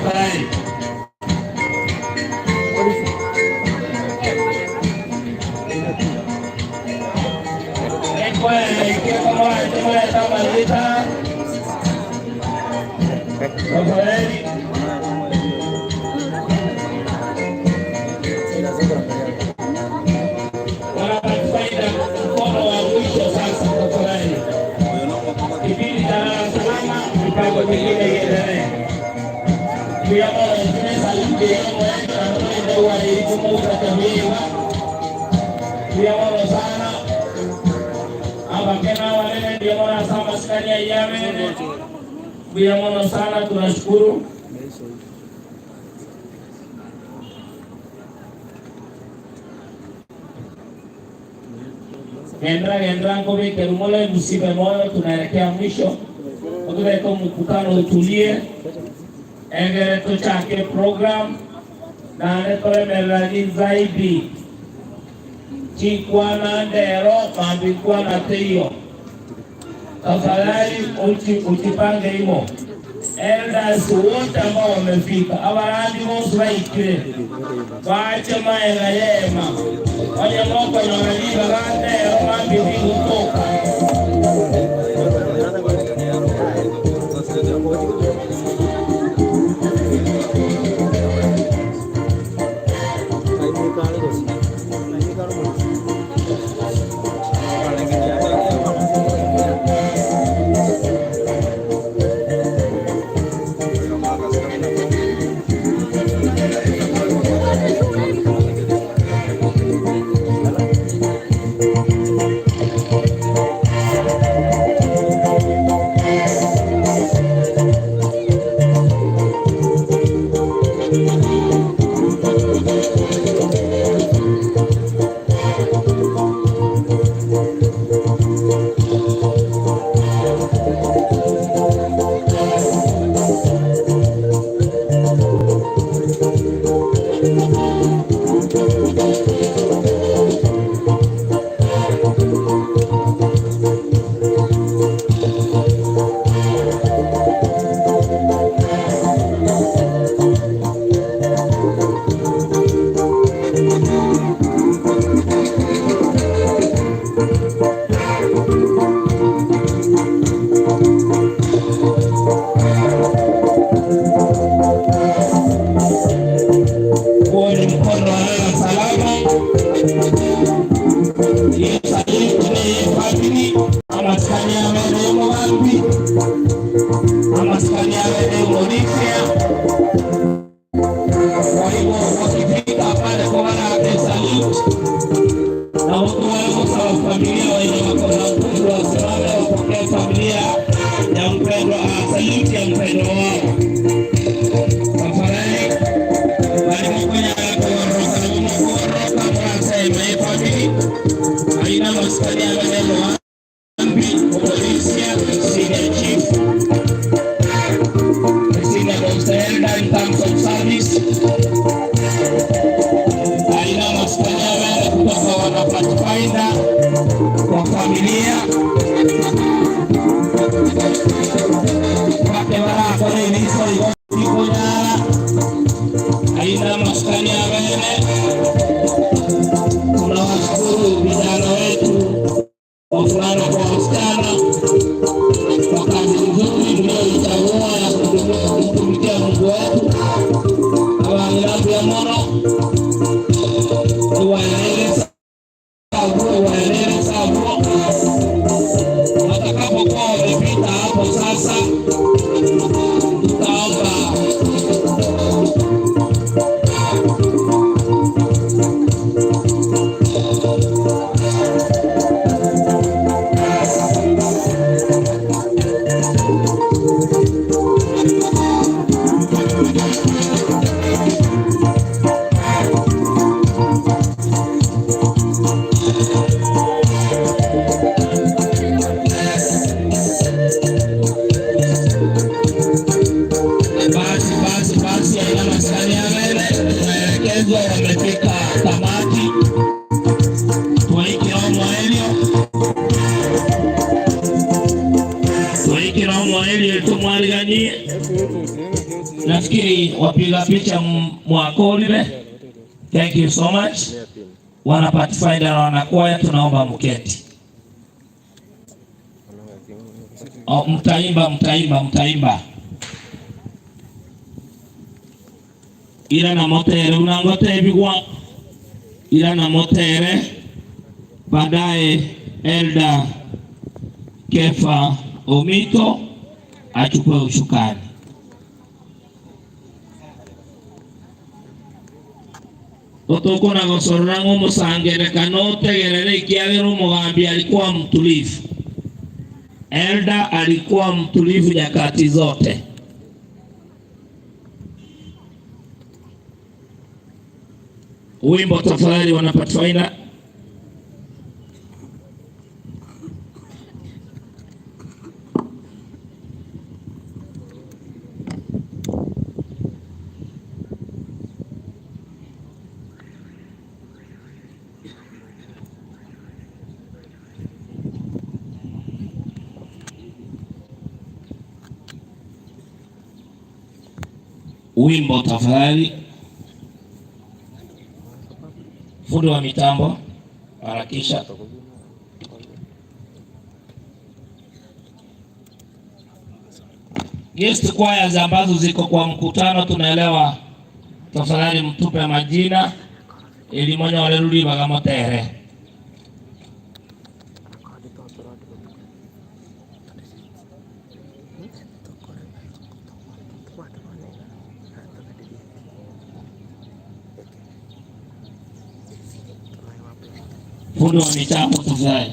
Tafadhali. Ekwaya yaikire komoranche morete amarieta. Tafadhali. Wana mkono wa mwisho sasa, tafadhali. Kipindi cha lala salama, mipango mingine iendelee. Mbuya sana abakena wanene ndio mwana maskani ya yamene. Mbuya mono sana, tunashukuru. Gendra gendra ngobike rumole, msife moyo, tunaelekea mwisho. Otulete mkutano utulie, egere tuchake program nane tolemererani zaidi chikwana ndero mambikwana teiyo. Tafadhali uchi uchipange imo elders wote ambao wamefika abarandi bose baikire bache maega yema onye mokonyora ribaga ndero mambi bigutoka. Huo ni mkono wa lala salama. Family amasikani abene mugambi amasikani abene Olivia. Kwa hivyo wakifika pale kwa wana salute na watu wale kwa familia wenye wako na nguvu wasimame wapokee familia ya mpendwa, salute ya mpendwa wao. Tafadhali walipokuja kuondoka kuondoka mnasema hii family haina maskani ya maneno wapi Polisia senior chief senior most elder in terms of service haina maskani ya maneno kutoka wana Pathfinder kwa familia wake warakora iliso ikonyara haina maskani ya bene. Tunawashukuru vijana wetu wavulana kwa wasichana kwa kazi nzuri mlioichagua ya kumtumikia Mungu wetu. Abaangirambuya mono tuwaelele waelele sabuo watakapokuwa wamepita hapo sasa, tutaomba. Basi basi basi, aina maskani ya mbele, tunaelekezwa wamefika tamati. Twaikira omwaelio twaikira omwaelio tumwariganie. Nafikiri wapiga picha mwakorire. Thank you so much. Wana Pathfinder na wanakwaya tunaomba mketi. Oh, mtaimba mtaimba mtaimba. Irana motere buna ngotebigwa. Irana motere baadaye Elder Kefa Omito achukue ushukani. Otokona gosorora ng'a omosangererekano otegerere ekiagera omogambi alikuwa mtulivu. Elder alikuwa mtulivu nyakati zote. Wimbo tafadhali, wana Pathfinder. Wimbo tafadhali. Fundi wa mitambo harakisha. Guest choirs ambazo ziko kwa mkutano tunaelewa, tafadhali mtupe majina ili mwenye walerudi bagamotere. Fundi wa mitambo tafadhali.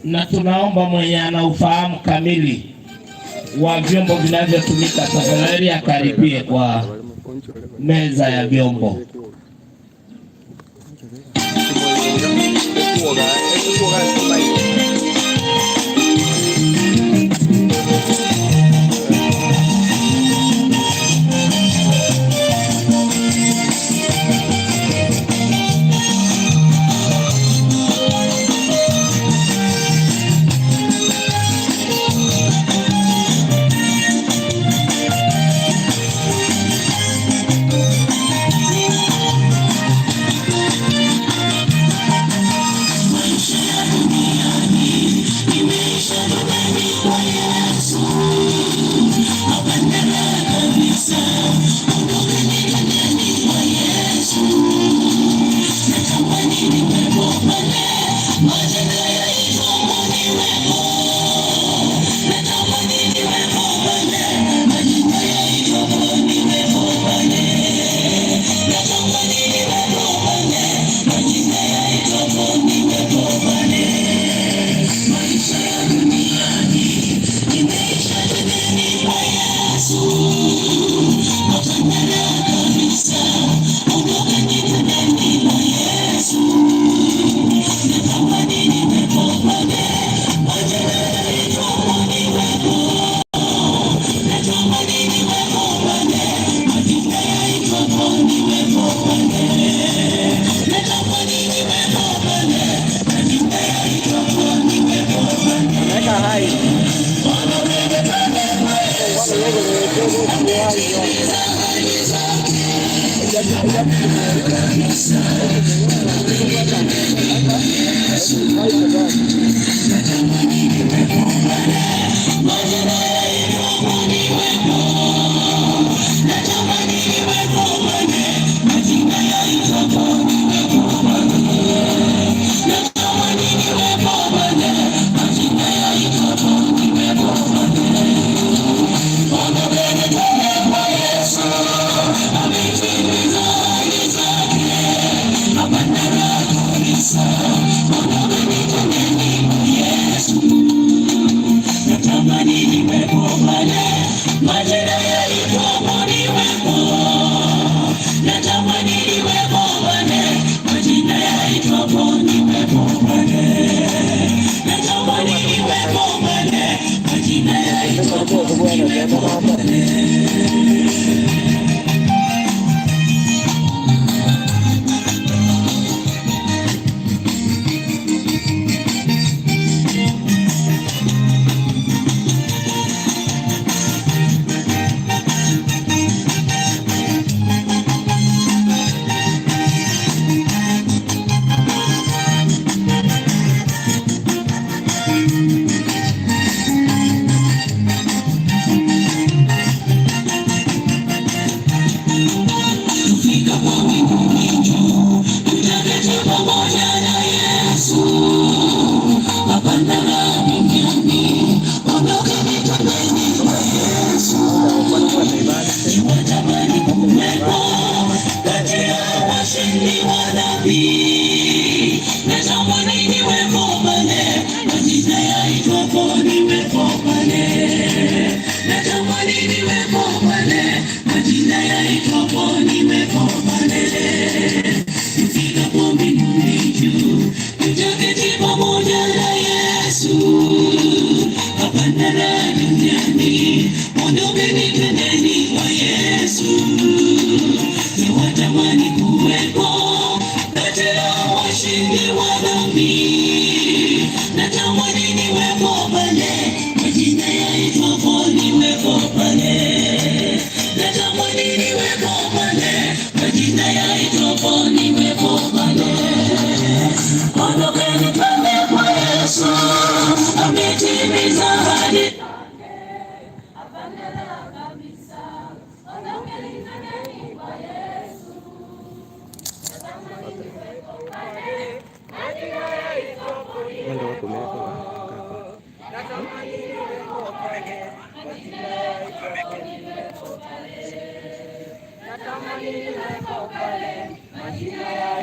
Na tunaomba mwenye ana ufahamu kamili wa vyombo vinavyotumika tafadhali akaribie kwa meza ya vyombo.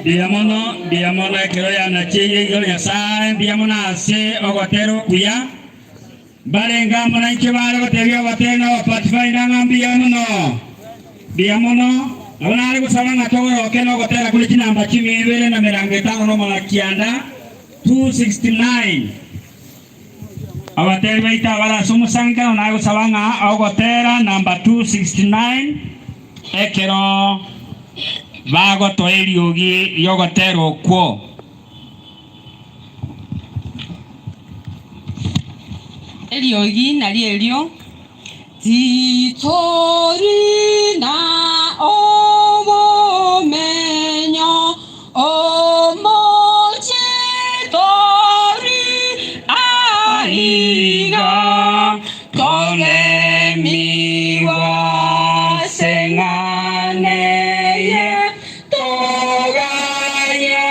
Mbuya mono, mbuya mono ekero yanacheire igoro Nyasae, mbuya mono ase ogotera okuya. Mbarenge amo nainche baare gotebia abateri na Abapathfinder ng'a mbuya mono, mbuya mono. Nabo nare gosaba ng'a togoroke nogotera kore chinamba chimia ibere na merango etano nomo na kianda, 269. Abateri baito abare ase omosangererekano nare gosaba ng'a ogotera namba 269 ekero bagotoa eriogi ri'ogotera okwo. Eriogi nario erio, Titori na obomenyo omochie tori aiga, tolemigwa ase eng'ana eye. Toganye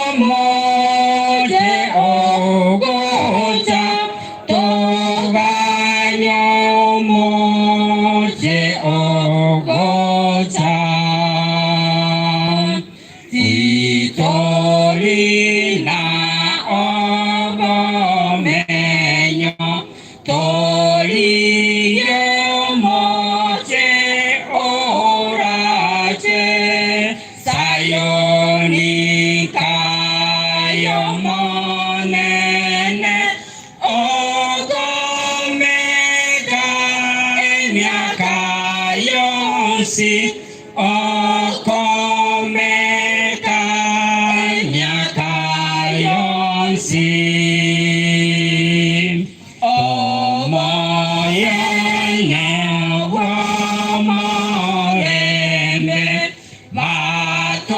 omoche ogocha, toganye omoche ogocha. Titori na obomenyo, Torigie omoche orache Sayoni kay'Omonene, okomeka emiaka yonsi, okomeka emiaka yonsi. Omoyene bw'omorembe batorigwe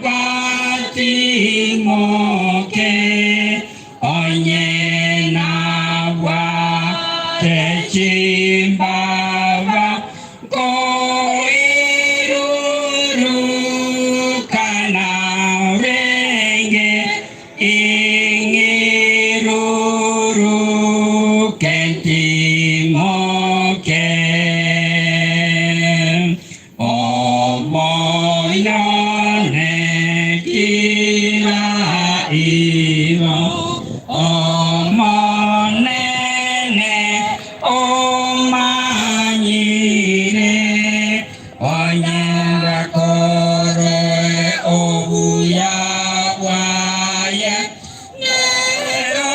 batimoke, onye nabwate chimbaba nkoirurukana orenge. Ing'iruruke ntimoke, omoyone kira igo, Omonene omanyire, Onye ndakore obuya bwaye, nero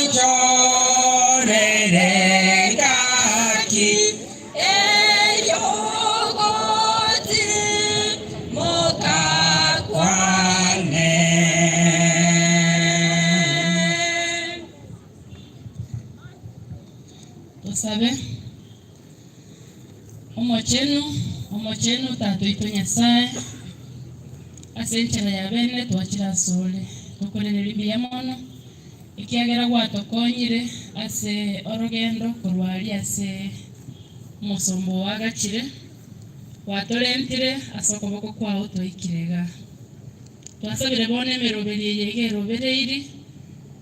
ronchorere engaki ey'ogotimoka kwane. Tosabe. Omochenu, omochenu Tata oito Nyasae, ase enchera ya bene twachire asore, tokorereria mbuya mono, ekiagera gwatokonyire ase orogendo korwa aria ase omosomba oo agachire, gwatorentire ase okoboko kwao twaikire igaa. Twasabire bono emeroberio eye iga erobereiri,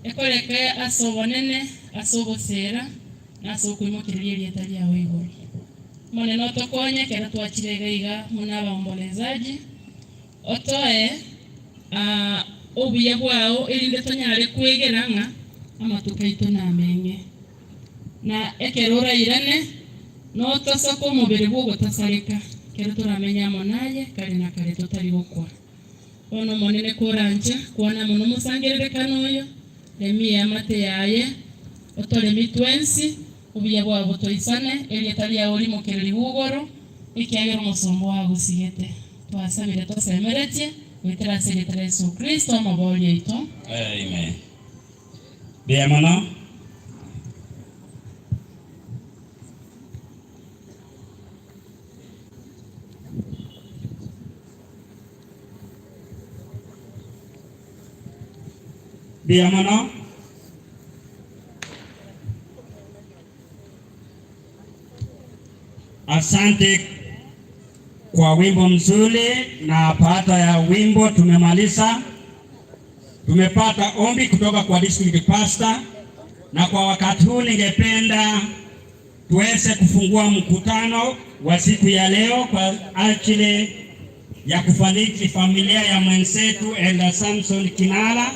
ekoreke ase obonene, ase oboseera, na ase okoimokereria erieta riao igoro. Omonene otokonye ekero twachire iga iga buna abaombolezaji, otoe obuya bwao erinde tonyare kwegera ng'a amatuko aito nameng'e. Na ekero orairane, notosoke omobere bw'ogotasareka, ekero toramenye amo naye kare na kare totari gokwa. Bono Omonene koranche, kwana amo nomosangererekano oyo, remia eamate yaye, otoremie twensi, obuya bwao botoisane, erieta riao rimokererigwe igoro, ekiagera omosomba oo agosigete. Twasabire tosemeretie, goetera ase erieta ria Yeso Kristo, Omobooria oito. Amen. Mbuya mono. Mbuya mono. Asante kwa wimbo mzuri, na baada ya wimbo tumemaliza. Tumepata ombi kutoka kwa district pastor, na kwa wakati huu ningependa tuweze kufungua mkutano wa siku ya leo kwa ajili ya kufariji familia ya mwenzetu Elder Samson Kinara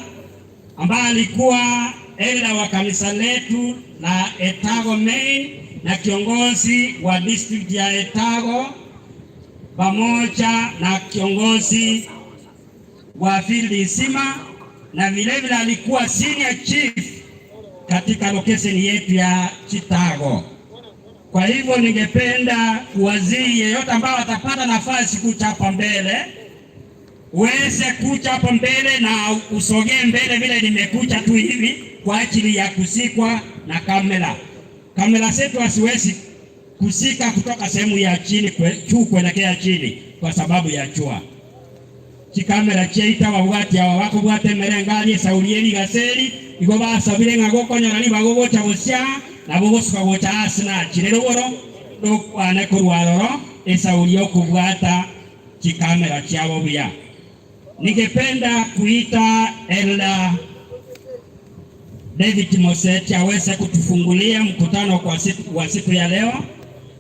ambaye alikuwa elder wa kanisa letu la Etago Main na kiongozi wa district ya Etago pamoja na kiongozi wa field nzima na vilevile alikuwa senior chief katika location yetu ya Chitago. Kwa hivyo ningependa kuwaziri yeyote ambao atapata nafasi kuja hapa mbele uweze kuja hapa mbele na usogee mbele vile nimekuja tu hivi kwa ajili ya kusikwa na kamera. Kamera zetu haziwezi kusika kutoka sehemu ya chini juu kuelekea chini kwa sababu ya jua. Chikamera chiaito ababwati aba bakobwata emerengari esauri ye rigasa eri, igo basabire ng'a gokonyora ribaga ogocha gosia, nabo ogosuka gocha aase nachire rogoro, nokwane korwa aroro esauri y'okobwata chikamera chiabo buya. Ningependa kuita Elder David Moseti aweze kutufungulia mkutano kwa siku, wa siku ya leo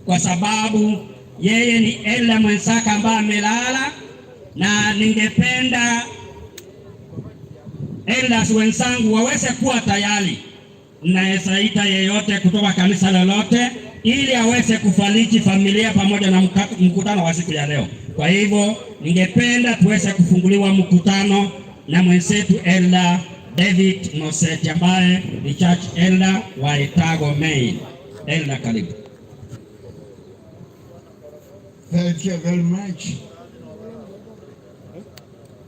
kwa sababu yeye ni elder mwenzake ambaye amelala, na ningependa elders wenzangu waweze kuwa tayari. Naweza ita yeyote kutoka kanisa lolote ili aweze kufariji familia pamoja na mkutano wa siku ya leo. Kwa hivyo ningependa tuweze kufunguliwa mkutano na mwenzetu Elder David Moseti ambaye ni church elder wa Etago Main. Elder, karibu. Thank you very much.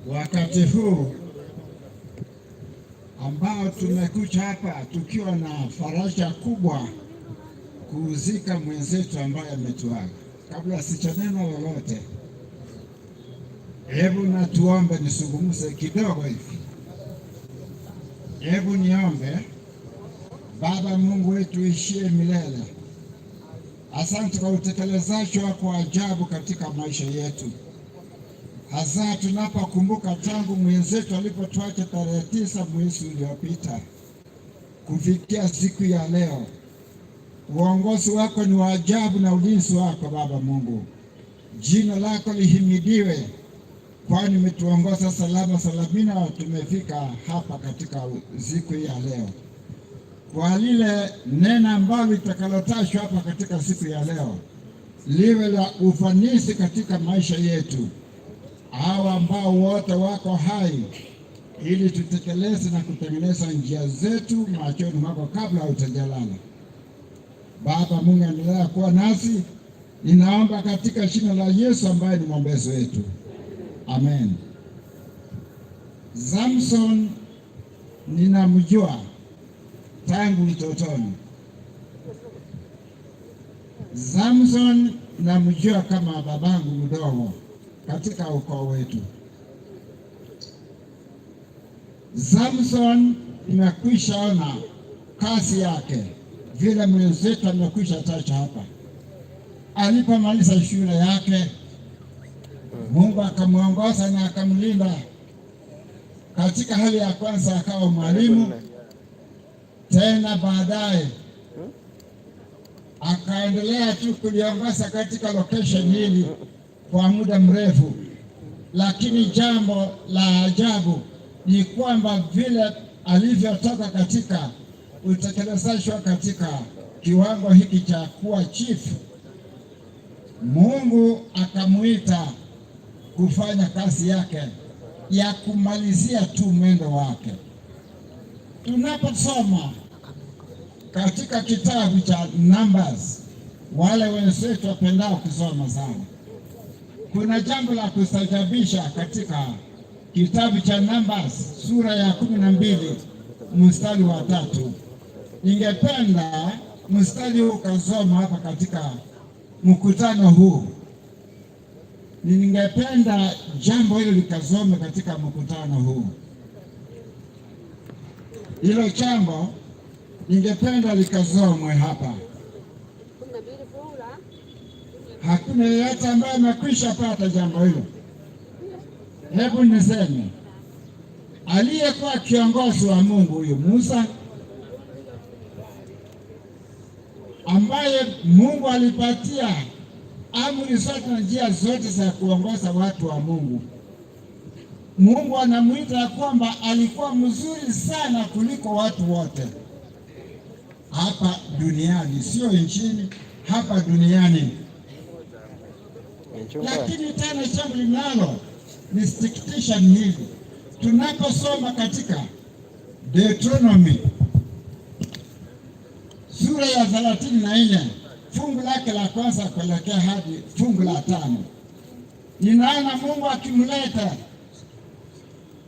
Wakati huu ambao tumekuja hapa tukiwa na faraja kubwa kuuzika mwenzetu ambaye ametuaga. Kabla sichanena lolote, hebu na tuombe, nisungumze kidogo hivi. Hebu niombe. Baba Mungu wetu ishie milele, asante kwa utekelezaji wako wa ajabu katika maisha yetu, hasa tunapokumbuka tangu mwenzetu alipotuacha tarehe 9 mwezi uliopita kufikia siku ya leo. Uongozi wako ni wa ajabu na ulinzi wako Baba Mungu, jina lako lihimidiwe, kwani umetuongoza salama salamina, tumefika hapa katika siku ya leo. Kwa lile neno ambalo litakalotajwa hapa katika siku ya leo liwe la ufanisi katika maisha yetu, hawa ambao wote wako hai, ili tutekeleze na kutengeneza njia zetu machoni mwako kabla hutajalala. Baba Mungu, endelea kuwa nasi, ninaomba katika jina la Yesu ambaye ni mwombezi wetu, amen. Samson ninamjua tangu utotoni. Samson namjua kama babangu mdogo katika ukoo wetu. Samson nimekwisha ona kazi yake vile mwenzetu amekwisha tacha hapa. Alipomaliza shule yake, Mungu akamwongoza na akamlinda katika hali ya kwanza, akawa mwalimu tena baadaye Akaendelea tu kuliongoza katika location hili kwa muda mrefu, lakini jambo la ajabu ni kwamba vile alivyotoka katika utekelezaji katika kiwango hiki cha kuwa chief, Mungu akamuita kufanya kazi yake ya kumalizia tu mwendo wake. Tunaposoma katika kitabu cha Numbers, wale wenzetu wapendao kusoma sana, kuna jambo la kustajabisha katika kitabu cha Numbers sura ya 12 mstari wa 3. Ningependa mstari huu ukasoma hapa katika mkutano huu. Ningependa jambo hilo likasome katika mkutano huu. Hilo jambo ningependa likasomwe hapa. Hakuna yeyote ambaye amekwisha pata jambo hilo. Hebu niseme, aliyekuwa kiongozi wa Mungu huyu Musa, ambaye Mungu alipatia amri zote na njia zote za kuongoza watu wa Mungu. Mungu anamuita kwamba alikuwa mzuri sana kuliko watu wote hapa duniani, sio nchini, hapa duniani. Lakini tena jambo linalo nisikitisha ni hili, tunaposoma katika Deuteronomy sura ya 34 fungu lake la kwanza kuelekea hadi fungu la 5, ninaona Mungu akimleta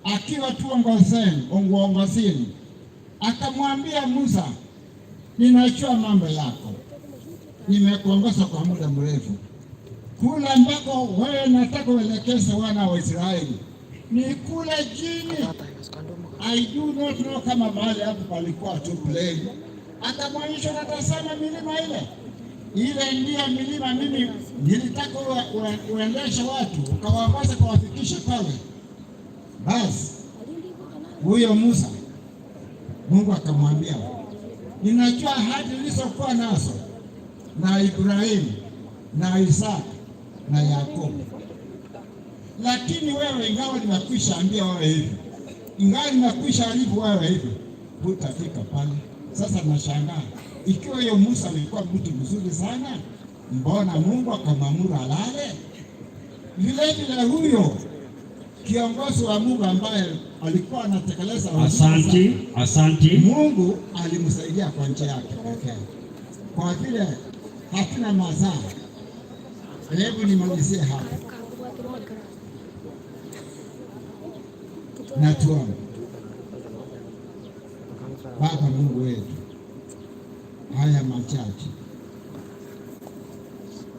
akiwa tu uongozini, akamwambia Musa, ninajua mambo yako, nimekuongoza kwa muda mrefu, kule ambako wewe nataka uelekeze wana wa Israeli ni kule chini. I do not know kama mahali hapo palikuwa tu plain. Akamwonyesha, natazama milima ile ile, ndiyo milima mimi nilitaka uendeshe watu ukawaongoza kuwafikisha pale. Basi huyo Musa, Mungu akamwambia, ninajua ahadi nilizokuwa nazo na Ibrahimu na Isaka na Yakobo, lakini wewe, ingawa nimekwisha ambia wewe hivi, ingawa nimekwisha arifu wewe hivi, hutafika pale. Sasa nashangaa ikiwa hiyo Musa alikuwa mtu mzuri sana, mbona Mungu akamwamuru alale? Vile vile huyo kiongozi wa Mungu ambaye alikuwa anatekeleza. Asanti, asanti. Mungu alimsaidia kwa njia yake pekee. Kwa vile hatuna mazao, hebu nimalizie hapa na tuombe. Baba Mungu wetu, haya machache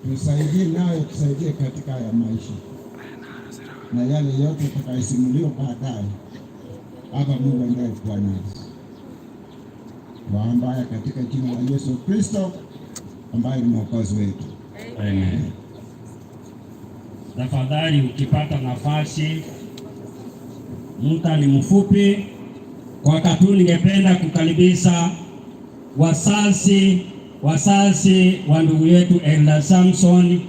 tusaidie, nawe tusaidie katika haya maisha na yale yote tutakayosimuliwa baadaye. Baba Mungu, endelee kuwa nasi. Twaomba haya katika jina la Yesu Kristo ambaye ni mwokozi wetu. Amen. Tafadhali ukipata nafasi, muda ni mfupi. Kwa wakati huu ningependa kukaribisha wazazi wa ndugu yetu Elder Samson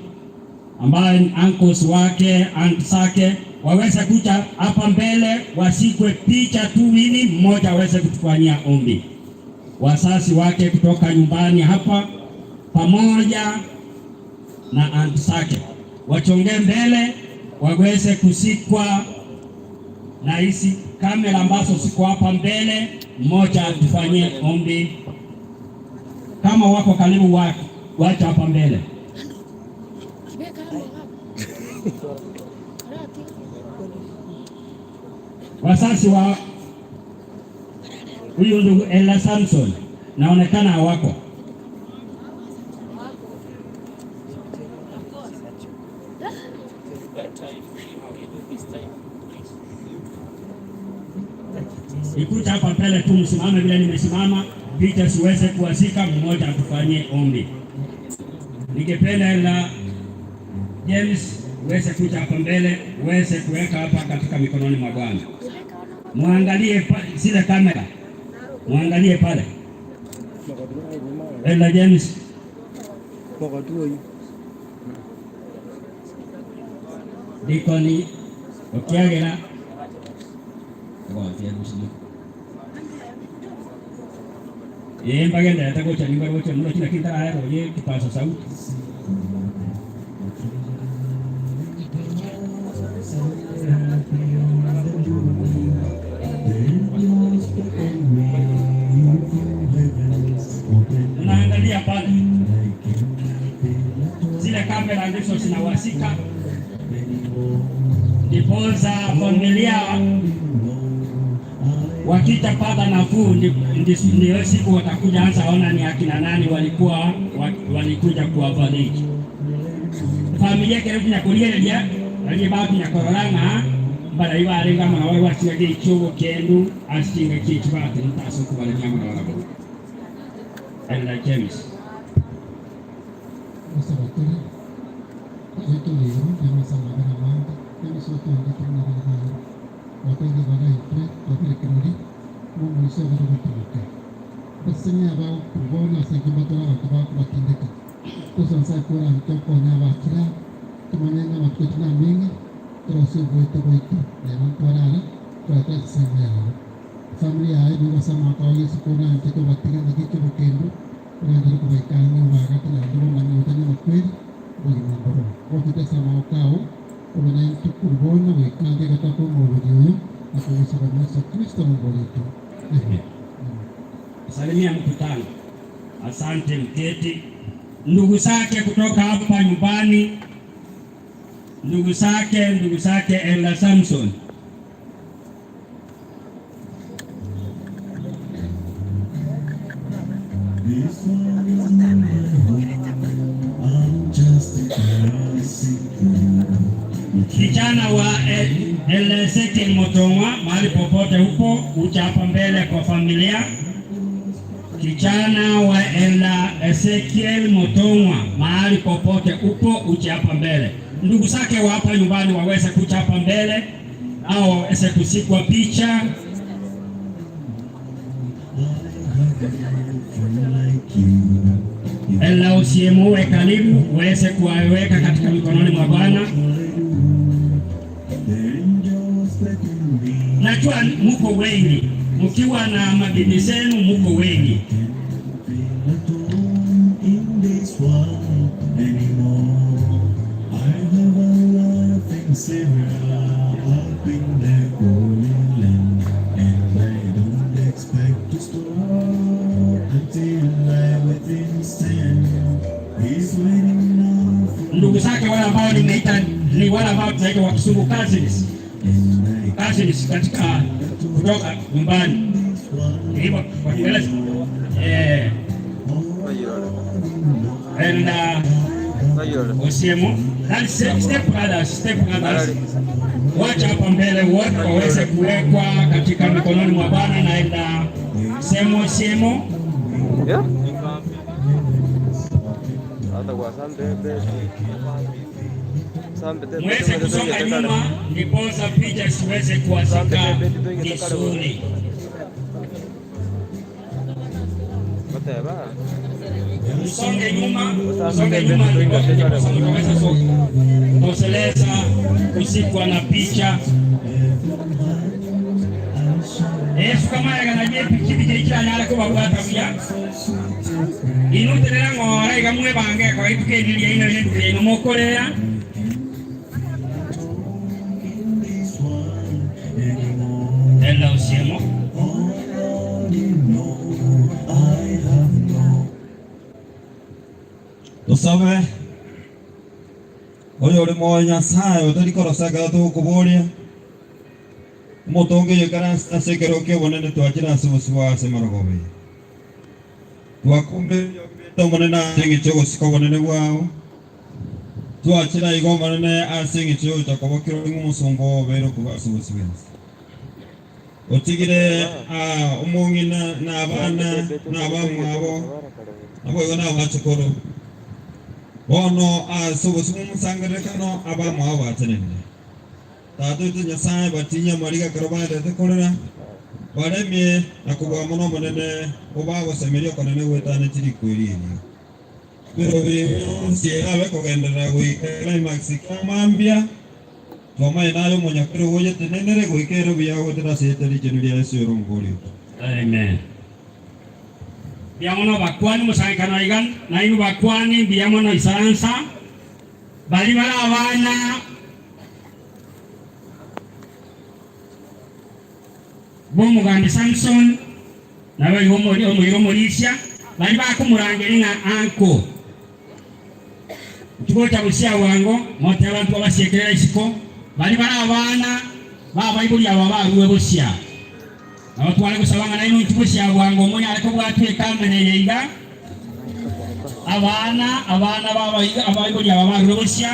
ambaye ni uncles wake, aunt zake waweze kuja hapa mbele wasikwe picha tu ili mmoja aweze kutufanyia ombi. Wazazi wake kutoka nyumbani hapa pamoja na aunt zake wachongee mbele waweze kusikwa na hizi kamera ambazo ziko hapa mbele, mmoja atufanyie ombi. Kama wako karibu wacha hapa mbele. Wazazi wa huyu ndugu Ella Samson naonekana hawako. Ikuja hapa mbele tu msimame vile nimesimama, picha siweze kuwasika, mmoja atufanyie ombi. Ningependa la James uweze kuja hapa mbele, uweze kuweka hapa katika mikononi mwa Bwana. Muangalie zile kamera, muangalie pale. Ella James. Mogotu oyio. Dikoni okiagera ogotia gusii. Ee mbagendererete gocha nimbaroche mono chinaki ntaraerorie ekipaza sauti. Unaangalia pale zile kamera ndizo zinawasika, ndiposa familia wakitapata nafuu ndio siku watakuja anza ona ni akina nani walikuwa walikuja kuwafariji familia kero kinya kurigereria baria bakinya korora ng'a mbarai barenge amo nabo baria gaichia obokendu ase chingaki echi batenete ase okobaremia amo nabarabwo. Elder James. Gosaba tore, Tata oito ore igoro, naende ase amabera amange, na emiso otwangete buna abana bao, gwakorire iga naintwe twabire kirori, ng'a omoisia obere gotimoka. Abasesenia aba korwa bono ase intwe mbatore abanto bakobatindeka. Tosa Nyasae koranche okonye abakire aba, tomanye ng'a amatuko aito nameng'e, torosie ogoeta gwaito, rero ntwarara, twarete ase ensemo yabo. Efamiri yaye nigo ase amaboko ao Yeso koranche kobatiga naki eki'obokendu, oranchere kobaika ang'e obaagate naende bamanye gotania amakweri, obogima mbororo. Gochete ase amaboko ao, obe naintwe korwa bono goika ande iga twakore omoroberi oyo, na kogosaba na Yeso Kristo Omobori oito. Amen. Salimia mkutano. Asante mketi. Ndugu zake kutoka hapa nyumbani, ndugu zake, ndugu zake Elder Samson. Kijana wa Ezekiel Motong'wa, mahali popote upo, uja hapa mbele kwa familia. Kijana wa Ela Ezekiel Motong'wa, mahali popote upo, uje hapa mbele. Ndugu zake wa hapa nyumbani waweze kuja hapa mbele au waweze kusikwa picha. Ela usiyemuwe karibu uweze kuwaweka katika mikononi mwa Bwana. Najua muko wengi, mkiwa na mabibi zenu muko wengi. Ndugu zake wale ambao nimeita ni wale ambao tunaita wa Kisumu cousins, cousins katika kutoka nyumbani hivyo kwa Kiingereza and Osiemo that step brothers, step brothers wacha hapa mbele wote waweze kuwekwa katika mikononi mwa Bwana na enda semo semo Yeah. Mweze kusonga nyuma ndiposa picha siweze kuwasika vizuri. Msonge nyuma, msonge nyuma ndiposa mtaweza kutoseleza kusikwa na picha. Yesu kama yaganaje pikipiki ichanyara kubabwata buya inuterera ng'ora iga mwebange kwa itukendiria ino ino ino mokorea Ella usiemo Tosabe oyo ore moyo Nyasaye otari korosa ekero togokoboria omotongi oyo ekero ase ekero kia obonene twachire ase obosio bwao ase amarogoba eye. Twakumbeire ominto Omonene ase engencho y'ogosika obonene bwao. Twachire aiga Omonene ase engencho y'ogocha kobokera ore ng'a omosomba oo obeire okobua ase obosio bw'ense. Otigire aa omong'ina na abana na abamwabo, naboigo nabachokoro. Bono ase obosio bw'omosangererekano abamwabo batenenire. Tata oito Nyasae, batinyie amariga ekero baenderete korera, baremie na kobua mono Omonene, obagosemeria okonene goetania chiriko erio erio. Emerobio yonsi erabe kogenderera goika climax kia mambia, twamanye naye omonyakerogo oyetenenere goika ere buya goetera ase erieta richenu ria Yeso ere Omobori oito. Amen. Mbuya mono bakwani omosangererekano aiga, nainwe bakwani mbuya mono isaransa, baria bare abana b'omogambi Samson, Naboigo omoira omorisia, baria bakomorangeria ng'a Uncle, ntigocha gosia bwango, motebe abanto babasiekerera isiko, baria bare abana b'abaibori aba barue bosia. Nabo tware gosaba ng'a nainwe intwe bosia bwango monyare kobwatwa ekamera eye iga, abana abana b'abaibori aba barue bosia.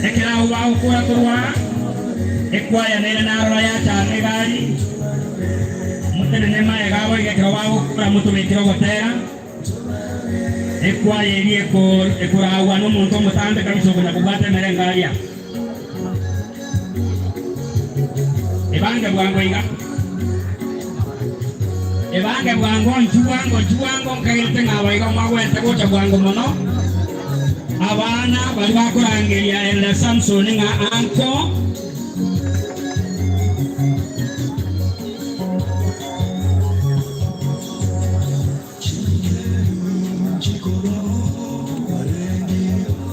Ekero abwo bagokora korwa ekwaya nere narora yachana egari, motenene magega abo iga ekero bagokora motobekere ogotera. Ekwaya eria ekoragwa nomonto omotambe kabisa okonya kobwata emerengo aria. Ebange bwango iga. Ebange bwango, inchuo bwango, inchuo bwango, nkagerete ng'a abaiga mwagwete gocha bwango mono. Abana baria bakorangeria Elder Samson ng'a uncle.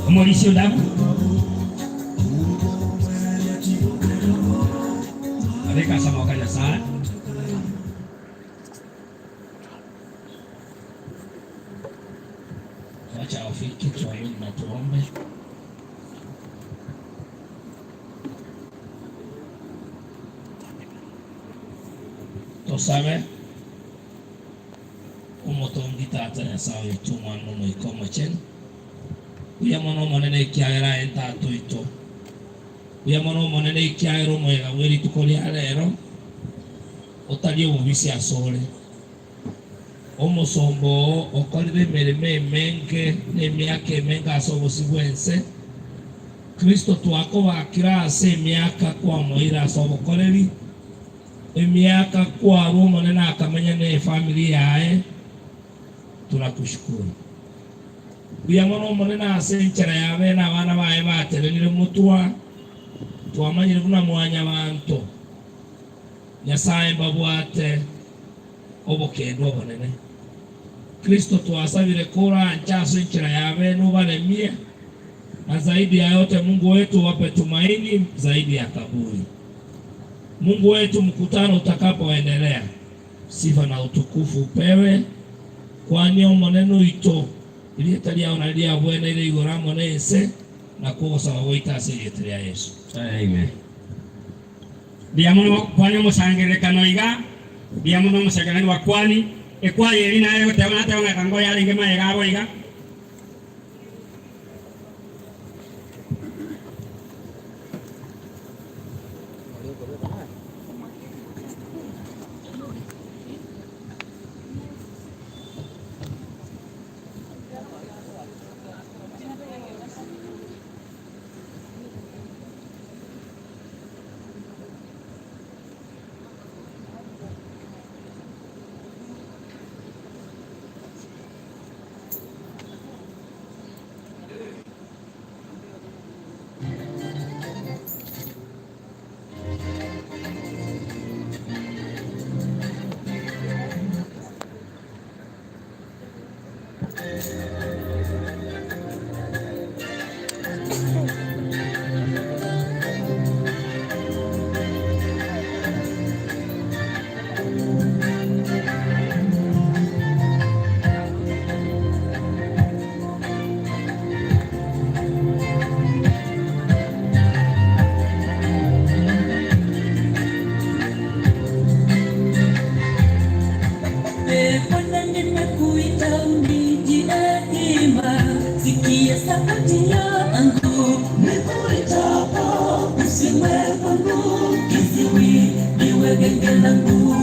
Omorisia ondabu abeke ase amaboko a Nyasae. Wacha wafike tuamini na tuombe. Tosabe. Omotongi Tata Nyasae oito, Omwana na Omoika Omochenu, buya mono Omonene ekiagera aye Tata oito. Buya mono Omonene ekiagera omoyega bwe rituko ria rero otari obobisi asore. Omosomba oo okorire emeremo emenge na emiaka emenge ase obosio bw'ense, Kristo twakobakire ase emiaka kwamoeire ase obokoreri, Emiaka kwarwa Omonene akamenya ne efamiri yaye, tunakushukuru. Mbuya mono Omonene ase enchera ya bene abana baye batenenire motwa, twamanyire buna mwanyabanto, Nyasae mbabwate obokendu obonene. Kristo twasabire koranche ase enchera ya bene obaremie, na zaidi ya yote Mungu wetu owape tumaini zaidi ya kaburi. Mungu wetu, mkutano utakapoendelea, sifa na utukufu upewe, kwani Omonene oito, erieta riao nario riabweneire igoro amo nense, nakwo ogosaba gwaito ase erieta ria Yeso. Amen. Mbuya mono kwani omosangererekano iga, mbuya mono omosangererekano bakwani, ekwaya eri naye egoteba nateba ng'a ekango yarenge mayega abo iga. Bwana nimekuita unijie hekima, sikia sauti yangu. Nikuitapo usiwe kwangu kiziwi, niwe genge langu.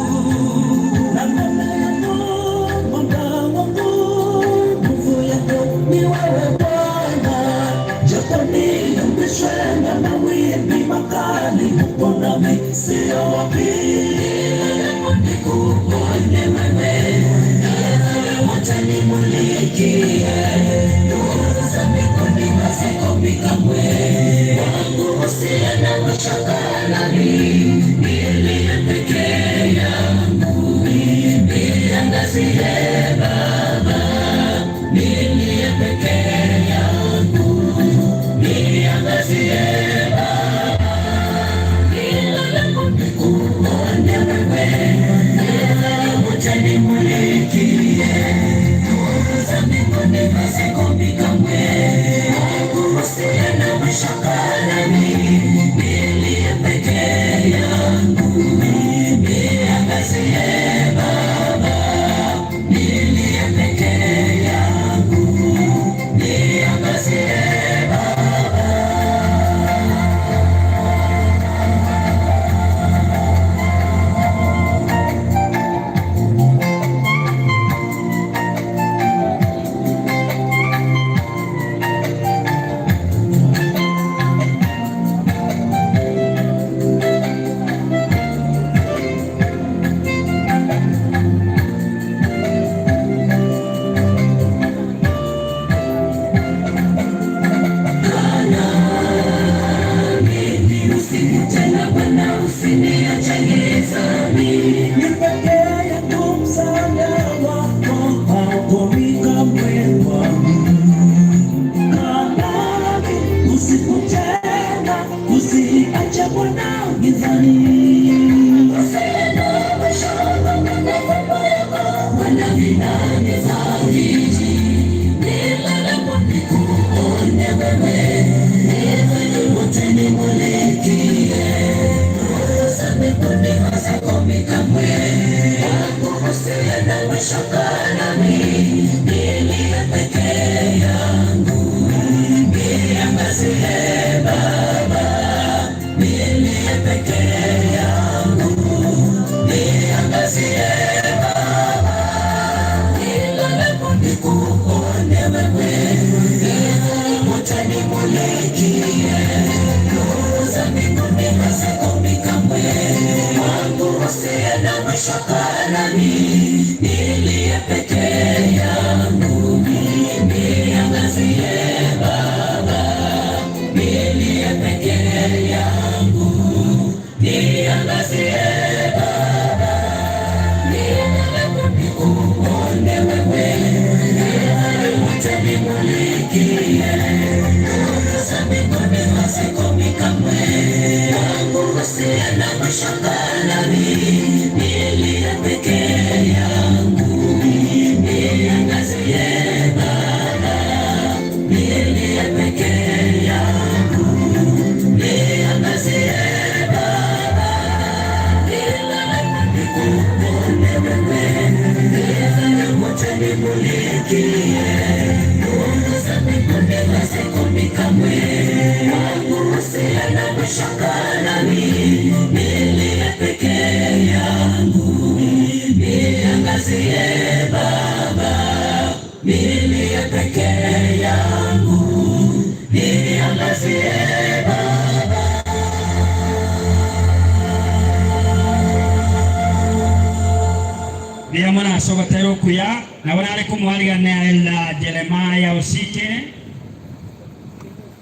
Mbuya mono ase ogotera okuya, nabo nare komwarigania Elder Jeremiah Osike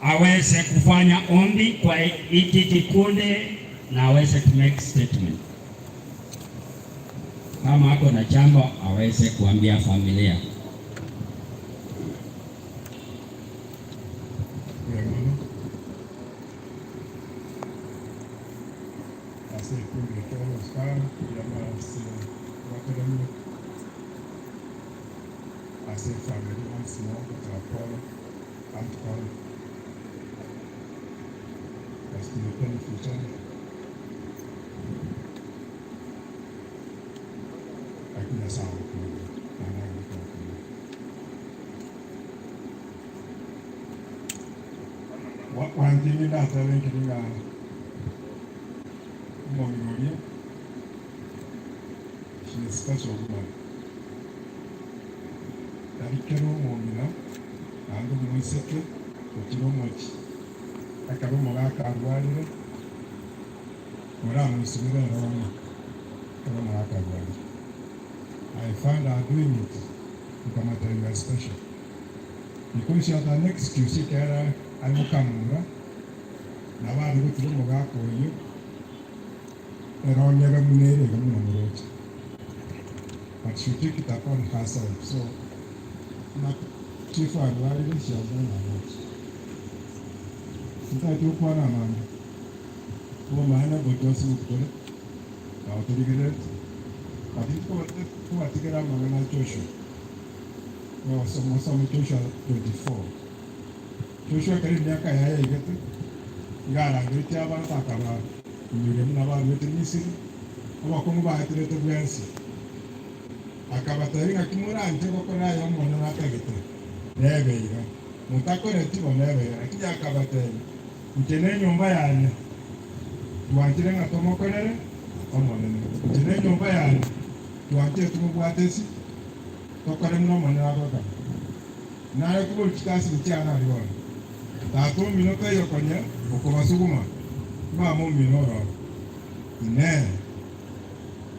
aweze kufanya ombi kwa hiki kikundi na aweze ku make statement. Kama ako na jambo aweze kuambia familia. Mbuya mono ase ekundi eke y'obosukari, mbuya mono ase abateremi, ase efamiri onsi mogoteba pole, Aunt Polly, rest in peace Lieutenant. Lakini Nyasaye agokunde naende agoke gokunde. One thing ndatebe nkeri ng'a omong'ina oria she is special woman. Tari kera omong'ina naende omoiseke okire omochie ekero omogaka arwarire moramosibere ere onye ekero omogaka arwarire. I find her doing it. Nkamotebia you are special because she has an excuse ekiagera are mokamura nabo are gotiga omogaka oyio ere onyebe buna ere iga buna moroche but she took it upon herself so buna chief arwarire she has done a lot. Ntagete gokwana amange obomaene ngocha ase gokore nabo torigerereti but nkobatigera amang'ana a Joshua. Mosome Joshua 24. Joshua ekero emiaka yaye yaigete, iga arangeretie abanto akabainyoria buna baruete Misiri, obokong'u baeterete bwensi. Akabatebia, Ng'aki moranche gokora aya Omonene atagete? Nebe iga. Motakoreti bo nebe iga. Lakini akabatebia, Inche nenyomba yane, twanchire ng'a tomokorere Omonene. Inche nenyomba yane, twanchire tomobwate ase tokore buna Omonene agotaka. Nare koboria chikasini chiane aria bono. Tata omino taiyo konya okobasuguma, mama omino ororo. Inee!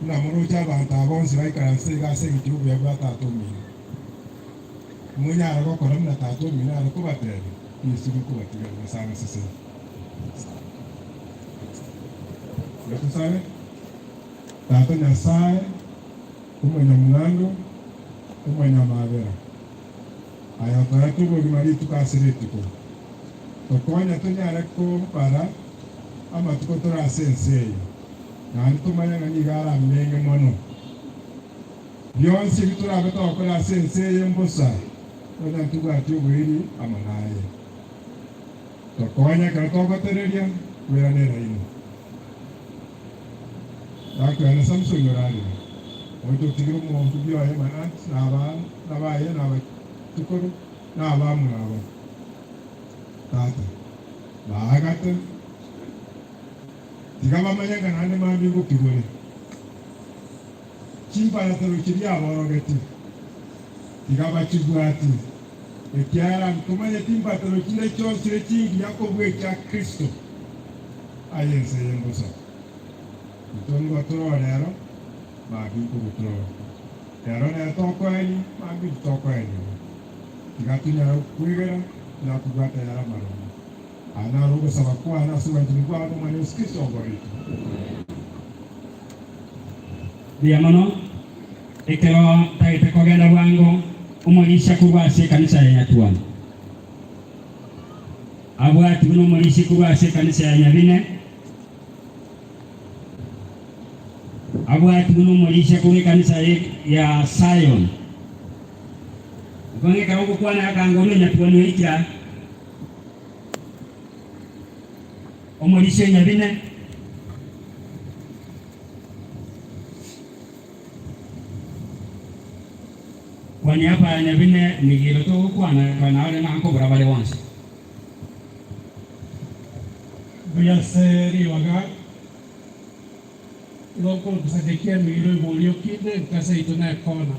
Buna moroche abanto aba bonsi baikaransete iga ase engencho y'obuya bwa tata omino, monyare gokora buna tata omino are kobatebia? Yeso nkobatigera Nyasae abasesenie. Tiga tosabe. Tata Nyasae, omonyamwando, omonyamabera, aye otoete obogima rituko ase rituko, tokonye tonyare kobara amatuko tore ase ense eye, naende tomanye ng'a nigo aramenge mono. Bionsi ebi torabe togokora ase ense eye mbosa, nonya ntobwati oboiri amo naye. Tokonye ekero togotereria koirana eraini. Gakoyana Samson orarire, oito otigire omorubi oye my aunt na abana baye na abachukuru na abamwabo. Tata, baagate, tiga bamanye ng'a naende mambia ngokigore. Chimbaratero chiria aborogeti, tiga bachibwatie, ekiagera ntomanyeti imbatero chinde chionsi chire chingiya kobua echia Kristo. Aye ense eye mbosa. Intwe nigo tore rero, mambia nkogotorora. Rero nere tokoenia, mambia titokoenigwa. Tiga tonyare gokwegera, tonyare kobwata ayare amaronge. Aya naro ogosaba kwane ase obwanchani bwao na Omwana Yeso Kristo Omobori oito. Mbuya mono. Ekero ntagete kogenda bwango, omorisia korwa ase ekanisa ya Nyatuana abwatigwe nomorisia korwa ase ekanisa ya Nyabine, abwatigwe nomorisia korwa ekanisa ya Sayoni. Okong'e ekero ogokwana akangoria Onyatuani oikire aa. Omorisia o Nyabine. Kwa niaba ya Nyabine nigo togokwana nare na nkobora bare bonsi. Mbuya ase ribaga igo nkoruta Sedekia emegiro iborio kinde nka seito nekona.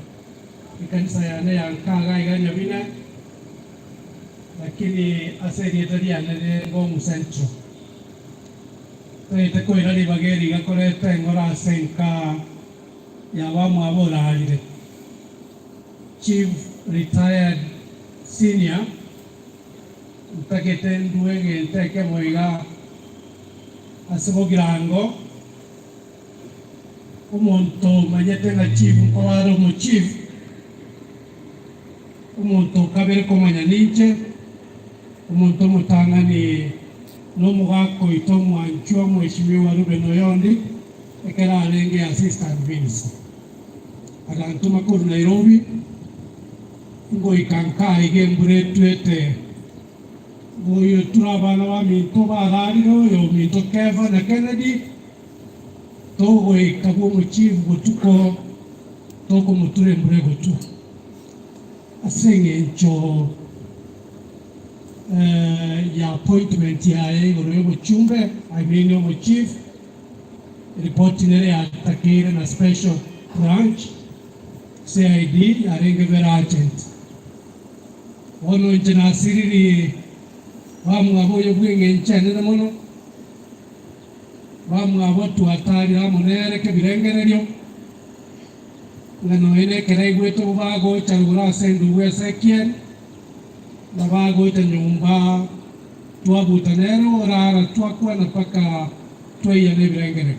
Ekanisa yane ya nka iga iga Nyabine, lakini ase erieta riane rire Ngong Central. Ntagete koira ribaga eri iga koreta eng'ora ase enka yabamwabo orarire. Chief Retired Senior, ntagete ndue egento ekemo iga ase bogirango, omonto omanyete ng'a chief nkoba are omochief, omonto okabere komanya ninche, omonto omotang'ani nomogaka oito omwanchwa Mheshimiwa Reuben Oyondi, ekero arenge Assistant Minister. Agantoma korwa Nairobi, ngoika nkaiga embura etwete, ngoyotura abana baminto bararire, oyo ominto Kefa na Kennedy, togoika bw'omochief botuko tokomotura embura egotwa. Ase eng'encho ya appointment yaye igoro y'obochumbe, I mean omochief, Eripoti nere yatakeire na Special Branch, CID, yarenge very urgent. Bono inche nasiriri bamwabo oyo bw'eng'encho enene mono, bamwabo twatarire amo nere kebirengererio. Ng'a nonya nekero aigwete bo bagocha rogoro ase endugu Ezekiel, na bagocha nyomba twabuta nere orara twakwana mpaka twaiyana ebirengererio.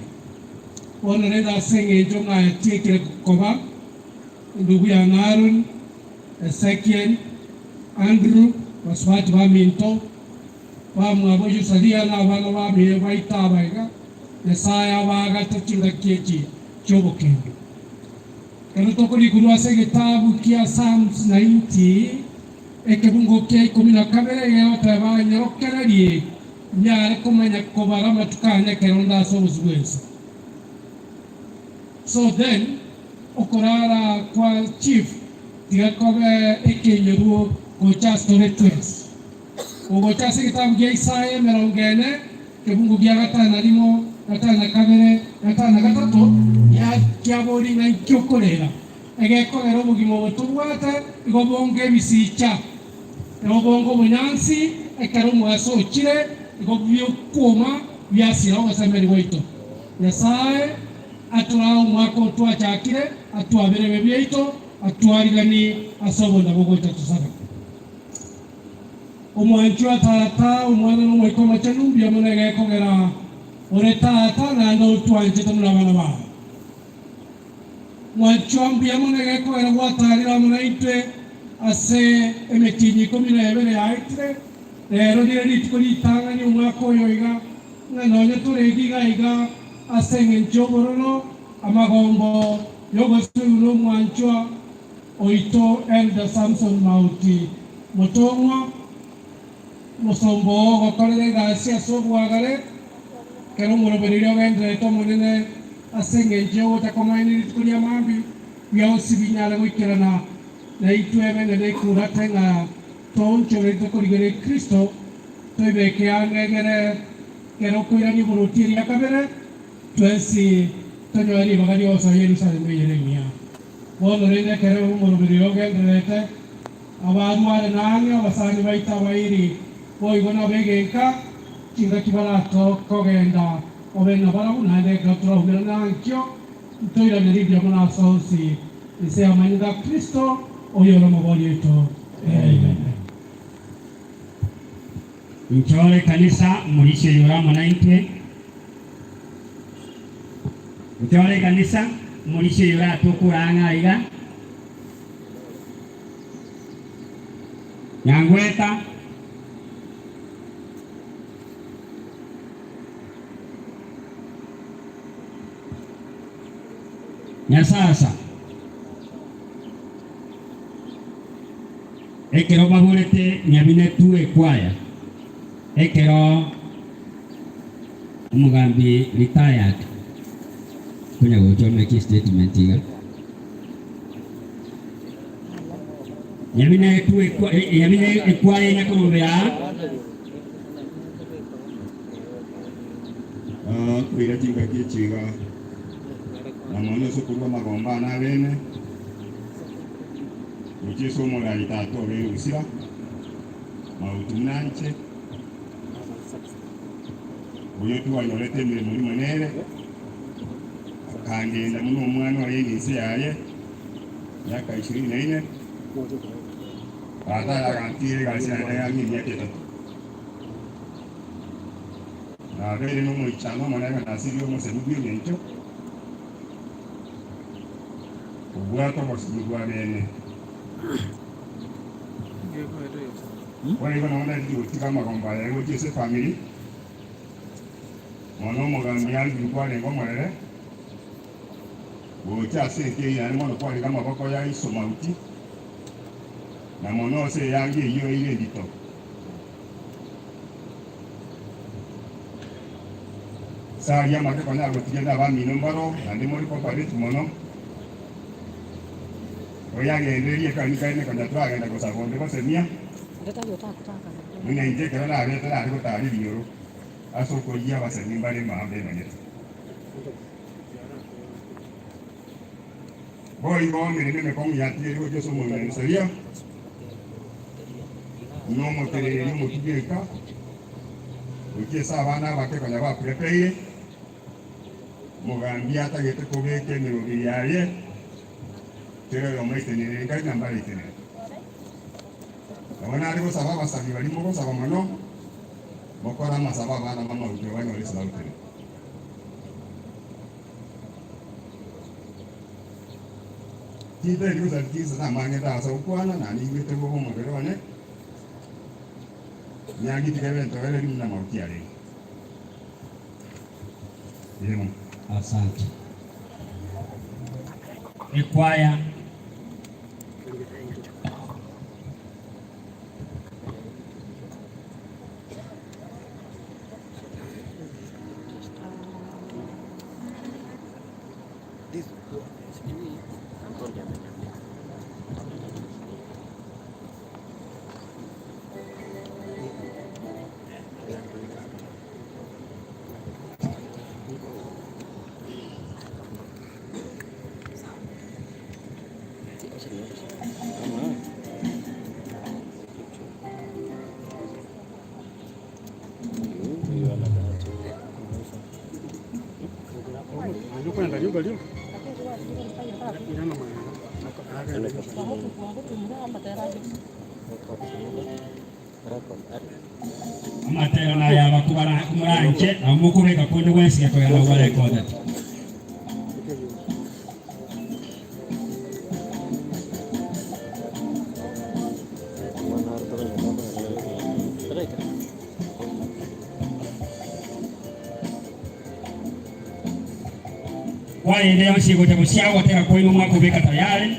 Bono rende ase engencho ng'a atiekire koba endugu yane Haroni, Ezekiel, Andrew, basubati baminto, bamwabo Usaria na abana bamino baito aba iga, Nyasae abaagate chingaki echi chi'obokendu. Ekero tokorikurwa ase egetabu kia Psalms 90, ekebungo kia ikomi na kabere gegoteba, Nyorokererie nyare komanya kobara amatuko ane ekero nde ase obosio bw'ense. So then, okorara kwa chief tiga kobe ekenyoruo gocha ase tore twensi. Ogocha ase egetabu gia Isaya emerongo ene, kebungo gia gatano na rimo, gatano na kabere, gatano na gatato, kiaboria ng'a inki okorera, egekogera obogima obo tobwate igo bonga ebisicha, igo bonga obonyansi, ekero omogaso ochire, igo biokwoma biasira ogosemeria gwaito. Nyasae atorae omwaka oo twachakire, atwabere ebibe biaito, atwariganie ase obonda bogocha tosabe. Omwanchwa Tata, Omwana na Omoika Omochenu, mbuya mono egekogera ore Tata naende otwanchete buna abana baye. Mwanchwa, mbuya mono egekogera gwatarire amo naintwe ase emetienyi ikomi na ebere yaetire. Rero rire rituko ritang'ani omwaka oyo iga, ng'a nonya tore iga iga ase engencho y'obororo, amagombo y'ogosibwa nomwanchwa oito Elder Samson Mauti Motong'wa, omosomba oo ogokorera egasi ase obwagare, ekero omorobereria ogendererete Omonene ase engencho y'ogocha komoenia rituko ria mambia, bionsi binyare goikerana naintwe bene nekurate ng'a toonchorerete korigereria Kristo, toibeke ang'e egere ekero okoirania oboruoti eria kabere, twensi tonyore ribaga ri'ogosoa Yerusalemu eyere engiya. Bono rende ekero omoroberi oyo ogendererete, abarware na ang'e abasani baito abairi boigo nabegenka, chingaki baratokogenda obe nabarabwo, naende ekero toraumerane ankio, ntoirane ribuya mono ase onsi inse y'amanyinga a Kristo, oyore Omobori oito. Amen. Inchore ekanisa, omorisia oyore amo naintwe. Inchore ekanisa, omorisia oyore atokure ang'e aiga. Nyangweta. Nyasasa. Ekero baborete nyabinetwe ekwaya, ekero omogambi retired konya gocha omeke estatement iga, nyabinetwe nyabine ekwaya enyakorobera aa. Koira chingaki echi iga, na mono ase okorua amagomba ane abene. Gochia ase omoraai tata obeire ogosira, mauti buna inche, oyo twanyorete emeremo rimo nere, akangenda buna omwana oye engencho yaye, miaka ishirini na ine, baadaye agantiira egasi naende ang'e emiaka etato. Nabeire nomoichano omonene nasirie omosemi bw'engencho. Obwate obosemi bwa bene. Boigo nabo ndarigie gotiga amagombo aya gochia ase efamiri, mono omogambi Andrew kwarenge omorere, gocha ase enka eyio naende mono kwarenge amaboko ya iso mauti, na mono ase eyanga eyio eire endito. Ase aria amake konya agotiga nabamino mbaro, naende more cooperative mono. Oyagendererie ekanisa ime konya toragenda gosaba onde gosemia, buna inche ekero nabete nare gotara ebinyoro ase okoyia abasemi mbare mambia emanyete. Boigo emeremo emekong'u yatigaire gochia ase omong'ina buna omotereri omotugi enka, gochia ase abana abake konya bakurepeire, omogambi atagete kobeka emeroberi yaye. Kera oyomo aitenenere nkare na mbare aitenene. Nabo nare gosaba abasabi baria mogosaba mono, mokore amasabo abana b'amaruto banyore esibagotenena. Tintari gosaba chinsa namang'ete ase gokwana, na niigwete bobe omobere one, niangitiga ebento bire buna amaruti arenge. Mbuya mono. Asante. Ekwaya. Amatero naya abakubara moranche nabo mokobeka konde gwensi gekogera nabo barekodete. Kwaende yonsi egocha gosia ogotera kwaino mwakobeka tayari,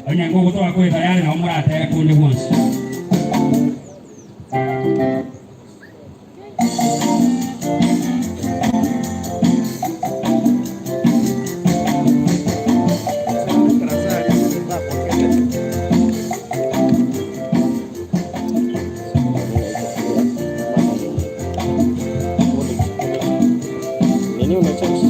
onye ngogotoka kore tayari nabo moratere konde gwonsi. Nini unachange?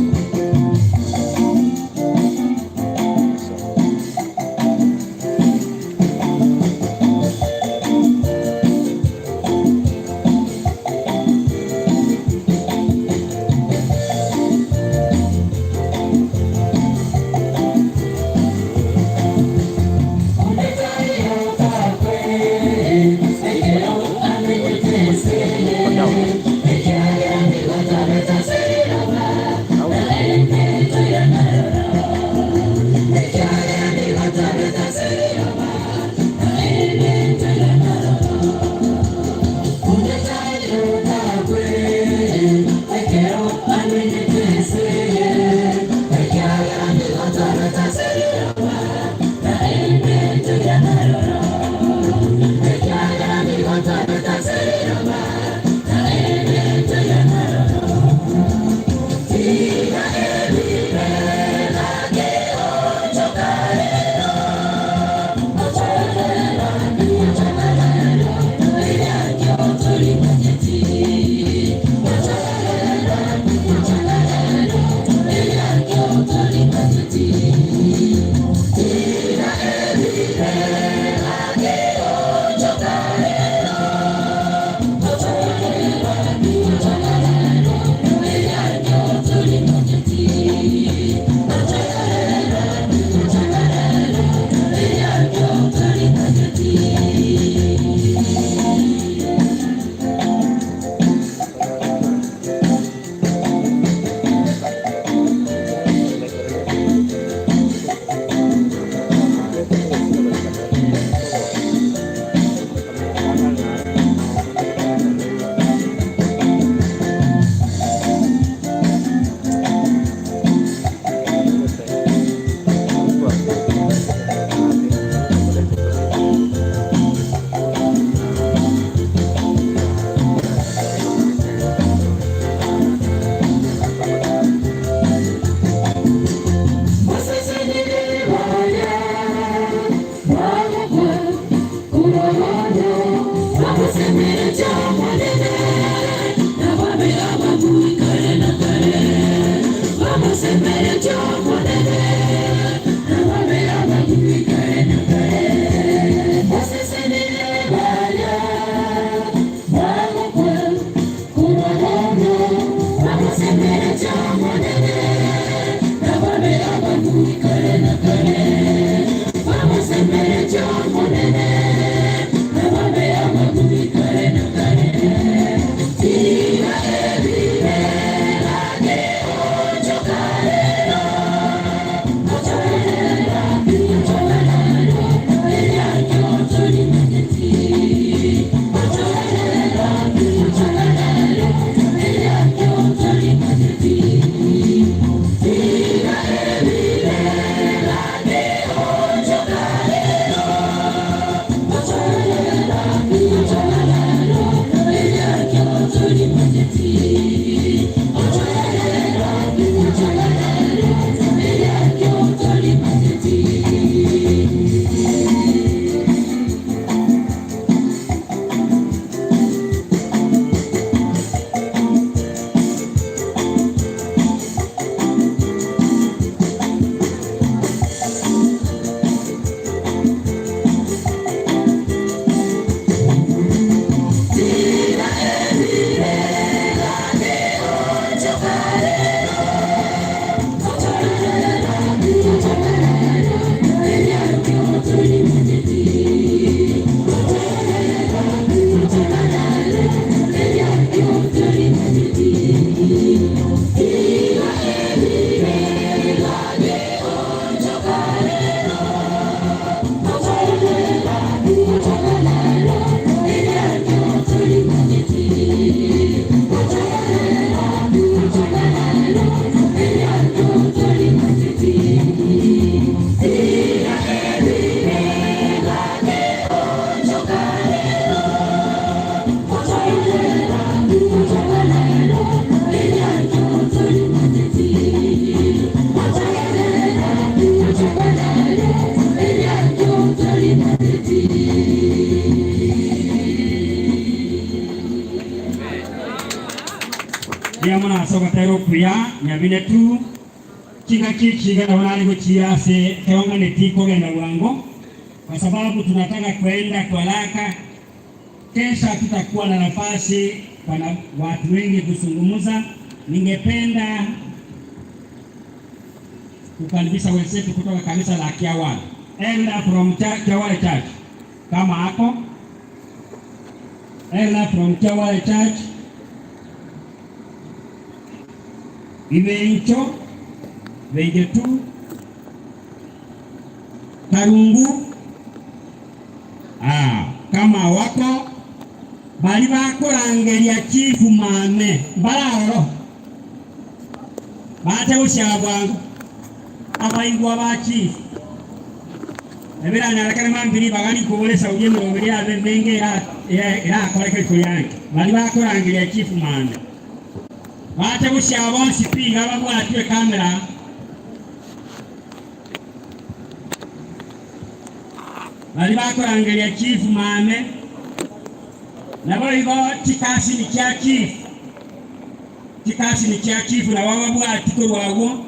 Kare na kare. Ogotera okuya, nyabine tu, chingaki echi iga nabo nare gochia ase ekeonganeti kogenda bwango, kwa sababu tunataka kwenda kwa haraka, kesho hatutakuwa na nafasi kwa na watu wengi kuzungumza. Ningependa kukaribisha wenzetu kutoka kanisa la Kiawale, Elder from Kiawale Church, kama ako Elder from Kiawale Church Ibencho Beigetu Karungu ah, kama wako bari bakorangeria chief mame mbararoro bache gochia bwango abaigwa ba chief Ebiranyarekane mambia ribaga rikobora esauri emerongo eria yabe emenge erakoreke rituko riange. Baria bakorangeria chief mambia bache gochia bonsi pi iga babwatwe ekamera. Baria bakorangeria chief mame naboigo chikasini chia chief chikasini chia chief nabo babwati korwa agwo.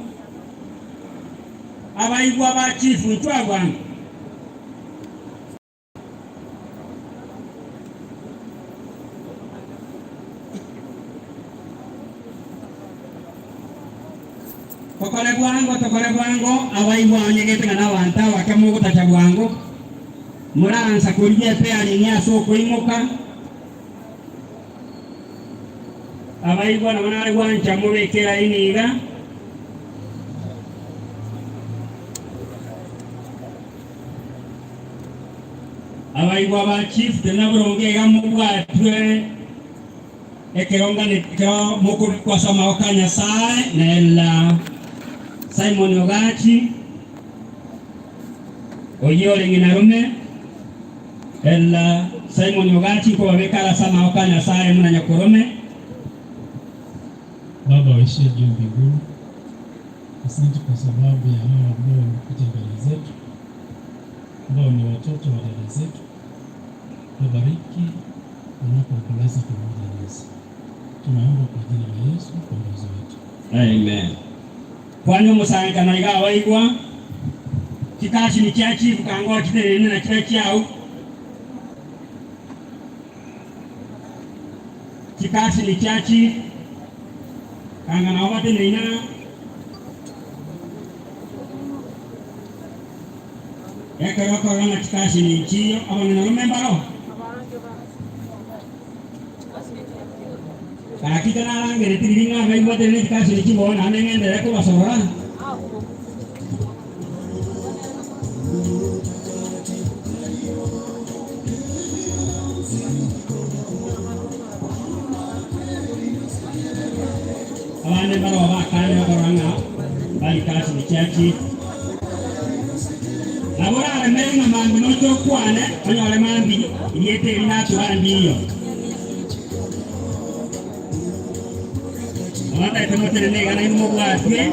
Abaigwa ba chief intwe abwango. Tokore bwango, tokore bwango, abaigwa onyegete ng'a nabanto abake mogotacha bwango, moraansa korigia epearing ase okoimoka. Abaigwa nabo nare gwancha mobeke eraini iga. Abaigwa ba chief tenena boronge iga mobwatwe ekero ngane ekero mokobikwa ase amaboko a Nyasae na Ella Simon Ogachi oyio ore ng'ina rome. Ella Simon Ogachi nkobabeka are ase amaboko a Nyasae buna nyakorome. Baba uishiye juu mbinguni, asante kwa sababu ya hawa ambao wamekuja mbele zetu, ambao ni watoto wa dada zetu. Wabariki wanapoomboleza pamoja nasi. Tunaomba kwa jina la Yesu mkombozi wetu. Amen. Kwani omosankano iga abaigwa chikasini chia chief kanga ochitenene na chibe chiao chikasini chia chief kanga nabo bateneine ekero okorora ng'a chikasini nchiyo abang'ina rome mbaro Gaki tanarangeretie riria ng'a abaigwatire ne chikasini chibono naende ng'enderere kobasorora. Abande mbaroo bakane okorora ng'a bari kasini chiachi. Nabo oraremere ng'a mambia noche okwane, onyore mambia erieta eri natura ndiyo. Abanto motenene iga nainwe mobwatwe.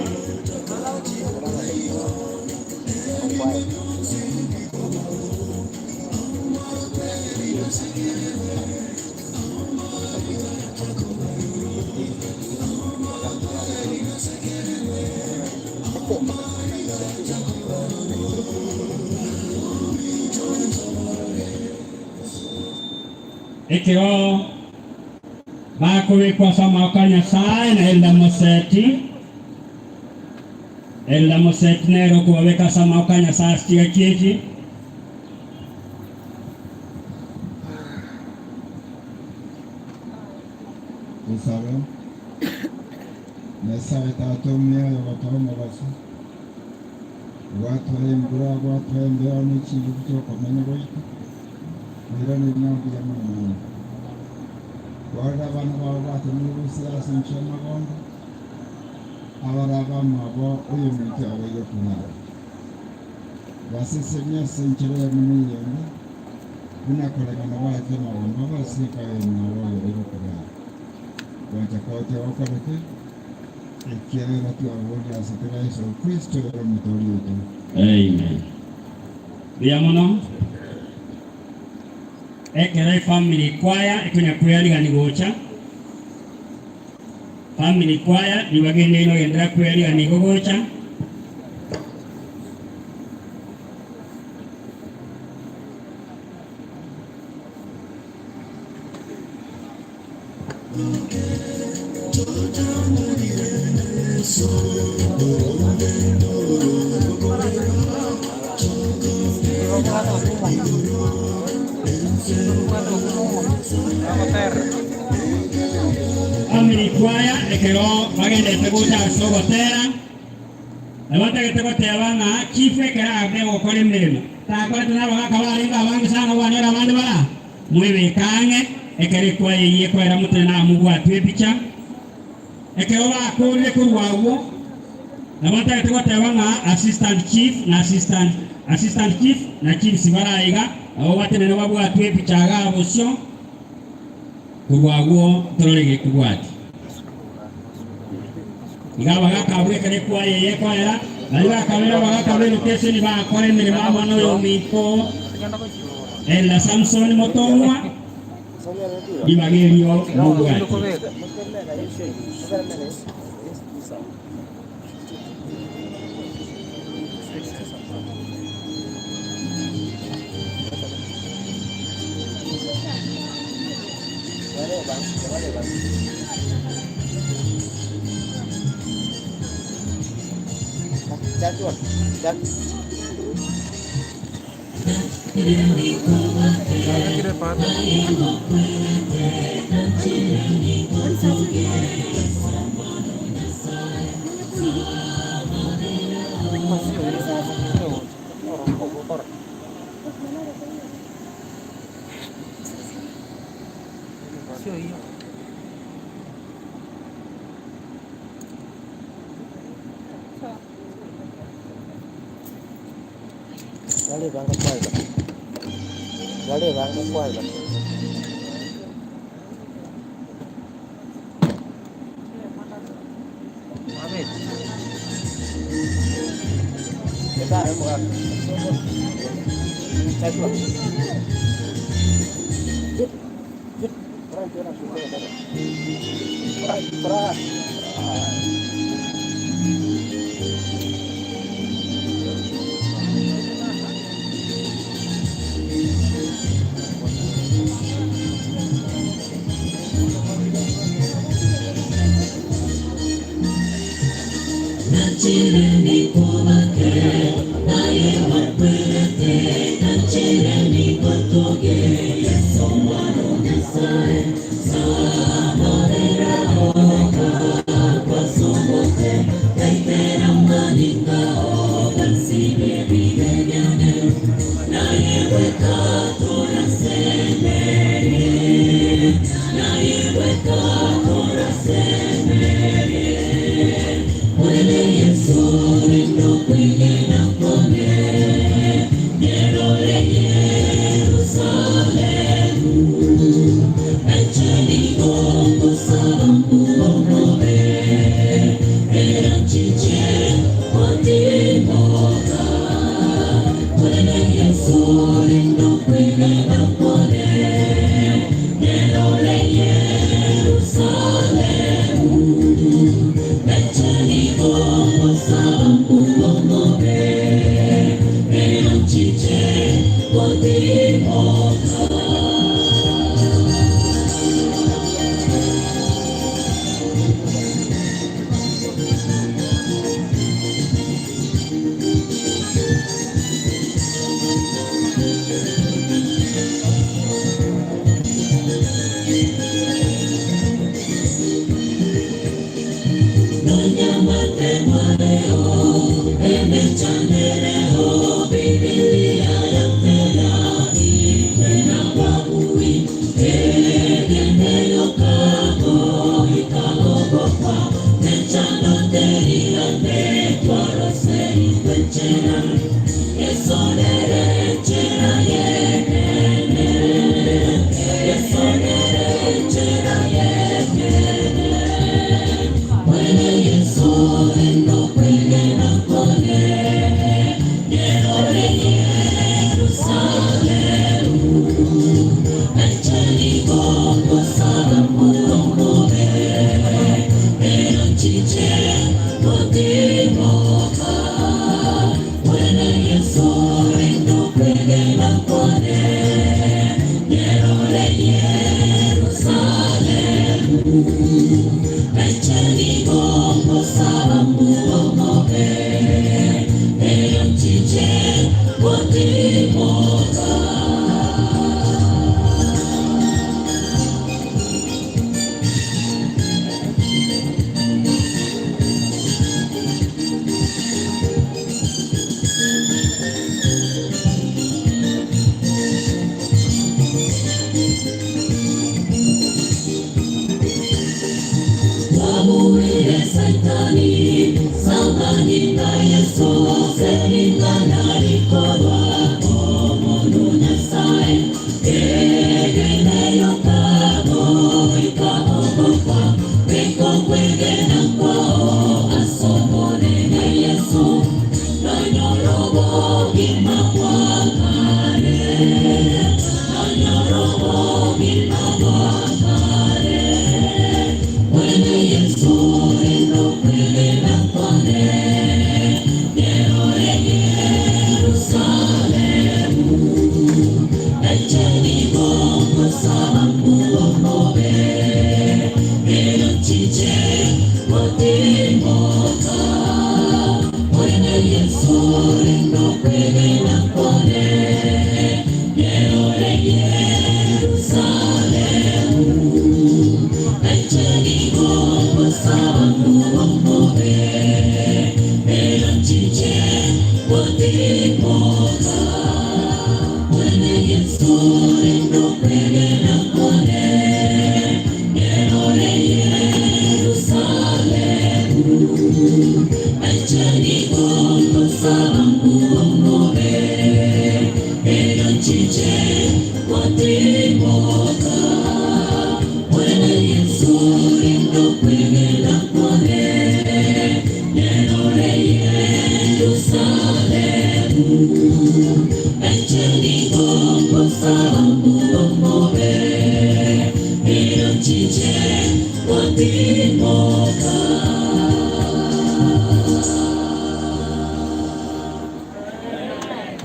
Ekero bakobekwa ase amaboko a Nyasae na Elda Moseti, Elda Moseti nere okobabeka ase amaboko a Nyasae ase chigaki echi. Tosabe. Nyasae Tata omuya oyogotoa omobaso, gwatoa embura, gwatoa embeo ne chingufu chi'okomenya gwaito, oiranerie ng'a mbuya mono mono. Kwarora abana bao batenenire gose ase ense y'amagondo, abare abamwabo oyominto abeire korara. Basesenie ase enchera eyemo na eyende, buna koreng'ana baete amagombo abo ase enka y'omwabo oyobeire korara. Gwancha kwao tigokoreke, ekiagera twaboria ase kera Yeso Kristo ere Omotoori oito. Amen. Mbuya mono. Ekero efamily kwaya ekonya kwearigani gocha. Family choir nibagendeire nogenderera kwearigania igo gocha. Family choir ekero bagendete gocha ase ogotera, nabatagete goteba ng'a chief ekero abe ogokora emeremo takorete nabagaka barenge abange sana obanyore abande bara Mwebeke ang'e, ekero ekwaya eyio ekoera motene namobwatwe ebicha. Ekero bakoorire korwa agwo, nabo ntagete goteba ng'a Assistant Chief na Assistant Assistant Chief na Chiefs bare aiga, nabo batenene babwatwe ebicha igaa bosio, korwa agwo ntorore gekobwatia. Iga abagaaka abwo ekero ekwaya eye ekoera, baria bakabere abagaaka b'elokeseni bagakora emeremo amo noyominto Elder Samson Motong'wa, ribaga erio mobwate.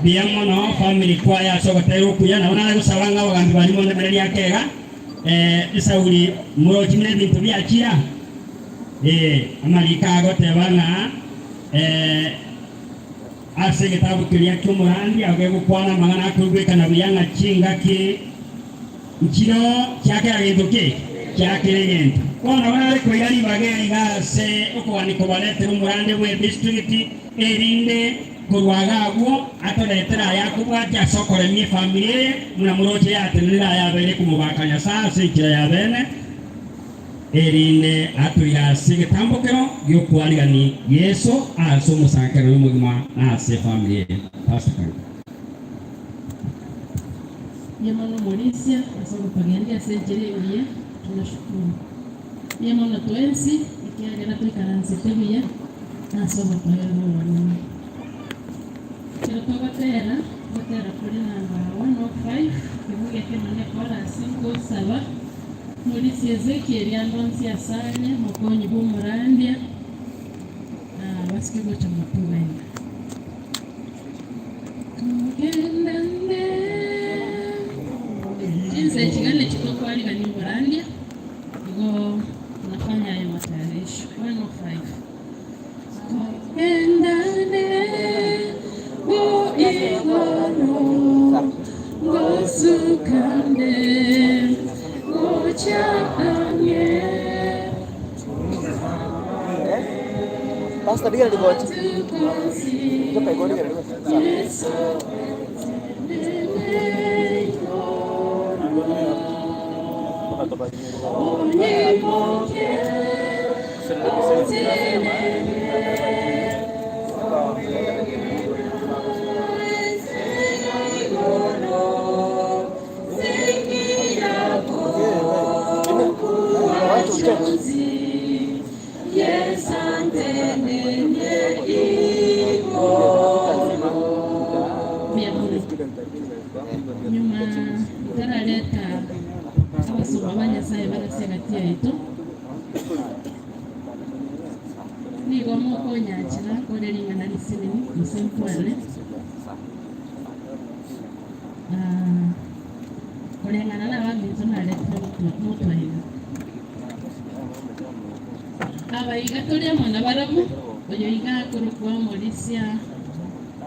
Mbuya mono family choir ase ogotera okuya, nabo nare gosaba ng'a abagambi baria mondemererie ake iga, esauri morochi buna ebinto biachia, amariko agoteba ng'a ase egetabu keria ki'omorandi agwo gegokwana amang'ana akoigwekana buya ng'a chingaki nchiro chia kera gento ki? Chia kera egento. Bono nabo nare koira ribaga eri iga ase okogania kobaretera omorandi bw'edistrict, erinde korwa iga agwo atoretere aya akobwatia ase okoremia efamiri eye, buna moroche yatenenire aya abeire komobaka Nyasae ase enchera ya bene, erinde atoire ase egetambokero gi'okwarigani Yeso ase omosangererekano omogima na ase efamiri eye. Pastor karibu. Mbuya mono Omorisia ase ogotogendia ase enchera engiya, tunashukuru. Mbuya mono twensi ekiagera toikaransete buya na ase obotoereru obonene. Ekero togotera, ogotera kore namba 105, ekebugia ekenene chorus, ngosaba Omorisia Ezekiel ande onsi asare, omokonyi bw'omorandia, basike gocha motugani. Togenda nde chinsa echi gane chitokwarigania oborandia igo nafanya ayo matayarisho 105 Togenda nde bo igoro ngosukande gocha ang'e. Pastor, digera rigocha. Toka igo digera rigocha. Nyuma ntarareta abasomba ba Nyasaye bare ase egati yaito, nigo mokonyanchera kore ring'ana risinini gose nkwane. Koreng'ana nabaminto naretire motwe iga. Aba iga tore amo nabarabwo, oyo iga akorokwa omorisia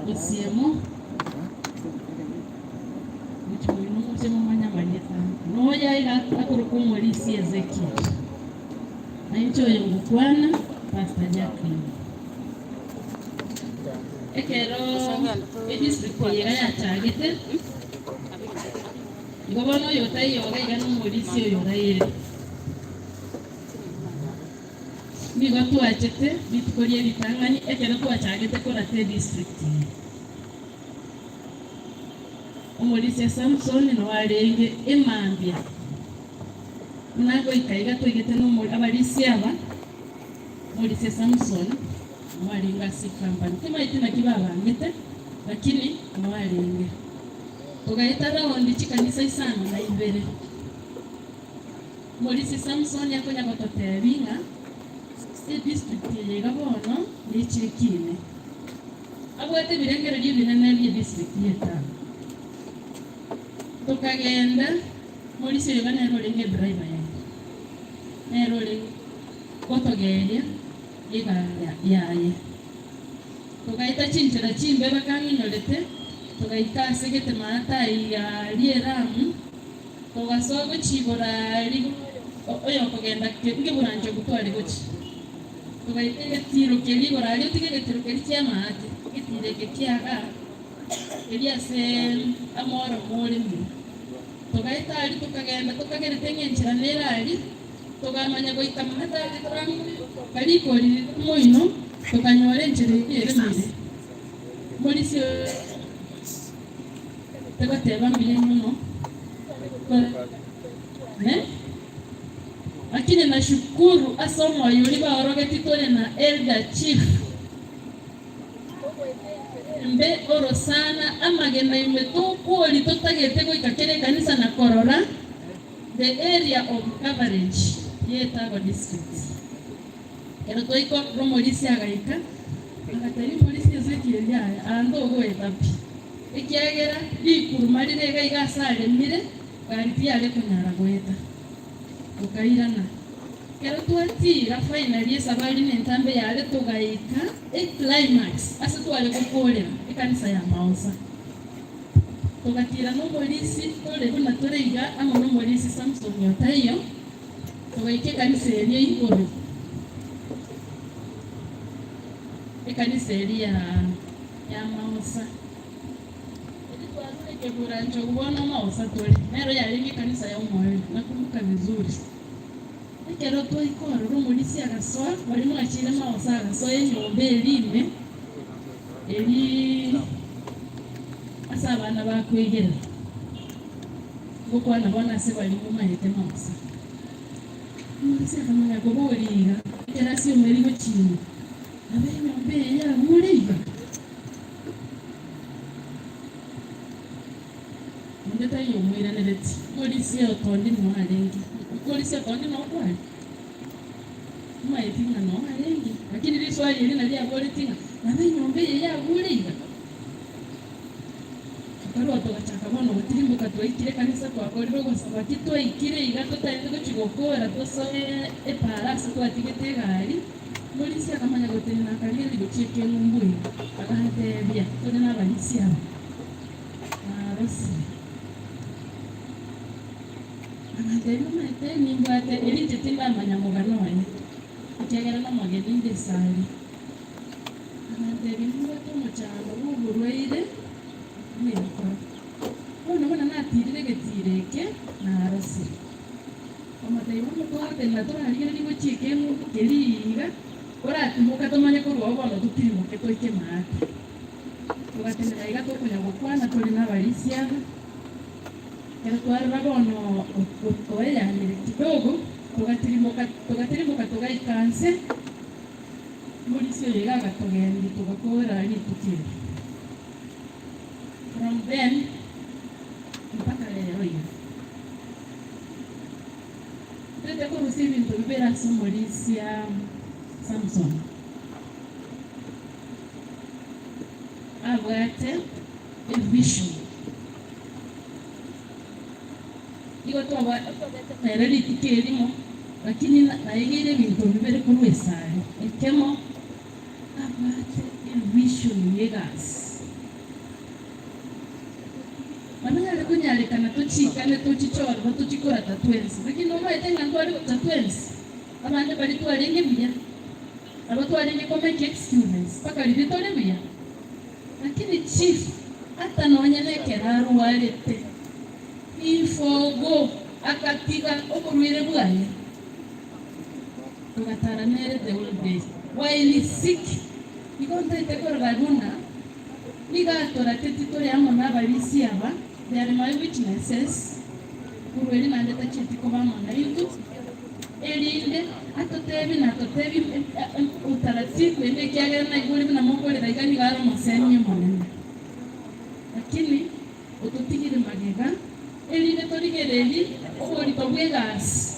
Osiemo, gochia moino moche momanye amarieta abo, na oyo iga akorokwa omorisia Ezekiel, na inche oyo ngokwana, Pastor Jacqueline. Ekero edistrict eye iga yachagete, igo bono oyo otaiyo iga iga nomorisia oyo oraire. Nigo twachete rituko rie ritang'ani ekero twachagete korata edistrict eye. Omorisia Samson noo arenge emambia. Buna goika iga toigete nomo abarisia aba, omorisia Samson noo arenge ase ecompany. Timaeti naki babangete, lakini noo arenge. Togaeta round chikanisa isano na ibere. Omorisia Samson akonya gototebia ng'a edistrict eye iga bono nechekine. Abwate ebirengererio ebinene bi'edistrict y'etaoni. Tokagenda, Morisia oyo iga nere orenge edriver yaito, nere orenge gotogeria egari yaye. Togaeta chinchera chimbe bakang'inyorete, togaika ase gete maata aiga ri'Elamu, togasoa gochia igoro aria oyokogenda nkeburancho tware gochia. Togaika egetiro keria igoro aria, otige egetiro keria ki'amaate, egetiro eke kiaga keria ase amoro moremire. Togaeta aria tokagenda tokagerete ng'a enchera nere aria, tokamanya goika maate aria toramanya rikori riria moino, tokanyora enchera eria eremire. Morisia oyo togoteba mbuya mono, ne. Lakini nashukuru ase omoyo oria baorogetie tore na Elder Chief mbe orosana amagena ime tokwori totagete goika kera ekanisa na korora the area of coverage ye Etago district. Ekero twaika ororo omorisia agaika agatebia omorisia Ezekiel yaya aa ntogoeta pi ekiagera rikuruma rire iga iga ase aremire gari tiyare konyara goeta. Tokairana. Ekero twatiira finally esabari nentambe yare togaika eclimax ase tware gokoorera ekanisa ya Maosa. Togatiira nomorisi tore buna tore iga amo nomorisi Samson Otaiyo, togaika ekanisa eria igoro, ekanisa eria ya Maosa. Erio twarure ekeburanchogu bono omogosa tore, nero yarenge ekanisa y'omoerio, nakumbuka vizuri. Ekero twaika ororo omorisia agasoa, baria mwachire magoso agasoa enyomba eria ime, eria ase abana bakoigerera. Ngokwana bono ase baria momaete magosa. Omorisia akamanya koboria iga, ekero ase omerigo chiime, Nabo enyomba eye yagure iga? Onde taiyo omoiraneretie, Morisia otondi noo arenge. Morisia otondi noo kware? Omaeti ng'a noo arenge. Lakini riswali eri nario aboretie ng'a nabo enyomba eye yagure iga? Tokarua togachaka bono gotirimboka twaikire ekanisa twakorire ogosaba ki twaikire iga totaete gochia gokora tosoe epaara ase twatigete egari. Omorisia akamanya gotenena akarigereria gochia ekeng'umbu ime, aganteebia, Tore nabarisia aba? Narosire. Aganteebia, Omanyete nimbwate eri inche tindamanya mogano oye, ekiagera nomogeni inde esari. Aganteebia, Nimbwate omochando bw'oborwaire bw'enkoro. Bono buna natiirire egetiiro eke, narosire. Omotebi bono twagotenena torarigererie gochia ekeng'umbu keria iga, oratimoka tomanye korwa oo bono totirimoke toike maate. Togatenena iga tokonya gokwana tore nabarisia aba, ekero twarora bono oeyanire kidogo, togatirimoka togatirimoka togaika nse, omorisia oyo iga agatogendia togakora rituko erio. From then mpaka rero iga. Ntete korusia ebinto bibere ase omorisia Samson. Abwate evision. Igo twabwate nere rituko erimo, lakini naegeire ebinto bibere korwa esare. Ekemo, abwate evision y'egasi. Bono yare konyarekana tochikane tochiche ororo tochie korata twensi. Lakini nomaete ng'a ntware gocha twensi, abande baria twarenge buya, nabo twarenge ko make excuses mpaka riria tore buya. Lakini chief ata nonye na ekero arwarete, he forgo akatiga oborwaire bwaye. Togatara nere the whole day while sick. Igo ntaete korora buna nigo atorateti tore amo nabarisia aba, they are my witnesses, korwa erio naende tachieti koba amo naintwe, erinde atotebie na atotebie utaratibu ende ekiagera naigure buna mokorera iga nigo are omosemi omonene. Lakini ototigire magega, erinde torigererie oborito bw'egasi.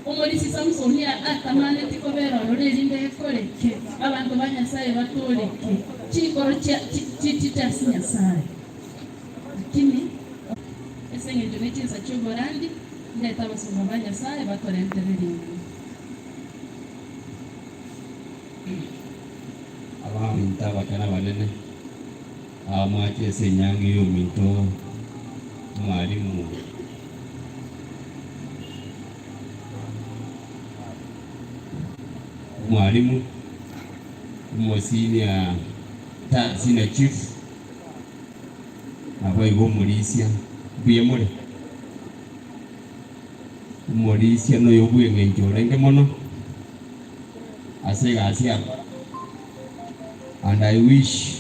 Omorisia Samusoni atamaneti kobera ororo erinde ekoreke abanto ba Nyasae batooreke chinkoro chichiche ase Nyasae. Lakini ase engencho ne chinsa chi'oborandi, ndete abasomba ba Nyasae batorentere ring'ana. Abaminto abake na abanene, abamwache ase enyangi y'ominto omwalimu. Omwalimu, omosenior senior chief, naboigo omorisia, mbuya more? Omorisia noyo bw'eng'encho orenge mono ase egasi akora and I wish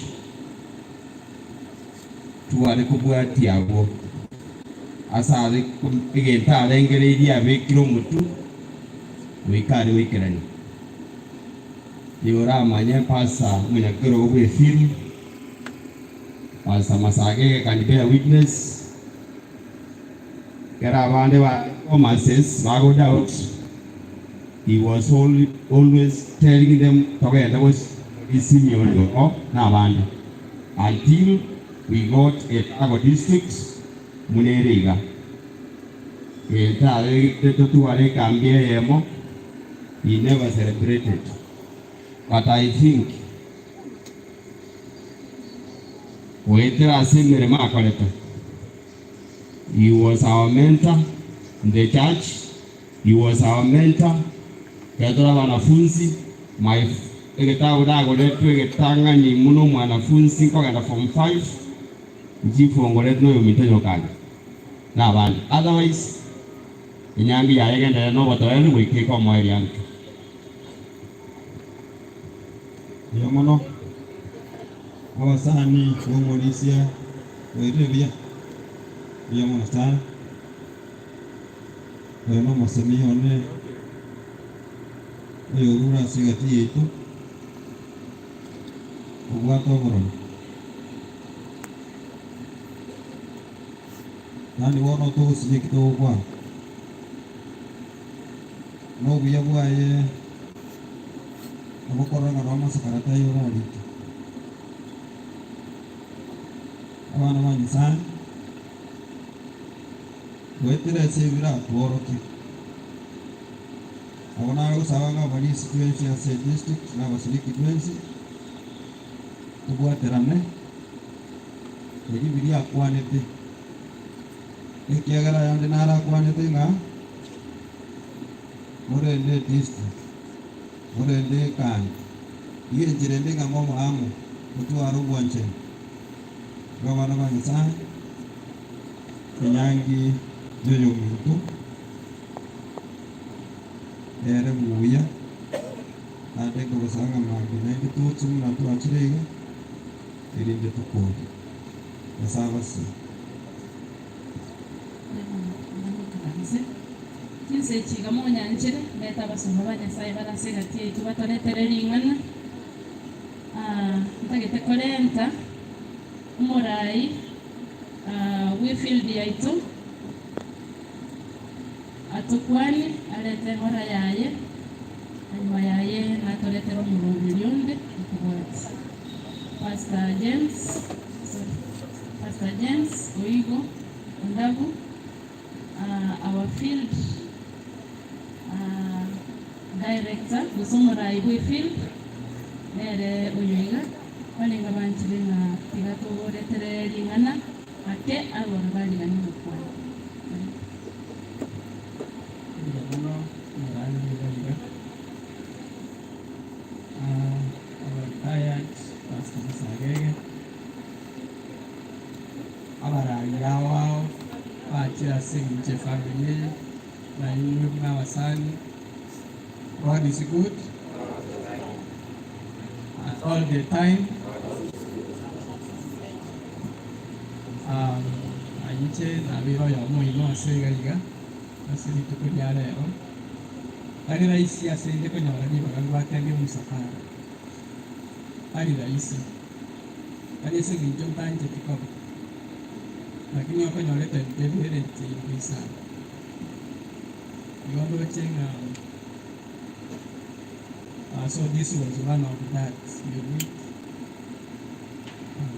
tware kobwatia abwo ase are egento arengereirie abekire omotwe goika are goikerania. Nigo oramanye Pastor omonyakerogo bw'efield, Pastor Masagege can bear witness, ekero abande ba performances bago doubt, he was always telling them togende gose Simeon oo na abande until we got Etago district buna ere iga. Egento abegete totware ekambi eyemo, he never celebrated but I think goetera ase emeremo akorete, he was our mentor in the church, he was our mentor ekero tore abanafunzi, my egetabu nagoretwe egetang'ani buna omwanafunzi nkogenda form five, nchifongoretwe na oyominto Nyokanga na abande. Otherwise enyangi yaye egenderere na obotoereru goika eke omoerio anke. Mbuya mono, abasani b'omorisia oirire buya, mbuya mono sana. Oyo nomosemi one oyorure ase egati yaito, obwate oborori. Yaani bono togosinya eki togokwana, na obuya bwaye obokorora ng'a nomosekara taiyo orarike. Abana ba Nyasaye, goetera ase ebiratworokie, nabo nagosaba ng'a abarisi twensi ase edistrict na abasiriki twensi, tobwaterane erio biria akwanete, ekiagera ayande naro akwanete ng'a morende edistrict, morende ekambi, iga enchera ende ng'a mobe amo, motware obwanchani bwa abana ba Nyasaye, enyangi y'oyominto ere buya. Naende nkogosaba ng'a mambia naende toche buna twachire iga, erinde tokore. Nyasae abasie. Chinsa echi iga monyanchere, ndete abasomba ba Nyasae bare ase egati yaito batoretere ring'ana. Ntagete korenta omorai bw'efield yaito Atokwanie, arente eng'ora yaye, na nyuma yaye natoretere omoroberi onde okobwatia. Pastor James, sorry, Pastor James Oigo Ondabu, our field director gose omorai bw'efield, nere oyo iga, barenge banchire ng'a tiga toboretere ring'ana ake aboro bariganie gokwana. Mbuya mono morande iga iga. Our retired Pastor Musagege, abarari ao ao bachire ase eng'encho efamiri eye, na inwe buna abasani, God is good and all the time. Um, inche nabeire oyomo oino ase iga iga ase rituko ria rero. Tari rahisi ase inde konyora ribaga ngwatebie omosafara. Tari rahisi. Tari ase eng'encho ntancheti koba. Lakini okonyora etimetable ere enchiri sana. Igo ndoche ng'a so this was one of that unique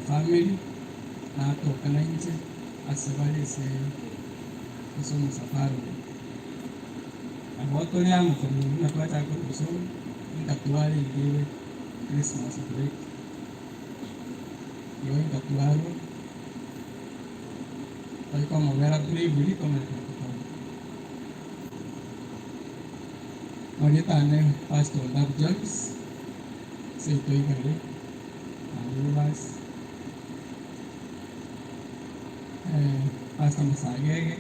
family natoka nainche ase bare ase ase omosafara oyo. Nabo tore amo korwa buna twachaka korwa Bosongo, inka twarenge Christmas break. Igo inka twarwa, tari komobera briefly komanya gotoma. Marieta ane Pastor Love James, seito igare, Rivers, Pastor Musagege,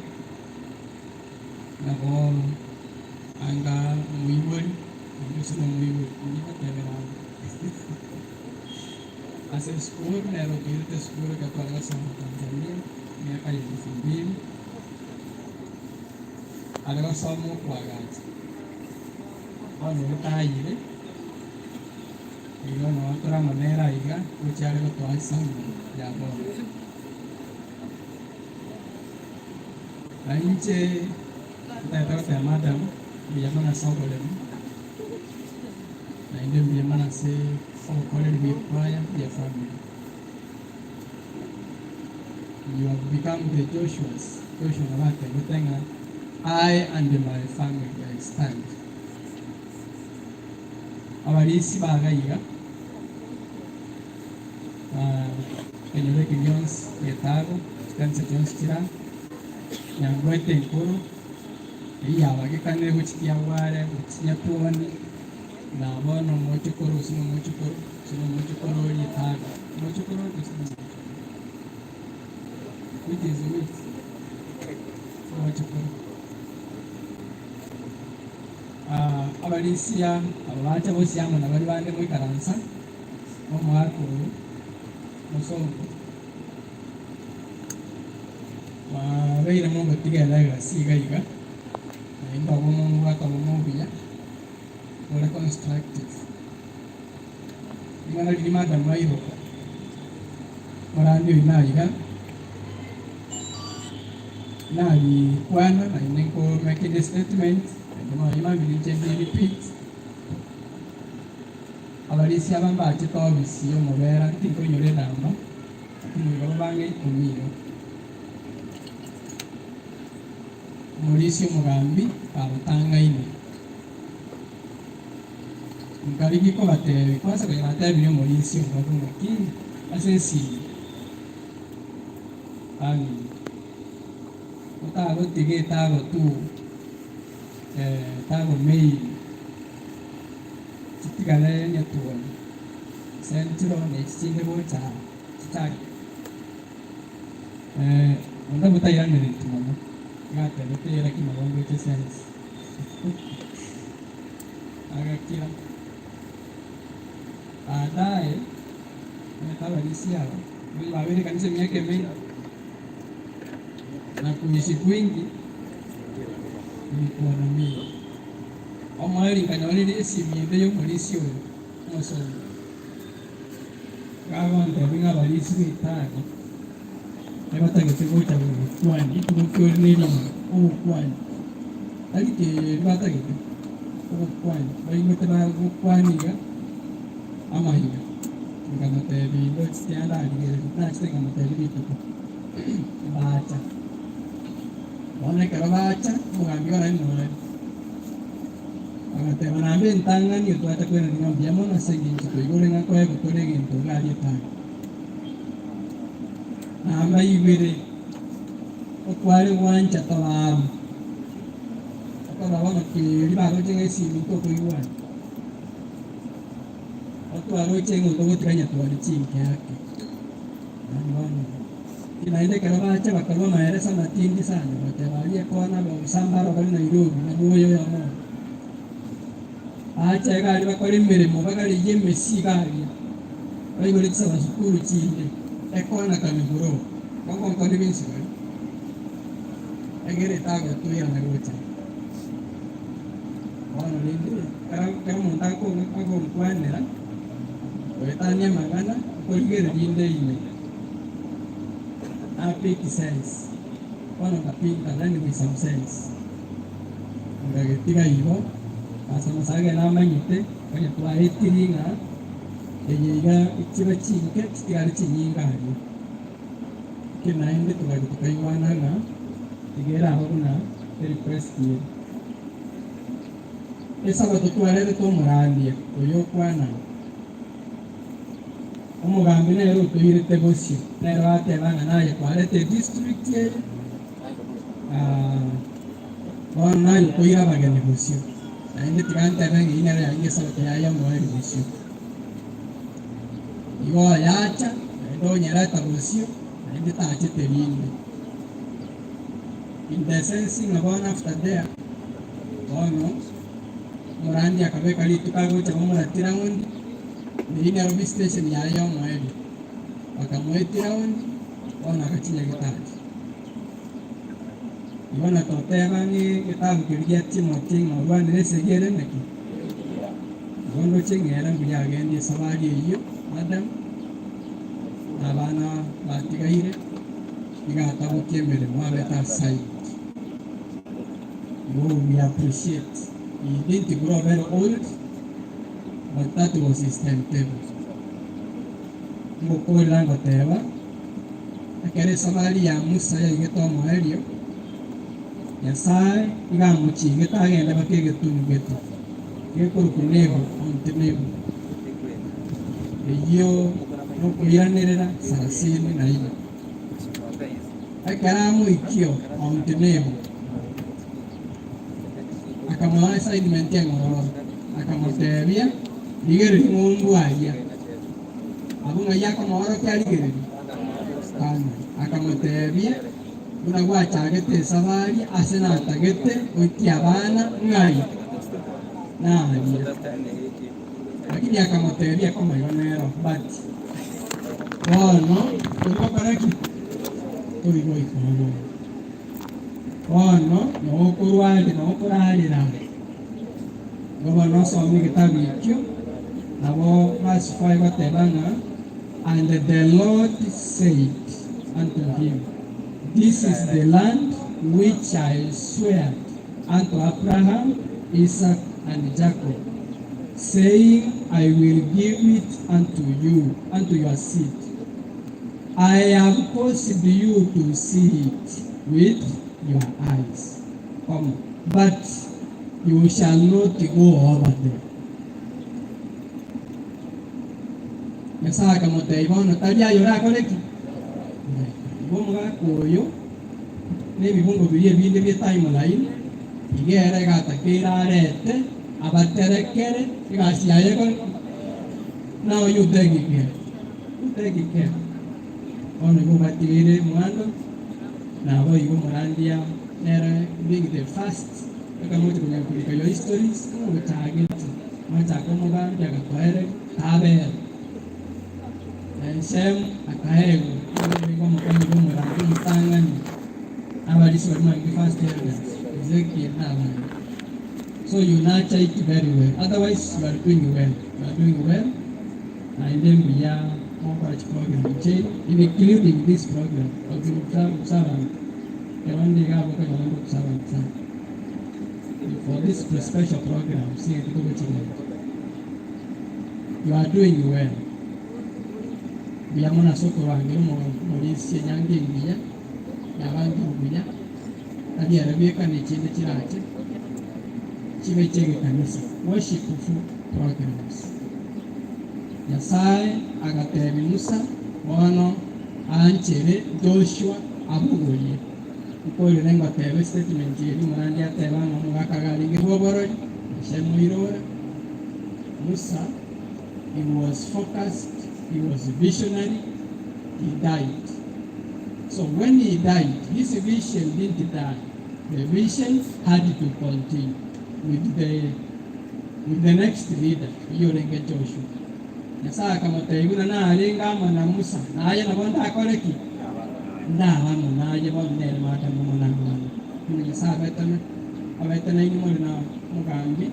nabo anga omoibori, naende ase omoibori, ndigotebera ase esukuru, nere otoirete esukuru ekero tware gosoma Tanzania, emiaka ya elfu mbili, are gosoma okoagacha. Bono ere tayire, igo noo tore amo nere aiga, gochia are gotoa esomo ya bono. Na inche ntagete goteba madam, mbuya mono ase oboremu, naende mbuya mono ase obokoreri bwa ekwaya ya family. You have become the Joshuas. Joshua nabo atebete ng'a I and my family I stand. Abarisi bagaiga ekenyoro eke gionsi getago chikanisa chionsi chira nyangwete enkoro eyio yabagekanire gochikia bware gochinyatwoni na bono omochokoro gose na omochokoro gose na omochokoro oria etago omochokoro gose na omochokoro which is which omochokoro abarisia aba bacha bosi amo na bari bande moikaransa omwaka oyo mosongo babeire mogotigera egasi iga iga naende obomo mbwate obomo obuya bore constructive ring'ana riria madam airoka morandi oyo naiga narikwana naende nko making a statement naende nonya ninche ndi repeat abarisia aba mbachete ofisi ya omobera tinkoinyora enamba lakini igo babange ikomi igo omorisia omogambi babatangaine nkarigi kobatebi kwanza kwenye natebire omorisia omogambi ng'aki ase esimi ani otagotiga etago tu tago main chitigare nyatuoni central na echi chinde gocha chichake onda butairanĩrĩtie mono gatebete lakini nabo ndoche sense agakira baadaye abarisia aba babere kanisa miaka mingi na kuishi kwingi nilikuwa na mimi omweri nkanyorire esimu ende y'omorisi oyo omosongo gagontebia ng'a abarisi baitago ebatagete gocha gokwani gokiori nerima ogokwani tari keri batagete ogokwani baigwete bagokwaniga amahiga nkamotebia ndochitiandarigereria nachete nkamotebia rituko bacha bono ekero bacha omogambi orari norari agateba nambe entang'ani otwate kwerania ng'a mbuya mono ase eng'encho toigure ng'a koegwa tore egento iga aria etanga namba ibere okware gwancha tobaamo okorora bono keri baroche ng'a esimi ntokoigwana otwaroche ng'a otogotiga nyatware chinke ake yaani bono naende ekero bacha bakarwa amaeresa amatindi sana bateba aria ekona bagosambara bari Nairobi nabo oyo oyomo. Baacha iga aria bakore emeremo, bagareyie emesie iga aria, baigore chisabasukuru chinde, ekona kamiguro, bogonkoni bwensi baria, egere etagotoirana gocha. Bono rende ekero ekero omonto agonkwanera, goetania amang'ana, nkorigereria inde ime, na pick sense, bono nkapinga then with some sense. Ngagetiga igo, ase omosacha namanyete, onye twaetirie ng'a eye iga chibe chinke chitigare chinyinge aria. Eke naende togachia tokaigwana ng'a iga erabe buna erequest ere. Esabato twarerete omorandia oyo okwana, omogambi nere otoirete bosio, nere ateba ng'a naye kwarete edistrict eye, Bono naye okoira abageni bosio, naende tiga ntebe ng'a eyio nero yarenge esabato yaye y'omoerio bosio. Igo oyacha, naende onyereta bosio, naende tachete rinde. In the sense ng'a bono after there, bono omorandia akabeka rituko agocha bamoratie round, na eyio nero visitation yaye y'omoerio. Bakamoetia round, bono agachia nyagetari. Igo natoteba ng'a egetabu keria gia Timoti ng'a orwanere esegi ere naki? Igo ndoche ng'a ere mbuya agendie esabari eyio Adam, na abana batigaire, iga atabokia emeremo abete assigned. Igo we appreciate, he didn't grow very old, but that was his timetable. Ngokorera ngoteba. Ekero esabari ya Musa yaigete omoerio, Nyasae iga amochiigete agende baka egetunu gete gekorokwa Nebo, Mount Nebo, eyio nokoiranerera sarasini na ine. Ekero amoikio Mount Nebo, akamoa assignment eng'ororo, akamoteebia, Rigereria ng'umbu aria. Abwo ng'ai akomoorokia arigererie? Kana akamoteebia, Buna gwachagete esabari ase natagete goikia abana, ng'ai naria? Lakini akamoteebia, Koma igo nero, but bono tori gokora ki? Tori goika obobe. Bono nogokorwaria, nogokorarera. Igo bono osome egetabu ekio, nabo verse 4 egoteba ng'a, And the Lord said unto him, This is the land which I sware unto Abraham, Isaac, and Jacob, saying, I will give it unto you, unto your seed. I have caused you to see it with your eyes, comma, but you shall not go over there. Nyasae akamotebia, Bono tari aye orakore ki? Oraike. Igo omogaka oyo na ebibungo biria ebinde bie timeline, iga ere egatakeire arete abaterekere egasi yaye ekore ki? Now you take care. You take care. Bono igo obatigeire omwando, naboigo omorandia nere being the first Ekero mogochia konyara korika your histories, ng'a gochagete, mwachaka omogambi agatoereria, tabera. Ensemo akaegwa, nigo omokonyi bw'omorangi omotang'ani, abarisia baria mwarenge first elders, Ezekiel na abande. So you nurture it very well, otherwise you are doing well, you are doing well, naende mbuya mogokora chiprogram chiaino, including this program, observant. Ekero onde iga abokonyora onde okusaba sana for this special program sing'aki togochigenda. You are doing well. Mbuya mono ase okorwangera omorisia enyangi engiya yabangirwe buya tari ere bweka na echinde chirache chibe chi'egekanisa worshipful programs. Nyasae agatebia Musa, Bono aanchere Joshua abogorie. Nkorire ngoteba estatement eria omorandia ateba ng'a omogaka iga arenge bw'oborori, gose moirore. Musa, he was focused, he was visionary, he died. So when he died, his vision didn't die, the vision had to continue with the. With the next leader, oyio orenge Joshua. Nyasae akamotebia, Buna narenge amo na Musa, naye nabo ndakore ki? Ndabe amo naye bono nere maakane amo nabana. Buna Nyasae abetane, abete nainwe more na omogambi,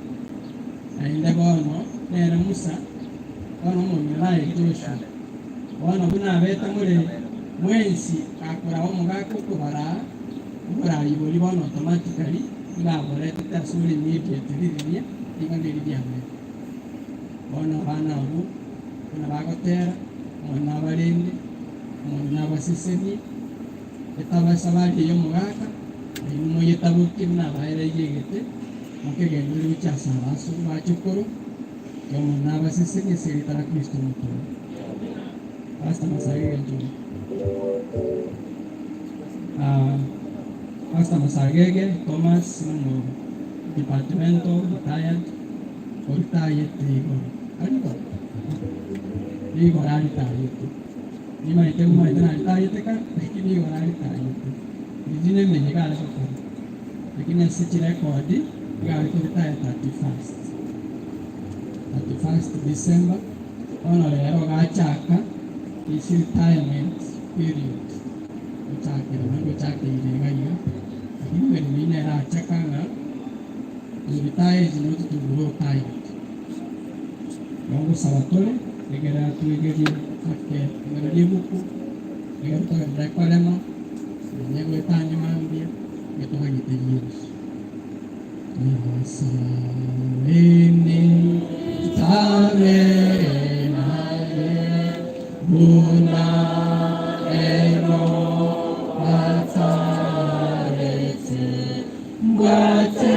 naende bono nere Musa, bono omong'ina naye Joshua. Bono buna abete more mwensi gakoraa omogaka okobaraa, oboraai boria bono automatically iga aboretete ase ore immediate riria ring'ana eri riabete. Bono abana abwo buna bagotera, Omonene abarende, Omonene abasesenie, etaba esabari eye y'omogaka, na inwe moyetabokie buna abaereirie egete, mokegenderere gochia ase abaso bachokoro, ki Omonene abasesenie ase erieta ria Kristo Omotoori. Pastor Masagege Njuma. Ah, Pastor Masagege Thomas nomo departmental retired oritayete igoro. Ari igoro? Nigo aritayete. Nimaete maete naritayete kare, lakini nigo aritayete. Riria nemenye iga are gokora. Lakini ase chirekodi, iga are koritaya 31st. 31st December, bono rero gachaka his retirement period. Gochakera naende ochakeire iga iga, lakini emeremo eyio nere achaka ng'a to retire is not to grow tired. Igo ngosaba tore, egere atwegerie ake ring'ana ri'ebuku, egere togenderere korema, nonya goetania mambia, getoganyete Yeso. Nyasae nintame naye buna ero atarete, mbwate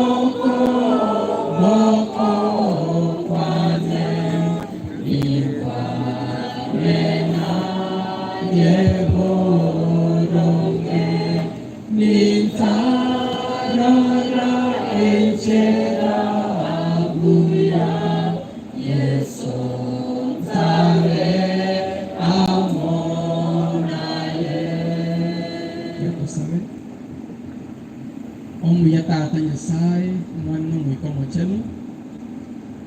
okoboko kwane, ninkwane naye boronge. Nintarora enchera buya, Yeso ntabe amo naye. Tosabe. Omuya Tata Nyasae, Omwana na Omoika Omochenu,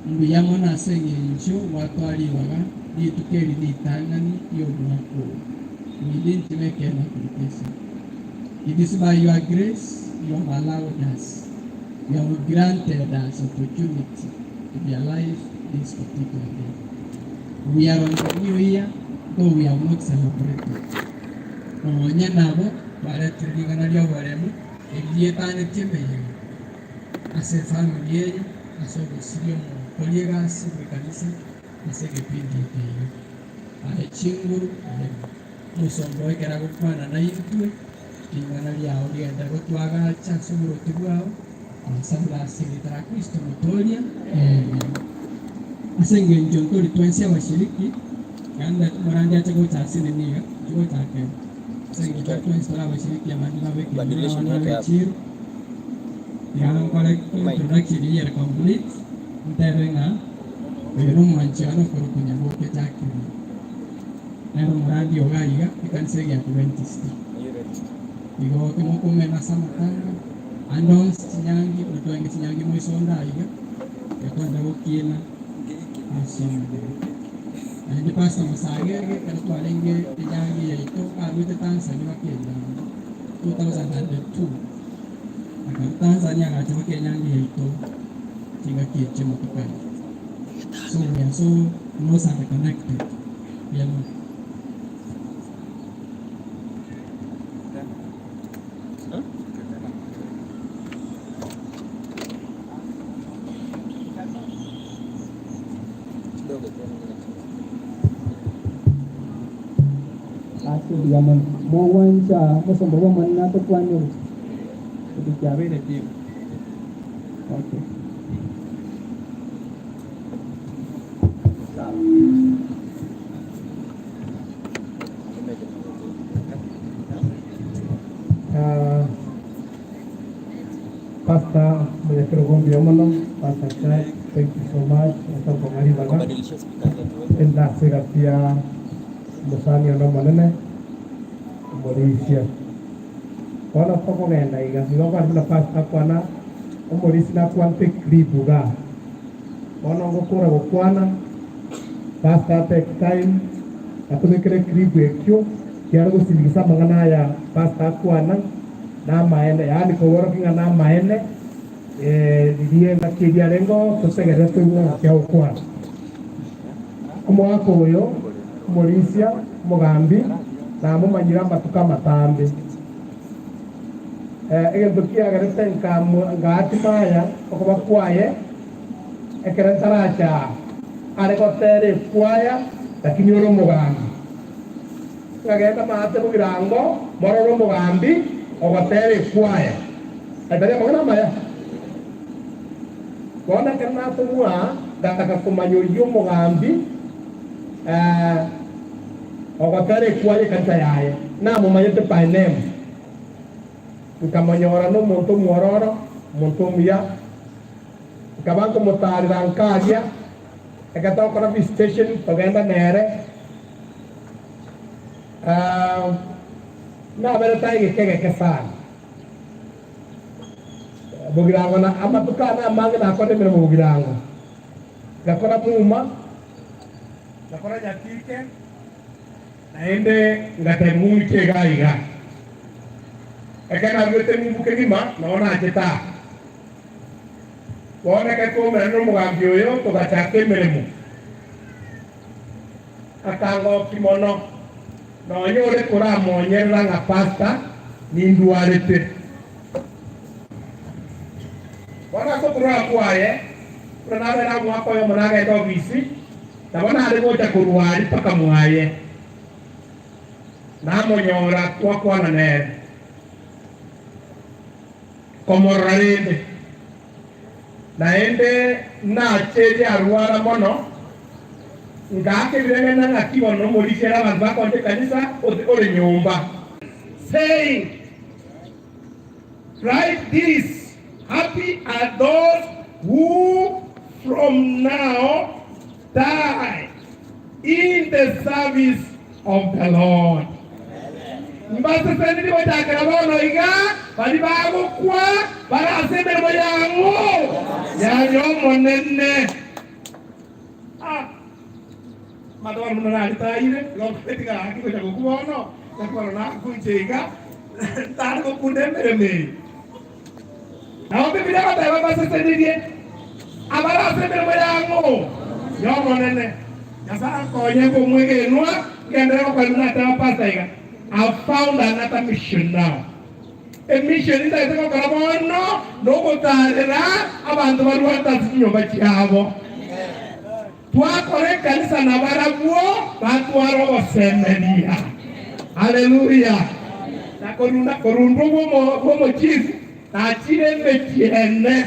mbuya mono ase eng'encho gwatoa ribaga rituko eri ritang'ani ri'omwaka oyo. We didn't make an application. It is by your grace you have allowed us, you have granted us opportunity to be alive this particular day. We are on the new year though we have not celebrated. Nonye nabo twaretire ring'ana ri'oboremu eri rietanetie emeyega ase efamiri eye ase ogosiria omokori egasi bw'ekanisa ase egepindi eke iga. Aye chinguru oreme. Omosomba oo ekero agokwana naintwe, ring'ana riao rigende gotwagacha ase oboroti bwao, twasabire ase erieta ria Kristo Omotooria. Amen. Ase engencho ntori twensi abashiriki, genda omorandia ache gocha ase nini iga, ache gocha akebe. Ase engencho twensi tore abashiriki abande babe ekenyoro abande babe echiro, iga nkore introduction eyio ere complete, ntebe ng'a oyo nomwanchi one okorokwa Nyaboke Jacqueline. Nere omorandi ogo aiga ekanisa eye ya Adventist. Igo timokomena ase amatanga ande onsi chinyangi, buna twarenge chinyangi moisonde aiga, ekero twaenda gokiina ase Omonene. Naende Pastor Musagege ekero twarenge enyangi yaito arwete Tanzania baka enyangi 2002, akarwa Tanzania agacha baka enyangi yaito chingaki echio motokani. So we are so close and connected. Mbuya mono. Ase mbuya mono. Mogwancha omosomba bw'Omonene atokwanere? Eke kiabeire timo. Okay. Pastor Omonyakerogo mbuya mono, Pastor Chad, thank you so much ase okong'a ribaga inde ase egati ya omosani one omonene omorisia. Bono tokogenda iga, igo kwane buna pastor akwana. Omorisia nakwante clip igaa. Bono ngokora gokwana, Pastor take time atobekere eclip ekio kiare gosindikisa amang'ana aya Pastor akwana namaene, yaani koborokia ng'a namaene riria engaki eria arenge oo totegerere toigwe ng'aki agokwana. Omogaka oyo, omorisia, omogambi, namomanyire amatuko amatambe. Egento kiagerete ngaatima aya okoba kwaye, ekero ntaracha aa, are gotera ekwaya, lakini ore omogambi. Nkagenda maate bogirango morore omogambi ogotera ekwaya. Aye tari amang'ana amaya? Bono ekero natomwa aa, ngataka komanya oyio omogambi ogotera ekwaya ekanisa yaye, namomanyete by name. Nkamonyora nomonto omwororo, omonto omuya, nkaba nkomotaarera nkaria, ekero togokora visitation togenda nere. Naberete aye egeka egeke sana. Bogirango na amatuko ane amange nakora emeremo bogirango. Ngakora muma, ngakora nyatike, naende ngateba ng'uche iga iga. Ekero naruete ng'umbu kegima, nabo nachete aa. Bono ekero twaumerana nomogambi oyo, togachaka emeremo. Akangokia mono, nonya ore koramonyerera ng'a pastor nindwarete. Bono ase okorwara kwaye, buna nabeire omwaka oyomo nagenda obisi, nabo nare gocha korwa aria mpaka mwaye, namonyora twakwana nere. Komorora rende, naende nacheria arwara mono, ngaaka ebireng'enena ng'aki bono omorisia ere abanto bakoncha ekanisa ore nyomba. Saying, Write this, Happy are those who from now die in the service of the Lord. Mbasesenirie gochakera bono iga baria bagokwa bare ase emeremo yang'o yaye Omonene. Ah, abanto barabwo buna naritaire, igo nkotiga gaki gocha gokwa bono, naki bono nakunche iga, ntare gokunda emeremo eye. Nabo Biblia egoteba mbasesenirie abare ase emeremo yang'o y'Omonene. Nyasae akonye komwegenwa ngenderere gokora buna ateba pastor iga, I've found another mission now. Emission ntagete gokora bono nogotarera abanto barwate ase chinyomba chiabo. Twakora ekanisa nabarabwo batware ogosemeria. Haleluya! Na korunda korundwa bw'omochief nachire emechie ene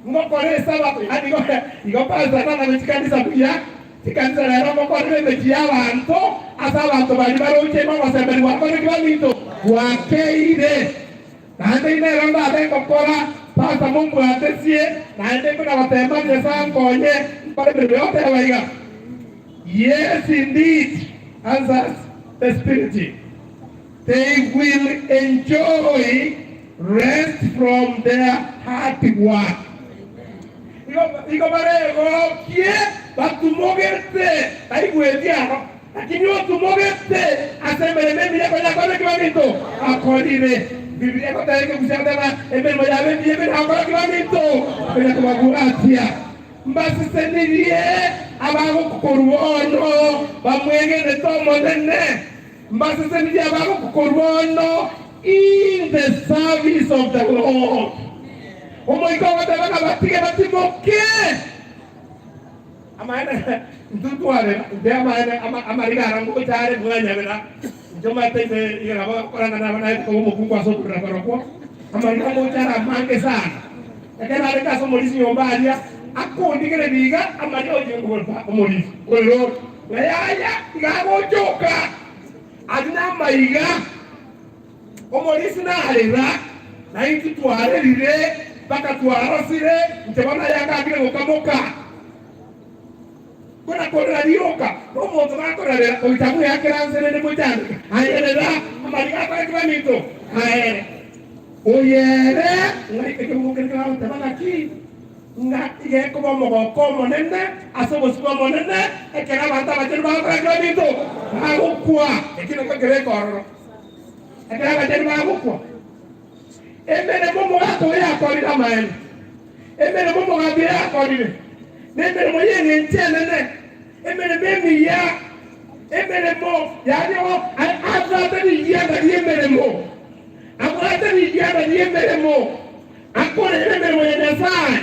ngokora esabato yaani igo igo pastor tanabe chikanisa buya chikanisa rero ngokorera emechie y'abanto ase abanto baria baroche ime ogosemeria gwakore ki baminto gwakeire. Naende inero ndabe ngokora, Tata mombwatesie, naende mbuna goteema Nyasae ankonye nkore emeremo y'ogoteba iga, Yes indeed, answers the Spirit, they will enjoy rest from their hard work. Igo baregokie batumogete, taigweti aro. Lakini otumogete ase emeremo emiya konya akore ki baminto? Akorire. Biblia egoteba ekegusia goteba emeremo yabo emiya ebe nagokora ki baminto? Konya kobabwatia. Mbasesenirie abagokokorwa bono bamwegenete Omonene. Mbasesenirie abagokokorwa bono in the service of the Lord. Omoika ogoteba ng'a batige batimoke. Amaene, intwe ntware inche amaene amariga ara ngocha are mwanyabera, inche omanyete ime iga nabo akorang'ana nabo naye koba omokungu ase okorera korokwo, amariga ngocha are amange sana. Ekero narenge ase omorisia nyomba aria, akondigereria iga, amariga gochia kobota omorisia, korera ore, ng'a yaya, iga agochoka, aria namaiga. Omorisia narera, na intwe twarerire mpaka twarosire, inche bono aye akangire gokamoka. Kona korera rioka, na omonto gakorerera goika bweakera nse rende mochandeke, aye rera, amariga akore ki baminto? Aere. Oyo ere ng'a ekebugo keria kegagoteba ng'aki? Ng'a igekoba omogoko omonene ase obosio bw'Omonene, ekero abanto abachenu bagokora kera ebinto bagokwa. Ekio nakio ekereko ororo, ekero abachenu bagokwa. Emeremo omogaka oyo akorire amaene, emeremo omogambi oyo akorire, nemeremo y'engencho enene, emeremo emiya, emeremo yaria abwate rigianda ri'emeremo, abwate rigianda ri'emeremo, akorere emeremo ya Nyasae.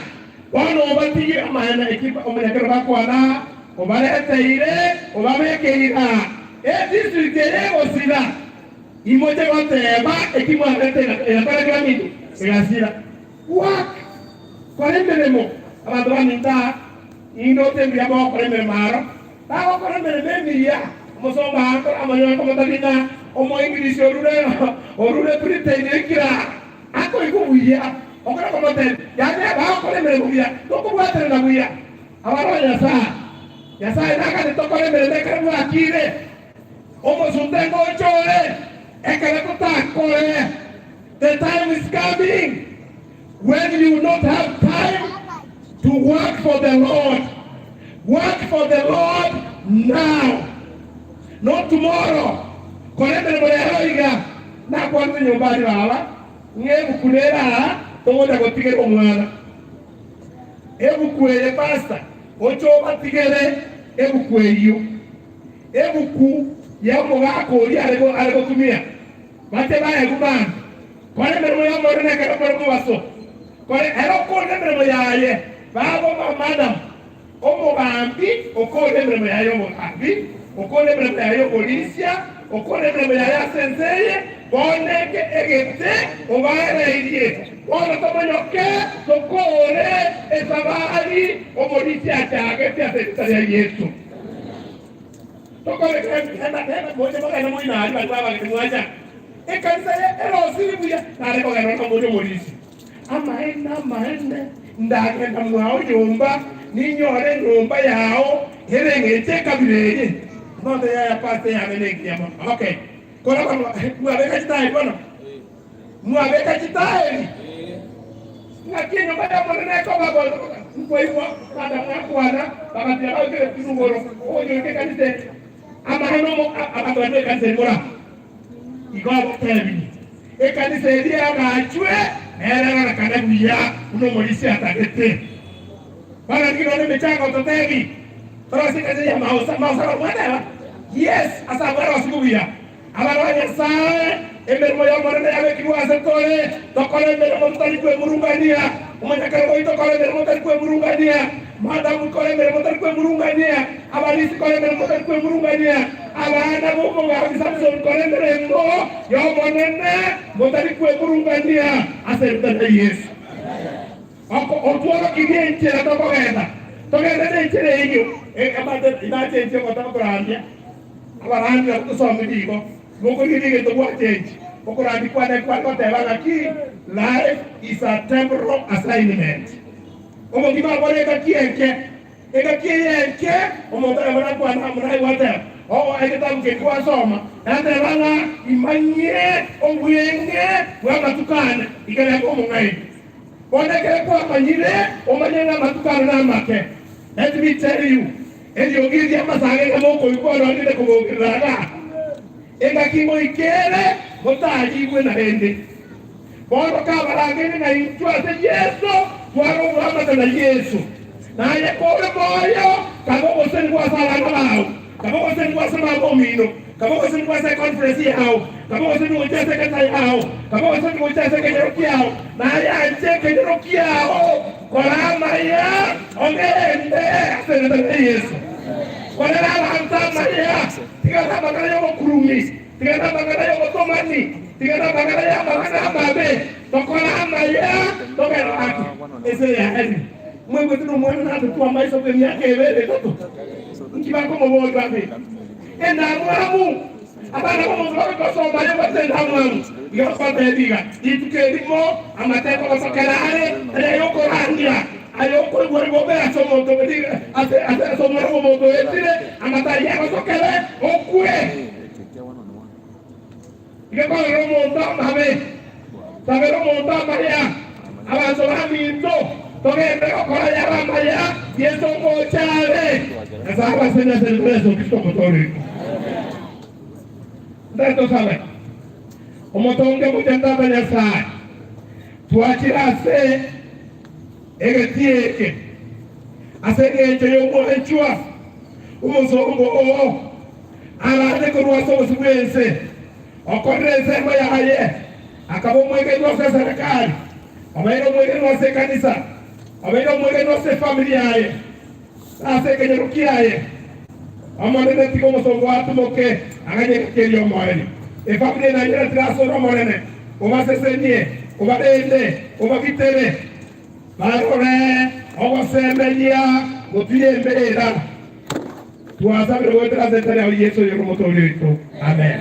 Bono obatige amaene eki omonyakero bakwana, obareteire, obabekeire aa edistrict eye egosira. Imoche goteeba eki mwarete egakora kera minto egasira. Work! Kora emeremo. Abanto baminto aa, nindoche mbuya mogokora emeremo aro. Bagokora emeremo emiya. Omosomba aa nkore amanyonga nkomotogia ng'a Omoingilisi orure orure Britain oikire aa, akoigwa buya. Okore komotebia, yaani bagokora emeremo buya, tokobwaterana buya. Abana ba Nyasae. Nyasae nagane tokore emeremo ekero bwakire. Omosunte ngocha ore, ekero totakore. The time is coming when you will not have time to work for the Lord. Work for the Lord now, not tomorrow. Kora emeremo rero iga. Nakwanete nyomba aria baba, ng'a ebuku nere aa togocha gotigera omwana. Ebuku eye pastor, oche obatigere ebuku eyio. Ebuku y'omogaka oria are gotumia, bache baegwe mambia. Kora emeremo y'Omonene ekero more mobaso, kore ere okoorire emeremo yaye, baba madam, omogambi okoorire emeremo yaye y'obogambi, okoorire emeremo yaye y'oborisia, okoorire emeremo yaye ase ense eye, bono eke egete obaereirie, bono tomonyoke tokoore esabari omorisia achagete ase erieta ria Yeso. Tokore mogende moino aria baria babageni mwancha ekanisa eye erosiri buya, nare kogenda nomonto omorisia. Amaene, amaene, ndagenda mwao nyomba, ninyore enyomba yao ere eng'encho ekabira eye. Bono yaya pastor yane nengiya mono. Okay. Kora bono mwabeka chitaeri bono? Mwabeka chitaeri? Ng'aki enyomba y'Omonene ekoba bono? Nkwaigwa banda mwakwana, bagatira baikire rugoro, ogonyoreka ekanisa eye. Amaene omo abanto baria b'ekanisa eri mora igo agotebirie. Ekanisa eria eagachwe nere erorekane buya buna omorisia atagete. Bono rigia nonya emechango totebi torosie ekanisa ya maosa, maosa nabo mwateba? Yes, ase abwo arosigwe buya. Abana ba Nyasae, emeremo y'Omonene yabekirwe ase tore, tokore emeremo totari kwemurungania. Omonyakerogo oito kora emeremo otari kwemurungania. Madamu kora emeremo otari kwemurungania. Abarisi kora emeremo otari kwemurungania. Abana b'omogambi Samson kora emeremo y'Omonene motari kwemurungania ase erieta ria Yeso. Oko otworokirie enchera tokogenda, togende nenchera eyio. Inachenchie gotaka korandia. Abarandi nabo tosometi igo, mokorigereria egento gwachenchi. Okorandia kwane kware goteba ng'aki, Life is a temporal assignment. Obogima bore engaki enke. Engaki eye enke omonto oyomo nakwane amo naye gwateba, Oo, egetabu keria gwasoma, nateba ng'a imanyie obweng'e bw'amatuko ane, iga nebe omong'aini. Bono ekero kwamanyire, omanye ng'a amatuko ane namake. Let me tell you, Eriogi ri'amasaga ng'a mokoigwa ororire kobogerera iga, engaki moikere motarigwe naende. Bono kabarangeire ng'a intwe ase Yeso tware oboamate na Yeso, naye kore moyo, kabe ogosenigwa ase abana bao, kabe ogosenigwa ase mama omino, kabe ogosenigwa ase econference yao, kabe ogosenigwa gochia ase ekanisa yao, kabe ogosenigwa gochia ase ekenyoro kiao, naye anche ekenyoro kiao. Kora amaya, ogende ase erieta ria Yeso. Korera abanto amaya, tiga namang'ana y'obokurumi, tiga namang'ana y'obotomani, tiga namang'ana y'amang'ana amabe. Tokore amaya, togende ake ense ya Henry. Mwaigwete nomwana natotwe amaiso bw'emiaka ebere etato? Inki bakomoboria babe? Endamwamu. Abana b'omonto babe gosoma aye obwate endamwamu. Iga bakobatebia iga, Rituko erimo amateeko gosokera are, aria ayokorandia, aye okoigwa ribobe ase omonto ase ase omwana bw'omonto oetire, amato ayio agosokere, okwe. Iga korora omonto amabe. Sabera omonto amaya, abanto baminto, togende gokora ayare amaya, Yeso ngocha are. Nyasae abasenie ase ring'ana Yeso Kristo Omotoori oito. Ntari tosabe. Omotongi omochenu Tata Nyasae, twachire ase egetii eke ase engencho y'omwanchwa omosongo oo arache korwa ase obosio bw'ense, okorire ensemo yaye, akaba omwegenwa ase eserekari, obeire omwegenwa ase ekanisa, obeire omwegenwa ase efamiri yaye, na ase ekenyoro kiaye. Omonene, tiga omosongo oo atumoke aganye engaki eria omoerio. Efamiri eye nayeretire asore Omonene, obasesenie, obarende, obagitere, barore ogosemeria gotwe y'embeera. Twasabire goetera ase enchera yao Yeso oyore Omotoori oito. Amen.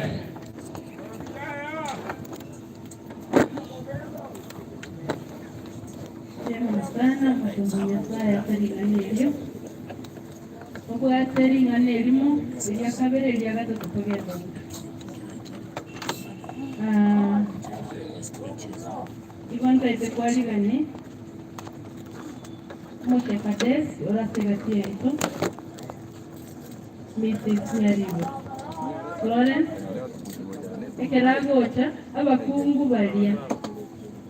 Mbuya sana omotomwa Nyasaye ase ring'ana erio. Obwate ring'ana erimo, eria kabere, eria gatato togende inka. Ah, igo ntaete kwarigani omoshepherdes ore ase egati yaito, Mrs. Nyaribo Florence, ekero agocha abakungu baria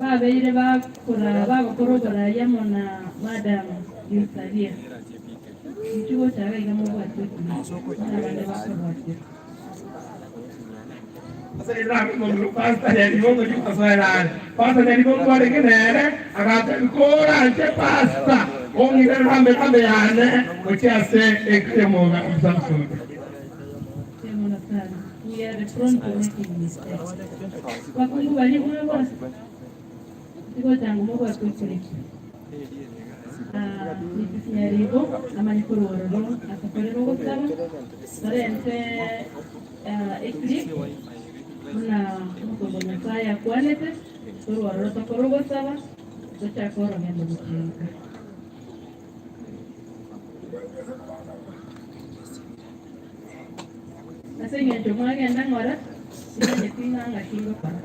babeire bakora bagokora oborai amo na Madam Eustaria. Inchuo gocha iga iga mobwate ekina, buna abande bakobwatera. Pastor Nyaribongo chikosoera are. Pastor Nyaribongo arenge nere agatebia koranche pastor ong'ire rambe rambe yane gochia ase enka y'omogambi Samson. Mbuya mono sana. We are prone to making mistakes. Bakungu baria mwabora tigocha ngo mobwate okoreka. Ah, Mrs. Nyaribo amanye korwa ororo atokorere ogosaba torente ah, eclip buna omosomba o Nyasaye akwanete torwa ororo tokore ogosaba tochake orogendo gochia nka. Ase engencho mwagenda ng'ora, timanyeti ng'a ng'aki ngokora.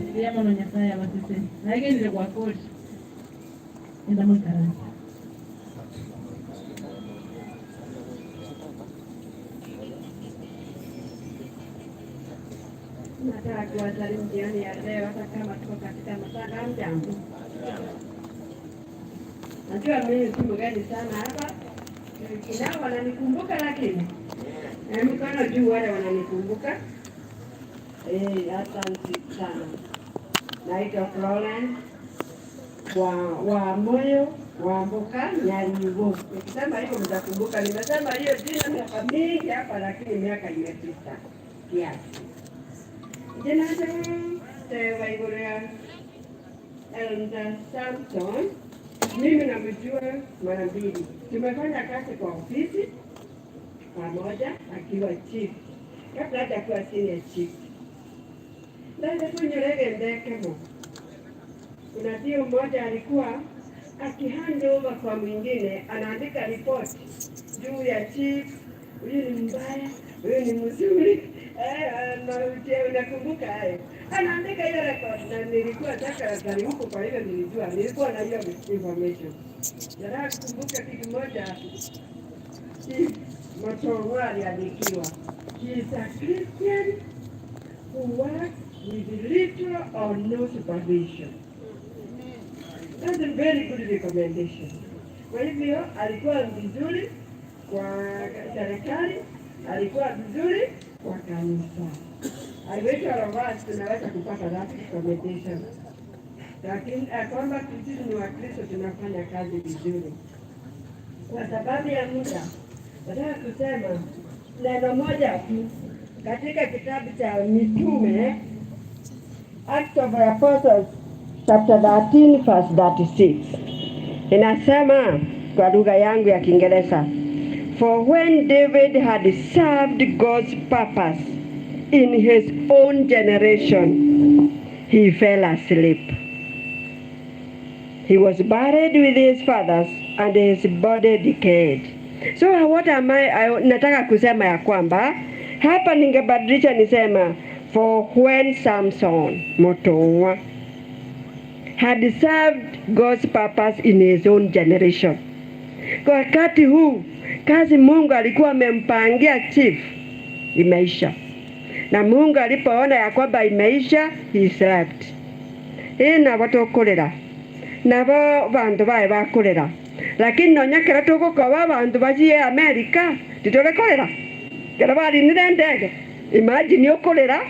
Mbuya mono Nyasaye abasesenie. Nagenire gwakori. Enda moikaranse. Nataka kuwasalimu jioni ya leo hata kama tuko katika masaa. Hamjambo? Najua mimi si mgeni sana hapa, ingawa wananikumbuka, lakini mkono juu wale wananikumbuka. Asante sana. Naitwa Florence wa moyo wa Mboka Nyaribo. Nikisema hivyo mtakumbuka, nimesema hiyo jina miaka mingi hapa, lakini miaka imepita kiasi. Jina Tewa iguru ya Elder Samson, mimi namjua mara mbili. Tumefanya kazi kwa ofisi pamoja akiwa chief, kabla hajakuwa senior chief. Ndende tunyurege ndekemo. Kuna tio mmoja alikuwa akihand over kwa mwingine, anaandika ripoti juu ya chief, huyu ni mbaya, huyu ni mzuri. Unakumbuka hayo? Anaandika hiyo record, na nilikuwa secretary huko, kwa hivyo nilijua, nilikuwa na hiyo information. Nataka kukumbuka kitu moja, Chief Motongwa aliandikiwa, he is a Christian who works with little or no supervision. That's a very good recommendation. Kwa hivyo alikuwa vizuri kwa serikali. Alikuwa vizuri kwa kanisa. I wish all of us tunaweza kupata that recommendation. Lakini eh, kwamba sisi ni Wakristo tunafanya kazi vizuri. Kwa sababu ya muda, nataka kusema neno moja tu katika kitabu cha Mitume, Acts of the Apostles chapter 13 verse 36 inasema kwa lugha yangu ya Kiingereza, for when David had served God's purpose in his own generation he fell asleep. He was buried with his fathers and his body decayed. So what am I, nataka kusema ya kwamba hapa ningebadilisha nisema for when Samson Mutua had served God's purpose in his own generation. Kwa wakati huu kazi Mungu alikuwa amempangia chief imeisha, na Mungu alipoona ya kwamba imeisha, he slept. Ĩ nabo tũkũrĩra nabo banto baye bakorera, lakini nonya ekero togokoba abanto bachie America titore korera ekero barinire endege. Imagine okorera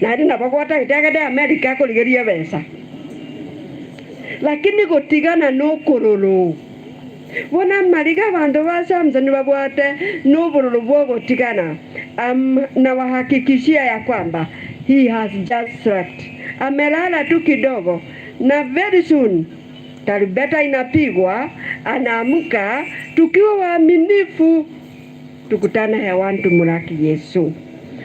naende nabo gwatagete agende America akorigerie ebesa. Lakini gotigana nokororo. Bono amariga abanto ba Samson babwate nobororo bw'ogotigana. Am, nawahakikishia ya kwamba he has just slept. Amelala tu kidogo na very soon tarumbeta inapigwa, anaamka. Tukiwa waaminifu, tukutane hewani tumulaki Yesu.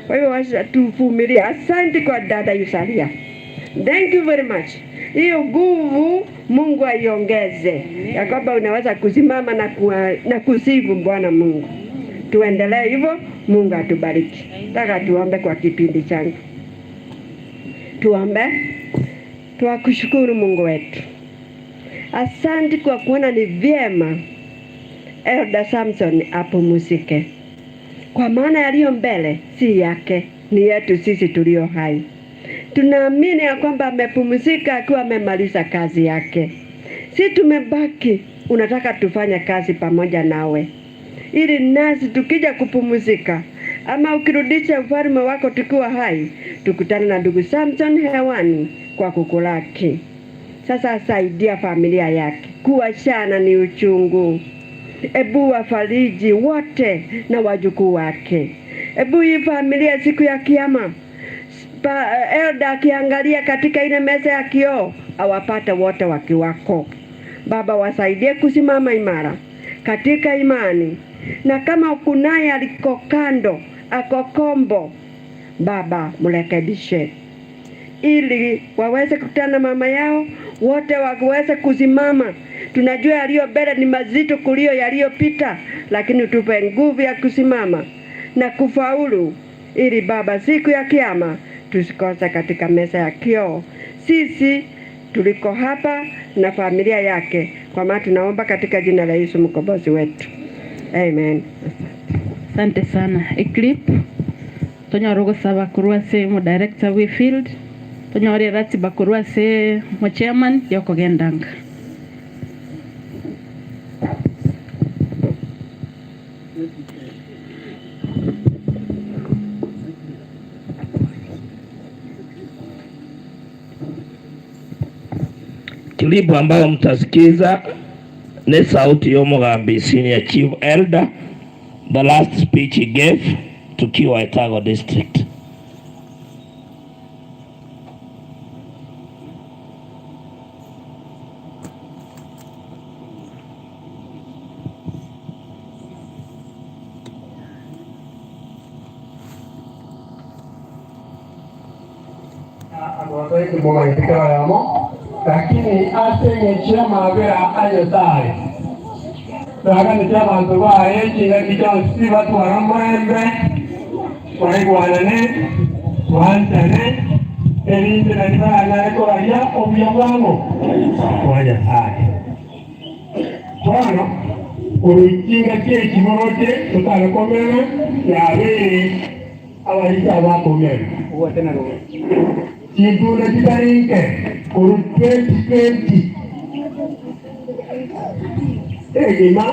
Kwa hivyo wacha tuvumilie. Asante kwa dada Yusalia. Thank you very much. Hiyo nguvu Mungu aiongeze ya kwamba unaweza kusimama na, kuwa, na kusifu Bwana Mungu. Tuendelee hivyo, Mungu atubariki. Nataka tuombe kwa kipindi changu. Tuombe. Twakushukuru Mungu wetu, asante kwa kuona ni vyema Elder Samson apumzike, kwa maana yaliyo mbele si yake, ni yetu sisi tulio hai. Tunaamini ya kwamba amepumzika akiwa amemaliza kazi yake. Si tumebaki, unataka tufanye kazi pamoja nawe, ili nasi tukija kupumzika ama ukirudisha ufalme wako tukiwa hai, tukutane na ndugu Samson hewani kwa kukulaki. Sasa saidia familia yake, kuwachana ni uchungu. Ebu wafariji wote na wajukuu wake. Ebu hii familia siku ya Kiyama, elder akiangalia katika ile meza ya kioo awapate wote wakiwako. Baba, wasaidie kusimama imara katika imani, na kama kunaye aliko kando ako kombo, Baba mrekebishe ili waweze kukutana na mama yao wote waweze kusimama. Tunajua yaliyo mbele ni mazito kulio yaliyopita, lakini tupe nguvu ya kusimama na kufaulu, ili Baba, siku ya Kiyama tusikose katika meza ya kioo, sisi tuliko hapa na familia yake, kwa maana tunaomba katika jina la Yesu mkombozi wetu, amen. Asante sana. Eclip tonyore ogosaba korwa ase omo-director bwe efield, tonyore eratiba korwa ase omo-chairman yokogenda nka. Clip ambayo mtasikiza ni sauti ya Omogambi Senior Chief Elder, the last speech he gave tukiwa Etago District. Abanto baito kera oyomo, lakini ase engencho y'amabera a Nyasae, twaganetie abanto baye chingaki chionsi batware omorembe, twaigwanane, twanchane, erinde nario baranyare koraria obuya bwang'o bwa Nyasae. Bono korwa chingaki echi moroche totare komena, yabeire abarisia abakomena. Chintunda chitari inke korwa 2020 egima,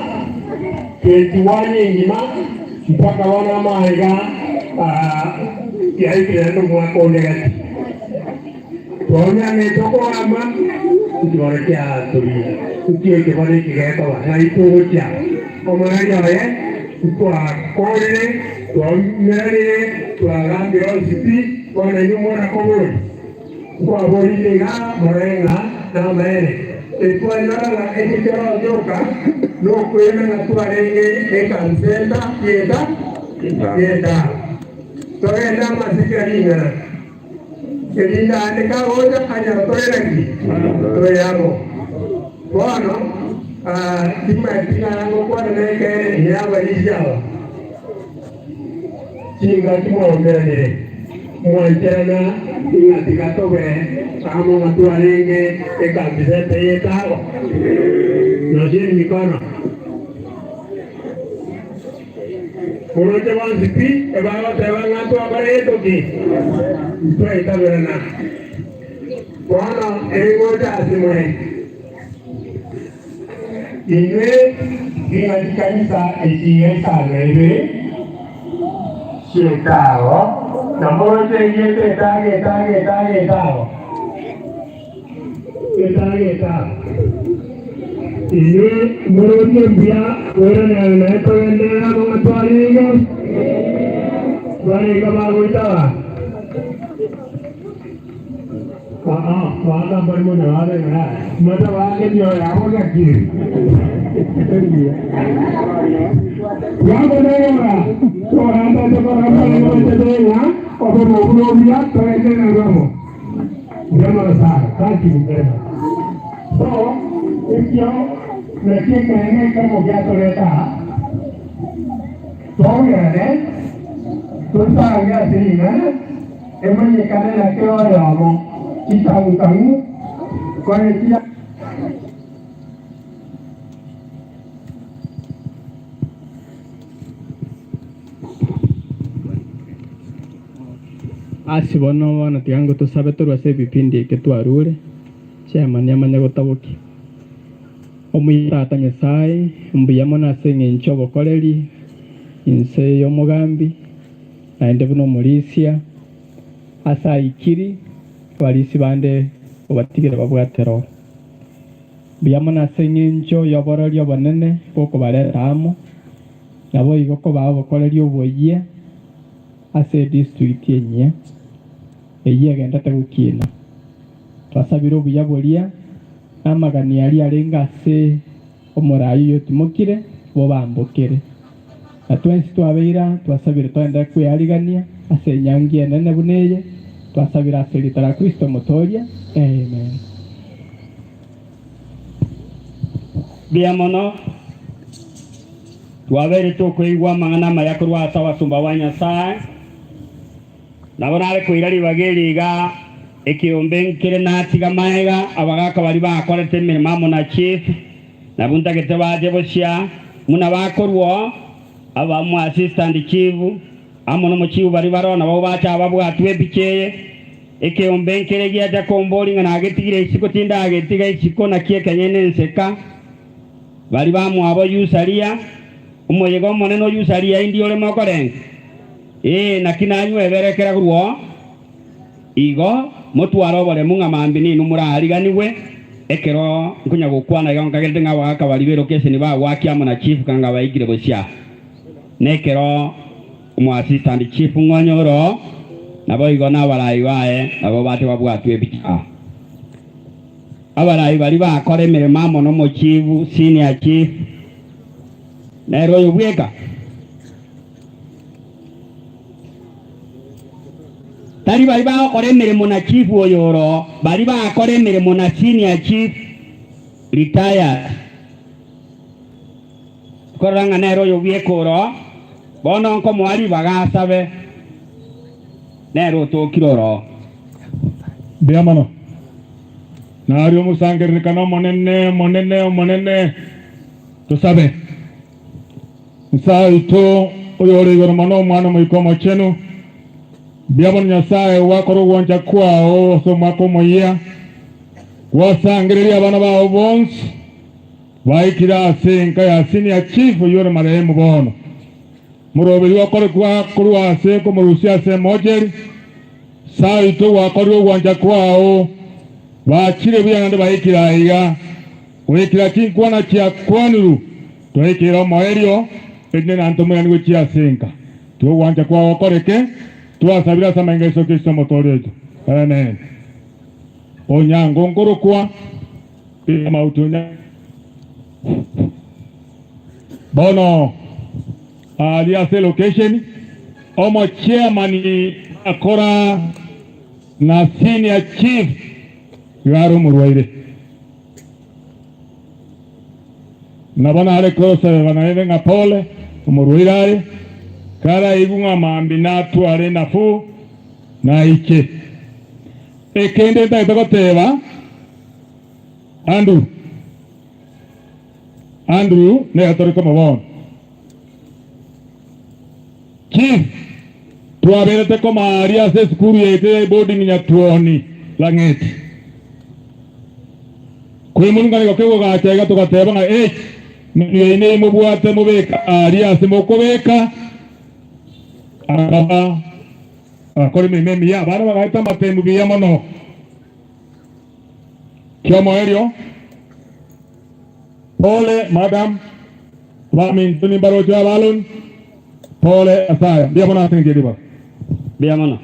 21 engima, Mpaka bono amaiga yaikire naende omwaka onde gati. Twaumianete okoama, ekeboro kiatoria. Nki ekeboro eke gekoba? Ng'ai togochia? Omoerio oye ntwakorire, twaumeranire, twagambire onsi pi, bono inwe morakoborie. Nkwaborie iga, morore ng'a namaene. Etwanyora ng'a eke kerogioka nokwena ng'a twarenge ekansenta y'eta y'etago. Togende amo ase kera ring'ana, erinde aande kagocha anyare tore naki? Tore amo. Bono timanyeti ng'a ngokwana nekeene inwe abarisia aba. Chingaki mwaomeranire, mwancherana ng'a tiga tobe amo ng'a twarenge ekambisete y'etago. Nyosheni mikono. Moroche bonsi pi ebagoteba ng'a twakora gento ki? Ntwaitaberana. Bono egocha ase more. Inwe ng'a chikanisa echi isano na ibere chi'etago, na moroche erieta etago, etago, etago, etago, etago, etago. Inwe moroche mbuya koiranerana naye togenderere amo ng'a twarenge, twarenge bagoitaba. Aa, mbari mono babegera matabaake emioyo yabo ng'aki Twagonegora togambete korora mbare ng'a obobe obwo nobuya togenderere nabwo. Mbuya mono sana. Thank you very much. So, ekio nakio ekeene ekemo giatoreta aa, togerane tosange ase ring'ana. Emanyekane na kera oyomo chitang'u-tang'u kore chia. Ase bono bono tiga ngotosabe torwe ase ebipindi eke twarure, chairman amanye gotabokia. Omuya Tata Nyasae, mbuya mono ase eng'encho obokoreri inse y'omogambi. Naende buna omorisia ase aikiri, abarisia bande obatigire babwate Roho. Mbuya mono ase engencho y'oborori obonene bw'okobareta amo, naboigo kobaa obokoreri oboyia ase edistrict enyia, eyio egendete gokina. Twasabire obuya boria na amagani aria arenge ase omorai oyio otimokire, bobambokere. Na twensi twabeire aa, twasabire toenderere kwearigania ase enyangi enene buna eye, twasabire ase erieta ria Kristo Omotooria. Amen. Mbuya mono twabeire tokoigwa amang'ana amaya korwa ase abasomba ba Nyasae. Nabo nare koira ribaga eri iga, ekeombe nkere natiga magega abagaaka baria bakorete emeremo amo na chief, nabwo ntagete bache bosia, buna bakorwa abamo assistant chief amo nomochief baria baroo nabwo bache ababwatwe epicha eye. Ekeombe nkere giacha komboria ng'a nagetigire isiko tindagetiga isiko naki ekenyene enseka. Baria bamwabo Usaria, omoyega omonene o Usaria indi ore mokorenga? Ee, naki nanywe ebere kera korwa oo. Igo motware oboremu ng'a mambia ninwe moraariganigwe. Ekero nkonya gokwana iga nkagerete ng'a abagaaka baria b'elokesheni bagwakia amo na chief kanga baikire bosio aa. Nekero omoassistant chief ng'onye ore oo, naboigo nabarai baye nabo bache babwatwe ebicha. Abarai baria bakora emeremo amo nomochief, senior chief, nere oyo bweka. Tari baria bagokora emeremo na chief oyo oro, baria bagakora emeremo na senior chief retired. Korora ng'a nere oyo bweka oro, bono nkomoa ribaga asabe, nere otokire oro. Mbuya mono. Nario omosangererekano omonene, omonene, omonene. Tosabe. Nyasae oito, oyore igoro mono, Omwana Omoika Omochenu, mbuya mono Nyasae gwakora ogwancha kwao ase omwaka omoyia, gwasangereria abana bao bonsi baikire ase enka ya senior chief oyio ore marehemu bono. Moroberio okorekwa korwa ase komorusia ase emocheri, Saito gwakorire ogwancha kwao, bachire buya naende baikire aiga, goikera chinkwana chiakwanirwe, twaikeire omoerio, erinde naende tomoiranie gochia ase enka. Tiga ogwancha kwao gokoreke, twasabire ase amainga a Yeso Kristo Omotooria oito. Amen. Onyango nkorokwa amauti onya bono aria ase location omo chairman akora na senior chief iga are omorwaire nabo nare kosabeba naende ng'a pole omorwaire are karaigwe ng'a mambi natware nafuu naiche. Ekende ntagete goteba Andrew, Andrew nere tore komo bono. Chief, twaberete koma aria ase esukuru yaito ya eboarding Nyatuoni, Lang'eti. Kwemurungana igo kegogacha iga togateba ng'a eh, menu yaino eye mobwate mobeke aria ase mokobeka, akaba agakora emeremo emiya, abana bagaeta amatemu buya mono. Ki'omoerio, Pole madam, abaminto nimbaroche Abaloni, pole Asaya. Mbuya mono ase engencho ye ribaga. Mbuya mono.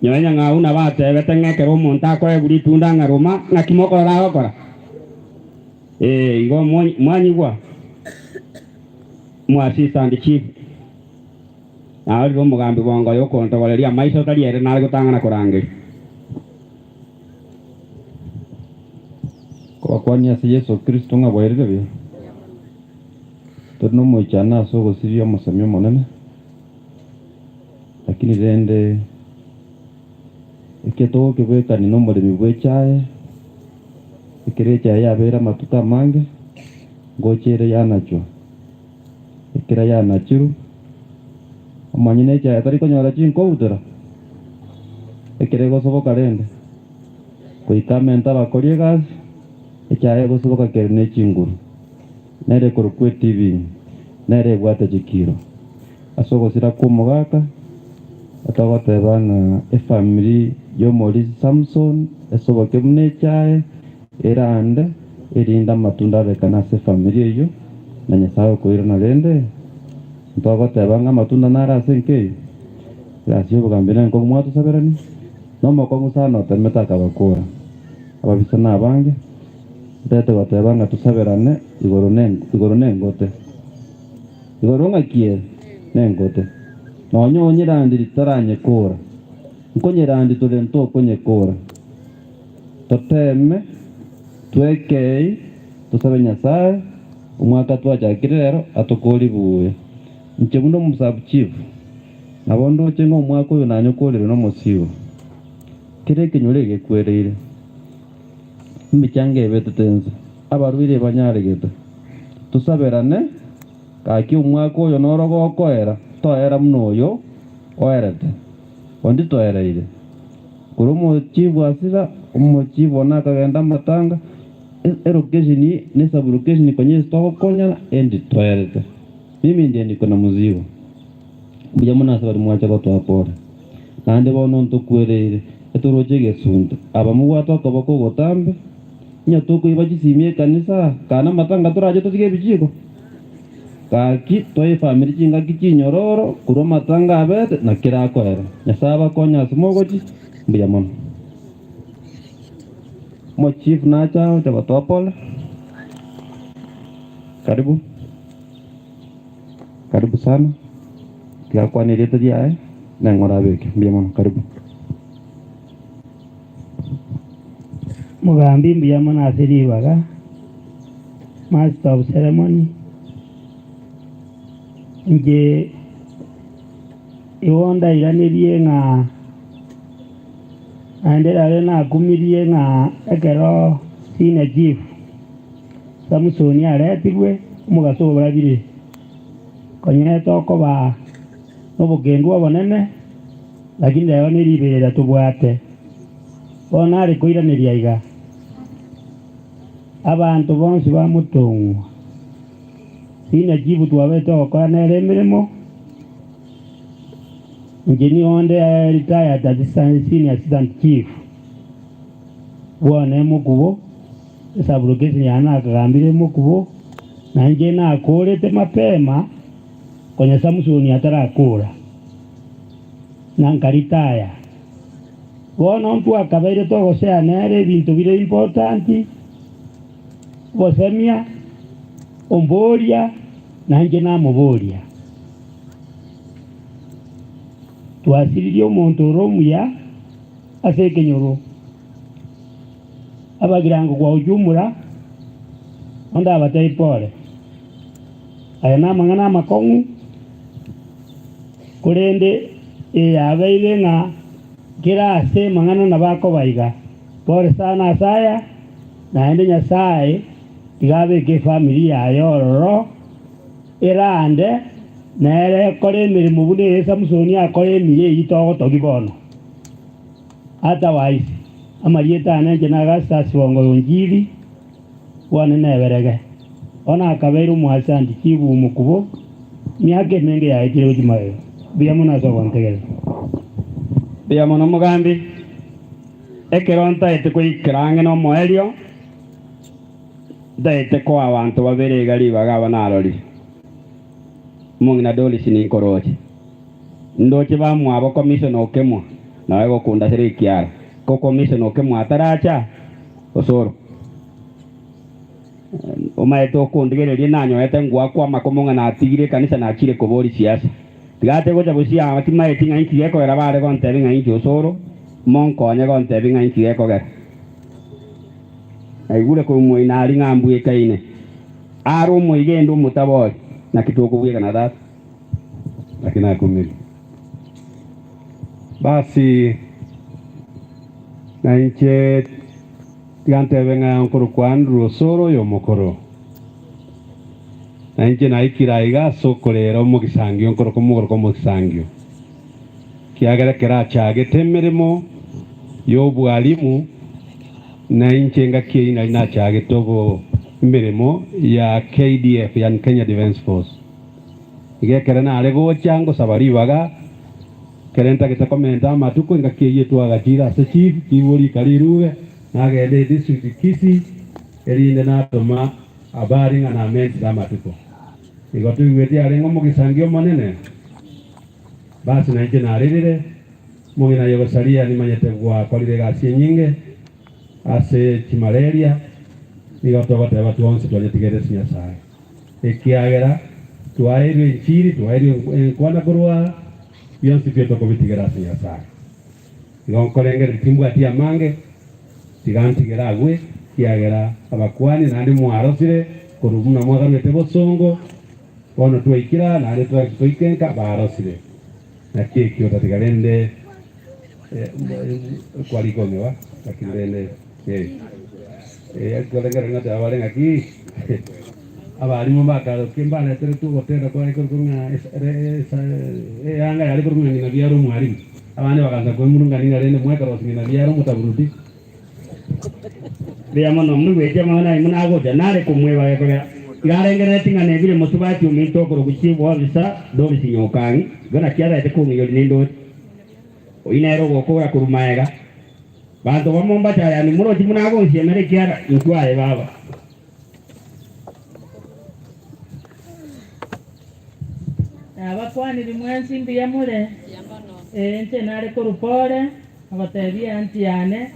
Nyowe nyang'au nabo atebete ng'a ekero omonto akoegwa ritunda ng'a ruma, ng'aki mokorora agokora? Ee, igo mwanyigwa? Omo assistant chief narorire omogambi bwango oyo okontogoreria amaiso tari ere nare gotang'ana korangeria. Kobakwania ase Yeso Kristo ng'a bwairire buya. Tori nomoichano ase ogosiria omosemi omonene, lakini rende ekia togokebwekania nomoremi bw'echae, ekero echae yabeire amatuko amange, ngocha ere yanachwa. Ekero yanachirwe, omonyene echae tari konyora chinkoutora, ekero egosoboka rende, goika amente abakori egasi, echae egosoboka kere ne chinguru, nere ekorokwa etibini, nere ebwate chikiro. Ase ogosira kw'omogaka, togoteba ng'a efamiri y'omorisia Samson esoboke buna echae, Erande, erinde amatunda arekane ase efamiri eyio, na Nyasae okoirana rende, ntogoteba ng'a amatunda nare ase enka eyio? Egasi y'obogambi nenkong'u mwatosaberania, na omokong'u sana otemete akabakora. Ababisa nabange, ntete goteba ng'a tosaberane igoro ne igoro nengote. Igoro ng'aki ere? Nengote. Nonya onyerandi ritaranyekora, nkonyerandi tore ntokonyekora. Toteeme, twekei, tosabe Nyasae, omwaka twachakire rero atokorie buya. Inche buna omosabu chief, nabo ndoche ng'a omwaka oyo nanyokorire nomosigo. Kera ekenyoro egekwereire, emechango ebetete inse, abarwaire ebanyaregete. Tosaberane, gaki omwaka oyo noro gokoera, toera buna oyo oerete, onde toereire. Korwa omochifu asira, omochifu one akagenda amatanga, elocation ne sub-location konya ase togokonyana endi toerete. Mimi ndiye niko na mzigo. Mbuya mono ase baria mwacha gotoa pole. Naende bono ntokwereire, etoroche egesunte. Aba mobwate okoboko ogotambe, onye tokoiba chisimi ekanisa, kana amatanga torache totige ebichiko? Gaki toe efamiri chingaki chinyororo korwa amatanga abete na kera akoera. Nyasae abakonye ase mogochi, mbuya mono. Omo chief nache agocha gotoa pole. Karibu. Karibu sana. Tiga akwane erieta riaye neng'ora abeke. Mbuya mono. Karibu. Mogambi mbuya mono ase ribaga, Master of ceremony, inche igo ndairanerie ng'a naende rero nakumirie ng'a ekero senior chief Samson aretirwe omogaso oborabire, konyete okoba nobokendu obonene, lakini rero neriberera tobwate. Bono nare koiraneria iga, Abanto bonsi bamotong'wa, Sina chifu twabete ogokora nere emeremo. Inche nigo nde retired assistant senior assistant chief bwane Mokubo, esublocation yane nakagambire Mokubo, na inche nakorete mapema konya Samson atarakora, na nkaritaya. Bono ntwakabeire togosea nere ebinto bire important, obosemia, omboria, na inche namoboria. Twasiririe omonto ore omuya ase ekenyoro, abagirango kwa ujumla, onde abatebie pole. Aya namang'ana amakong'u, korende eyabeire ng'a kera ase amang'ana nabo akoba iga. Pole sana ase aya, naende Nyasae tiga abeke efamiri yaye ororo. Erande nere ekore emeremo buna eye Samusoni akora emiya eyio togotogia bono. Otherwise, amarieta ane inche na Augustus Bongo Onjiri, bwane neberege. Bono akabeire omoasanti chief omokubo emiaka emenge yaetire gochia magega. Mbuya mono ase ogontegerera. Mbuya mono omogambi, ekero ntaete goikera ang'e nomoerio. Ntaete koa abanto babere iga ribaga aba narorire, omong'ina Doris ninkoroche. Ndoche bamwabo commissioner Okemwa naye gokundasera ekiara, ko commissioner Okemwa ataracha osoro. Omaete okondigereria nanyorete ngwakwa amakomo ng'a natigire ekanisa nachire koboria siasa. Tiga gocha bosio aa timaeti ng'a inki gekogera bare gontebia ng'a inki osoro, monkonye gontebia ng'a inki gekogera. Naigure korwa moino aria ng'a mbwekaine, are omoigendo omotabori, naki tokobwekana tata? Naki nakumire. Basi na inche tiga ntebe ng'a nkorokwa Andrew Osoro oyo omokoro. Na inche naikire aiga ase okorera omogisangio nkorokwa omogoroka omogisangio, ekiagera ekero achagete emeremo y'obwalimu, Na inche engaki eyio nari nachagete obo emeremo ya KDF, yaani Kenya Defence Force. Iga ekero nare gocha ngosaba ribaga, ekero ntagete komenta amatuko engaki eyio twagachire ase chief, chief orika rirube, nagenda edistrict Kisii, erinde natoma habari ng'a namentire amatuko. Igo toigweti arenge omogisangio omonene, basi nainche narerire. Omong'ina Yegosaria nimanyete gwakorire egasi enyinge ase chimalaria, nigo togoteba twonsi twanyetigerete ase Nyasae, ekiagera twaeirwe enchiri, twaeirwe enkwana korwa aa, bionsi pi tokobitigera ase Nyasae. Igo nkorengereria timbwati amange, tiga ntigere agwo, ekiagera abakuani naende mwarosire korwa buna mwagaruete bosongo, bono twaikire aa naende toike nka barosire. Naki ekio otatiga rende kwarikong'ewa, lakini rende ekorengera ng'a bare ng'aki abalimu mbakarokia mbareteretwe ogotera kware korokwa ng'a eyanga yare korokwa ng'a ng'ina biara omwalimu. Abande bakaansa koemurungania ng'a rende mwekarosia ng'ina biara omotaburuti. Mbuya mono moigweti amang'ana aye buna agocha, nare komweba gekogera iga arengereretie ng'a nebire mosubati ominto okorokwa chief officer Doris Nyokang'i, igo naki arete kong'inyoria nindori. Oyio nere ogokora korwa maega. Banto bamombacha yani morochi buna agonsiemera ekiara intwe aye baba. Nabakwaniri mwensi mbuya more? Ee, inche nare korwa pore, agotebia eanti yane,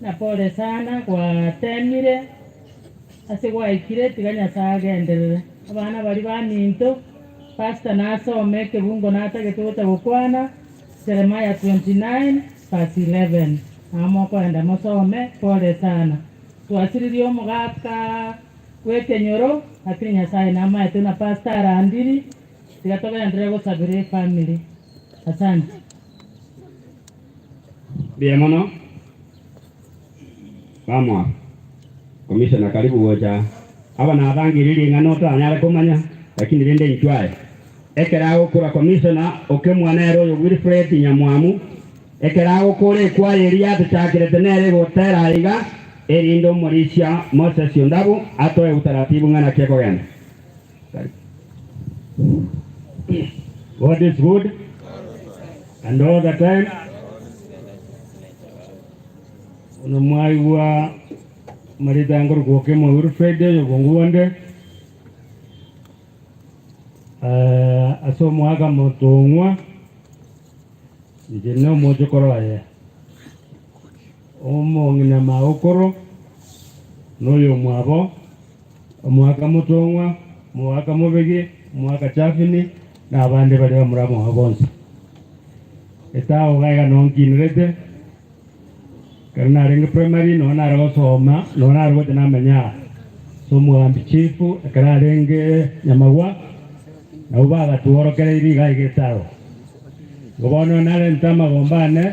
ng'a pore sana gwatemire ase gwaikire, tiga Nyasae agenderere. Abana baria baminto, pastor nasome ekebungo natagete gocha gokwana, Jeremiah 29 verse 11, nabo mokoenda mosome, pore sana. Twasiririe omogaka bw'ekenyoro, lakini Nyasaye namaete buna pastor arandiri, tiga togenderere gosabera efamiri. Asante. Mbuya mono bamwabo. Commissioner karibu gocha aba nabangirie ring'ana otanyare komanya lakini rende inchwe aye. Ekero agokora commissioner okemwa nere oyo Wilfred Nyamwamu Ekero agokora ekwaya eria yatochakerete nere egotera aiga, erinde omorisia Moses Ondabu atoe utaratibu ng'a naki ekogenda. God is good. And all the time bono mwaigwa amarita aya nkorokwa Okemwa Wilfred oyo obongo bonde, ase omwaka motong'wa, inche na omochokoro oye, omong'ina magokoro, na oyomwabo, omwaka motong'wa, omwaka mobegi, omwaka chafini, na abande baria bamura moyo bonsi. Etago iga iga noo nkinerete, ekero narenge primary noo nare gosoma, noo nare gocha namenya aa. Ase omogambi chief ekero arenge Nyamagwa, nabwo bagatworokereirie iga iga etago. Igo bono narente amagomba ane,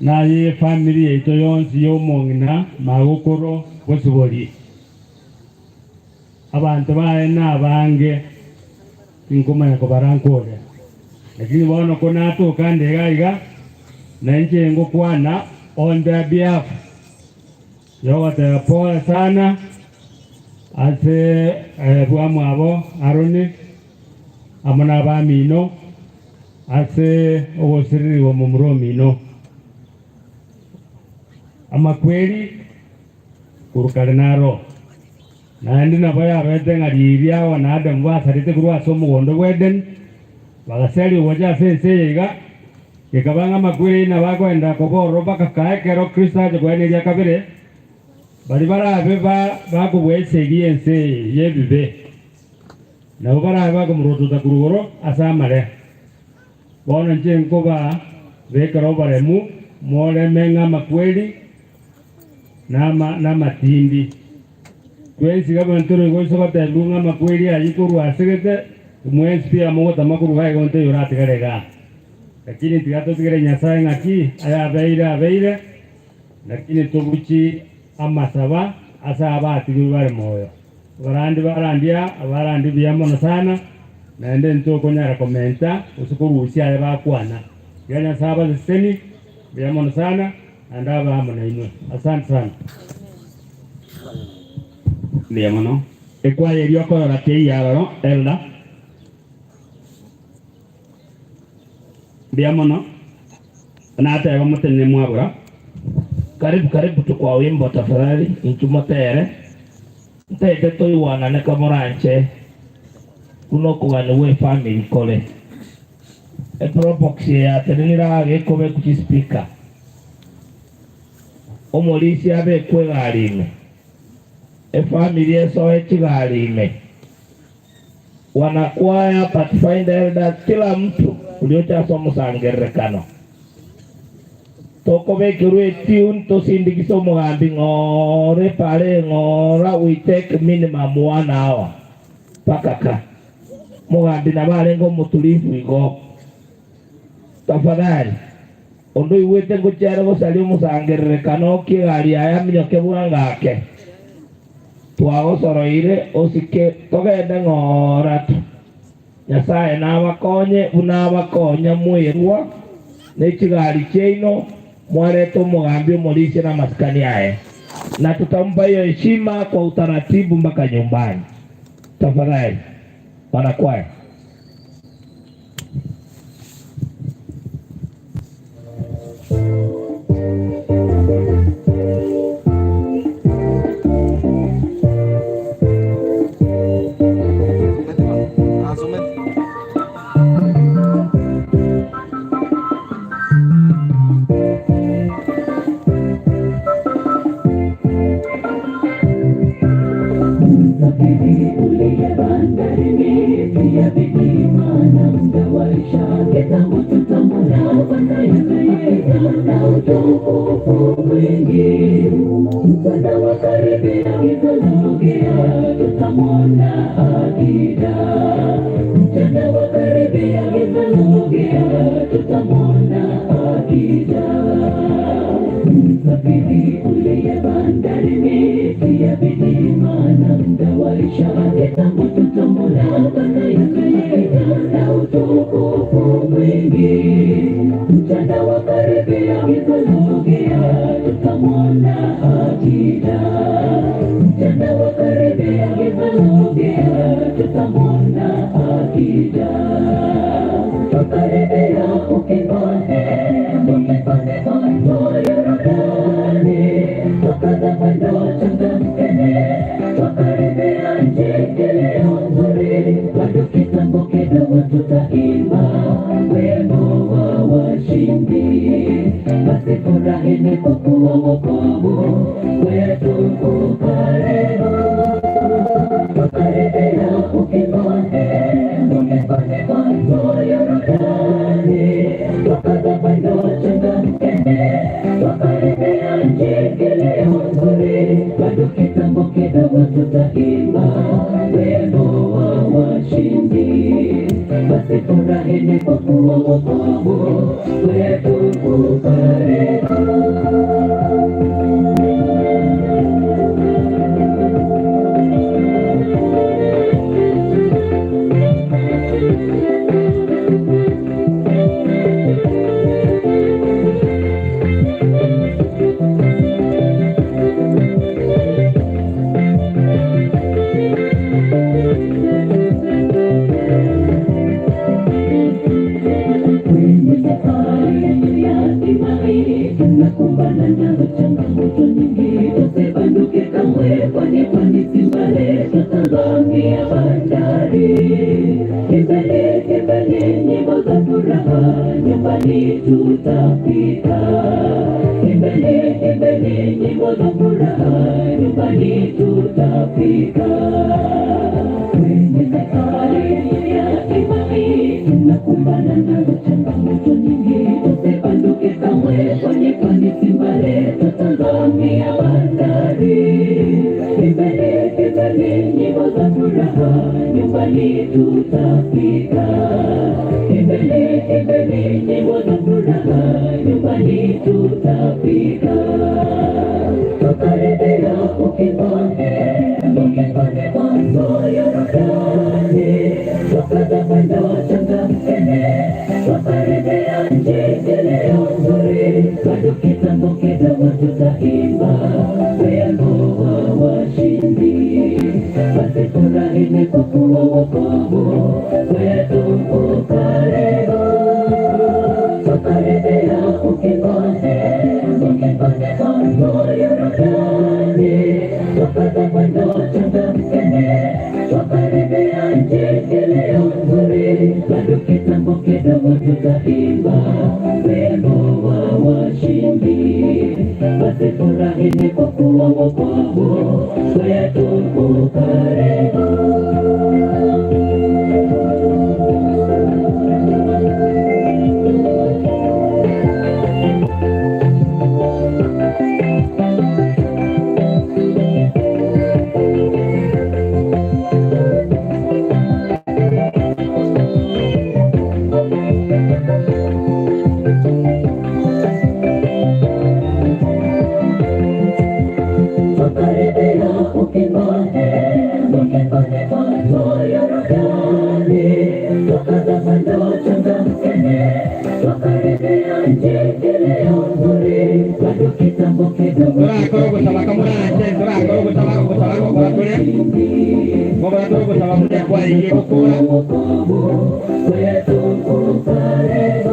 naye efamiri yaito yonsi ya omong'ina magokoro bosibori. Abanto baye nabange, tinkomanya kobara nkore. Lakini bono ko natoka nde iga iga, na inche ngokwana on their behalf, yogoteba pole sana ase bwamwabo Aroni amo nabamino ase ogosirerigwa momura omino. Amakweri korwa kare naro. Naende nabo yabete ng'a riria Hawa na Adamu basarete korwa ase omogondo bw'Edeni, bagaseria ogocha ase ense eye iga, gekaba ng'a amakweri ayio nabo akoenderera koba ororo mpaka kaa ekero Kristo ache koena eria kabere, baria barabe bakobua esegi y'ense eye y'ebibe, nabo barabe bakomorotota korwa igoro ase amare. Bono inche nkobabekera oboremu, moreme ng'a amakweri namatindi. Twensi gabana tore igo inse gotebigwa ng'a amakweri ayio korwa asegete, mwensi pi amo gotama korwa iga igo ntaiyo oratigare igaa. Lakini tiga totigere Nyasaye ng'aki ayabeire abeire, lakini tobuchi amasaba ase abatigirwe bare moyo. Abarandi barandia abarandi buya mono sana, naende ntokonyara komenta gose korusia aya bakwana. Tiga Nyasaye abaseseni buya mono sana. Naende abe amo nainwe. Asante sana. Mbuya mono. Ekwaya eria okorora teiyo aroro, Elder. Mbuya mono. Nateba motenene mwabora. Karibu karibu tu kwa wimbo tafadhali, inchu motere. Ntaete toigwanane kamoranche buna okogania gwe efamiri kore. Eprobox eye yatenenire aa gekobekwa chispeaker. Omorisia abekwe egari ime, efamiri esoe chigari ime, wanakwaya, pathfinder elders, kila mtu oria oche ase omosangererekano. Tokobekerwa etune tosindikise omogambi ng'ora epara ng'ora we take minimum one hour mpaka ka. Omogambi nabo arenge omotulivu igo. Tafadhali, onde oigwete ngochia are gosaria omosangererekano okie egari yaye aminyoke bwango ake. Twagosoroire osike togende ng'ora tu. Nyasae nabakonye buna abakonya mwerwa ne chigari chiaino, mwarete omogambi omorisia namasikani aye, na tutampa hiyo heshima kwa utaratibu mpaka nyumbani. Tafadhali wanakwaya. Twakaribia ukingoni, ukingoni mwa mto Yordani. Twakaza mwendo, changamkeni, twakaribia nchi iliyo nzuri. Bado kitambo kidogo tutaimba wimbo wa washindi. Basi furahini kwa kuwa wokovu wetu u karibu. Twakaribia ukingoni, ukingoni mwa mto Yordani. Twakaza mwendo, changamkeni, twakaribia nchi iliyo nzuri. Bado kitambo kidogo tutaimba wimbo wa washindi. Basi furahini kwa kuwa wokovu wetu u karibu. Kwenye safari ya imani tunakumbana na changamoto nyingi, tusibanduke kamwe, kwani kwani si mbali, tutazamia bandari. Imbeni, imbeni nyimbo za furaha, nyumbani tutafika. Imbeni, imbeni nyimbo za furaha, nyumbani tutafika. Kwenye safari ya imani tunakumbana na changamoto nyingi, tusibanduke kamwe, kwani kwani si mbali, tutazamia bandari. Imbeni, imbeni nyimbo za furaha, nyumbani tutafika. Imbeni, imbeni nyimbo za furaha, nyumbani tutafika. Twakaribia ukingoni, ukingoni mwa mto Yordani. Twakaza mwendo, changamkeni, twakaribia nchi iliyo nzuri. Bado kitambo kidogo tutaimba wimbo wa washindi. Basi furahini kwa kuwa wokovu wetu u karibu. Twakaribia ukingoni, ukingoni mwa mto Yordani. Twakaza mwendo, changamkeni, twakaribia nchi iliyo nzuri. Bado kitambo kidogo tutaimba wimbo wa washindi. Basi furahini kwa kuwa wokovu wetu u karibu. Twakaribia ukingoni, ukingoni mwa mto Yordani. Twakaza mwendo, changamkeni, twakaribia nchi iliyo nzuri. Bado kitambo kidogo Gokora tugosaba mune kwaigie gukura wetu u karibu.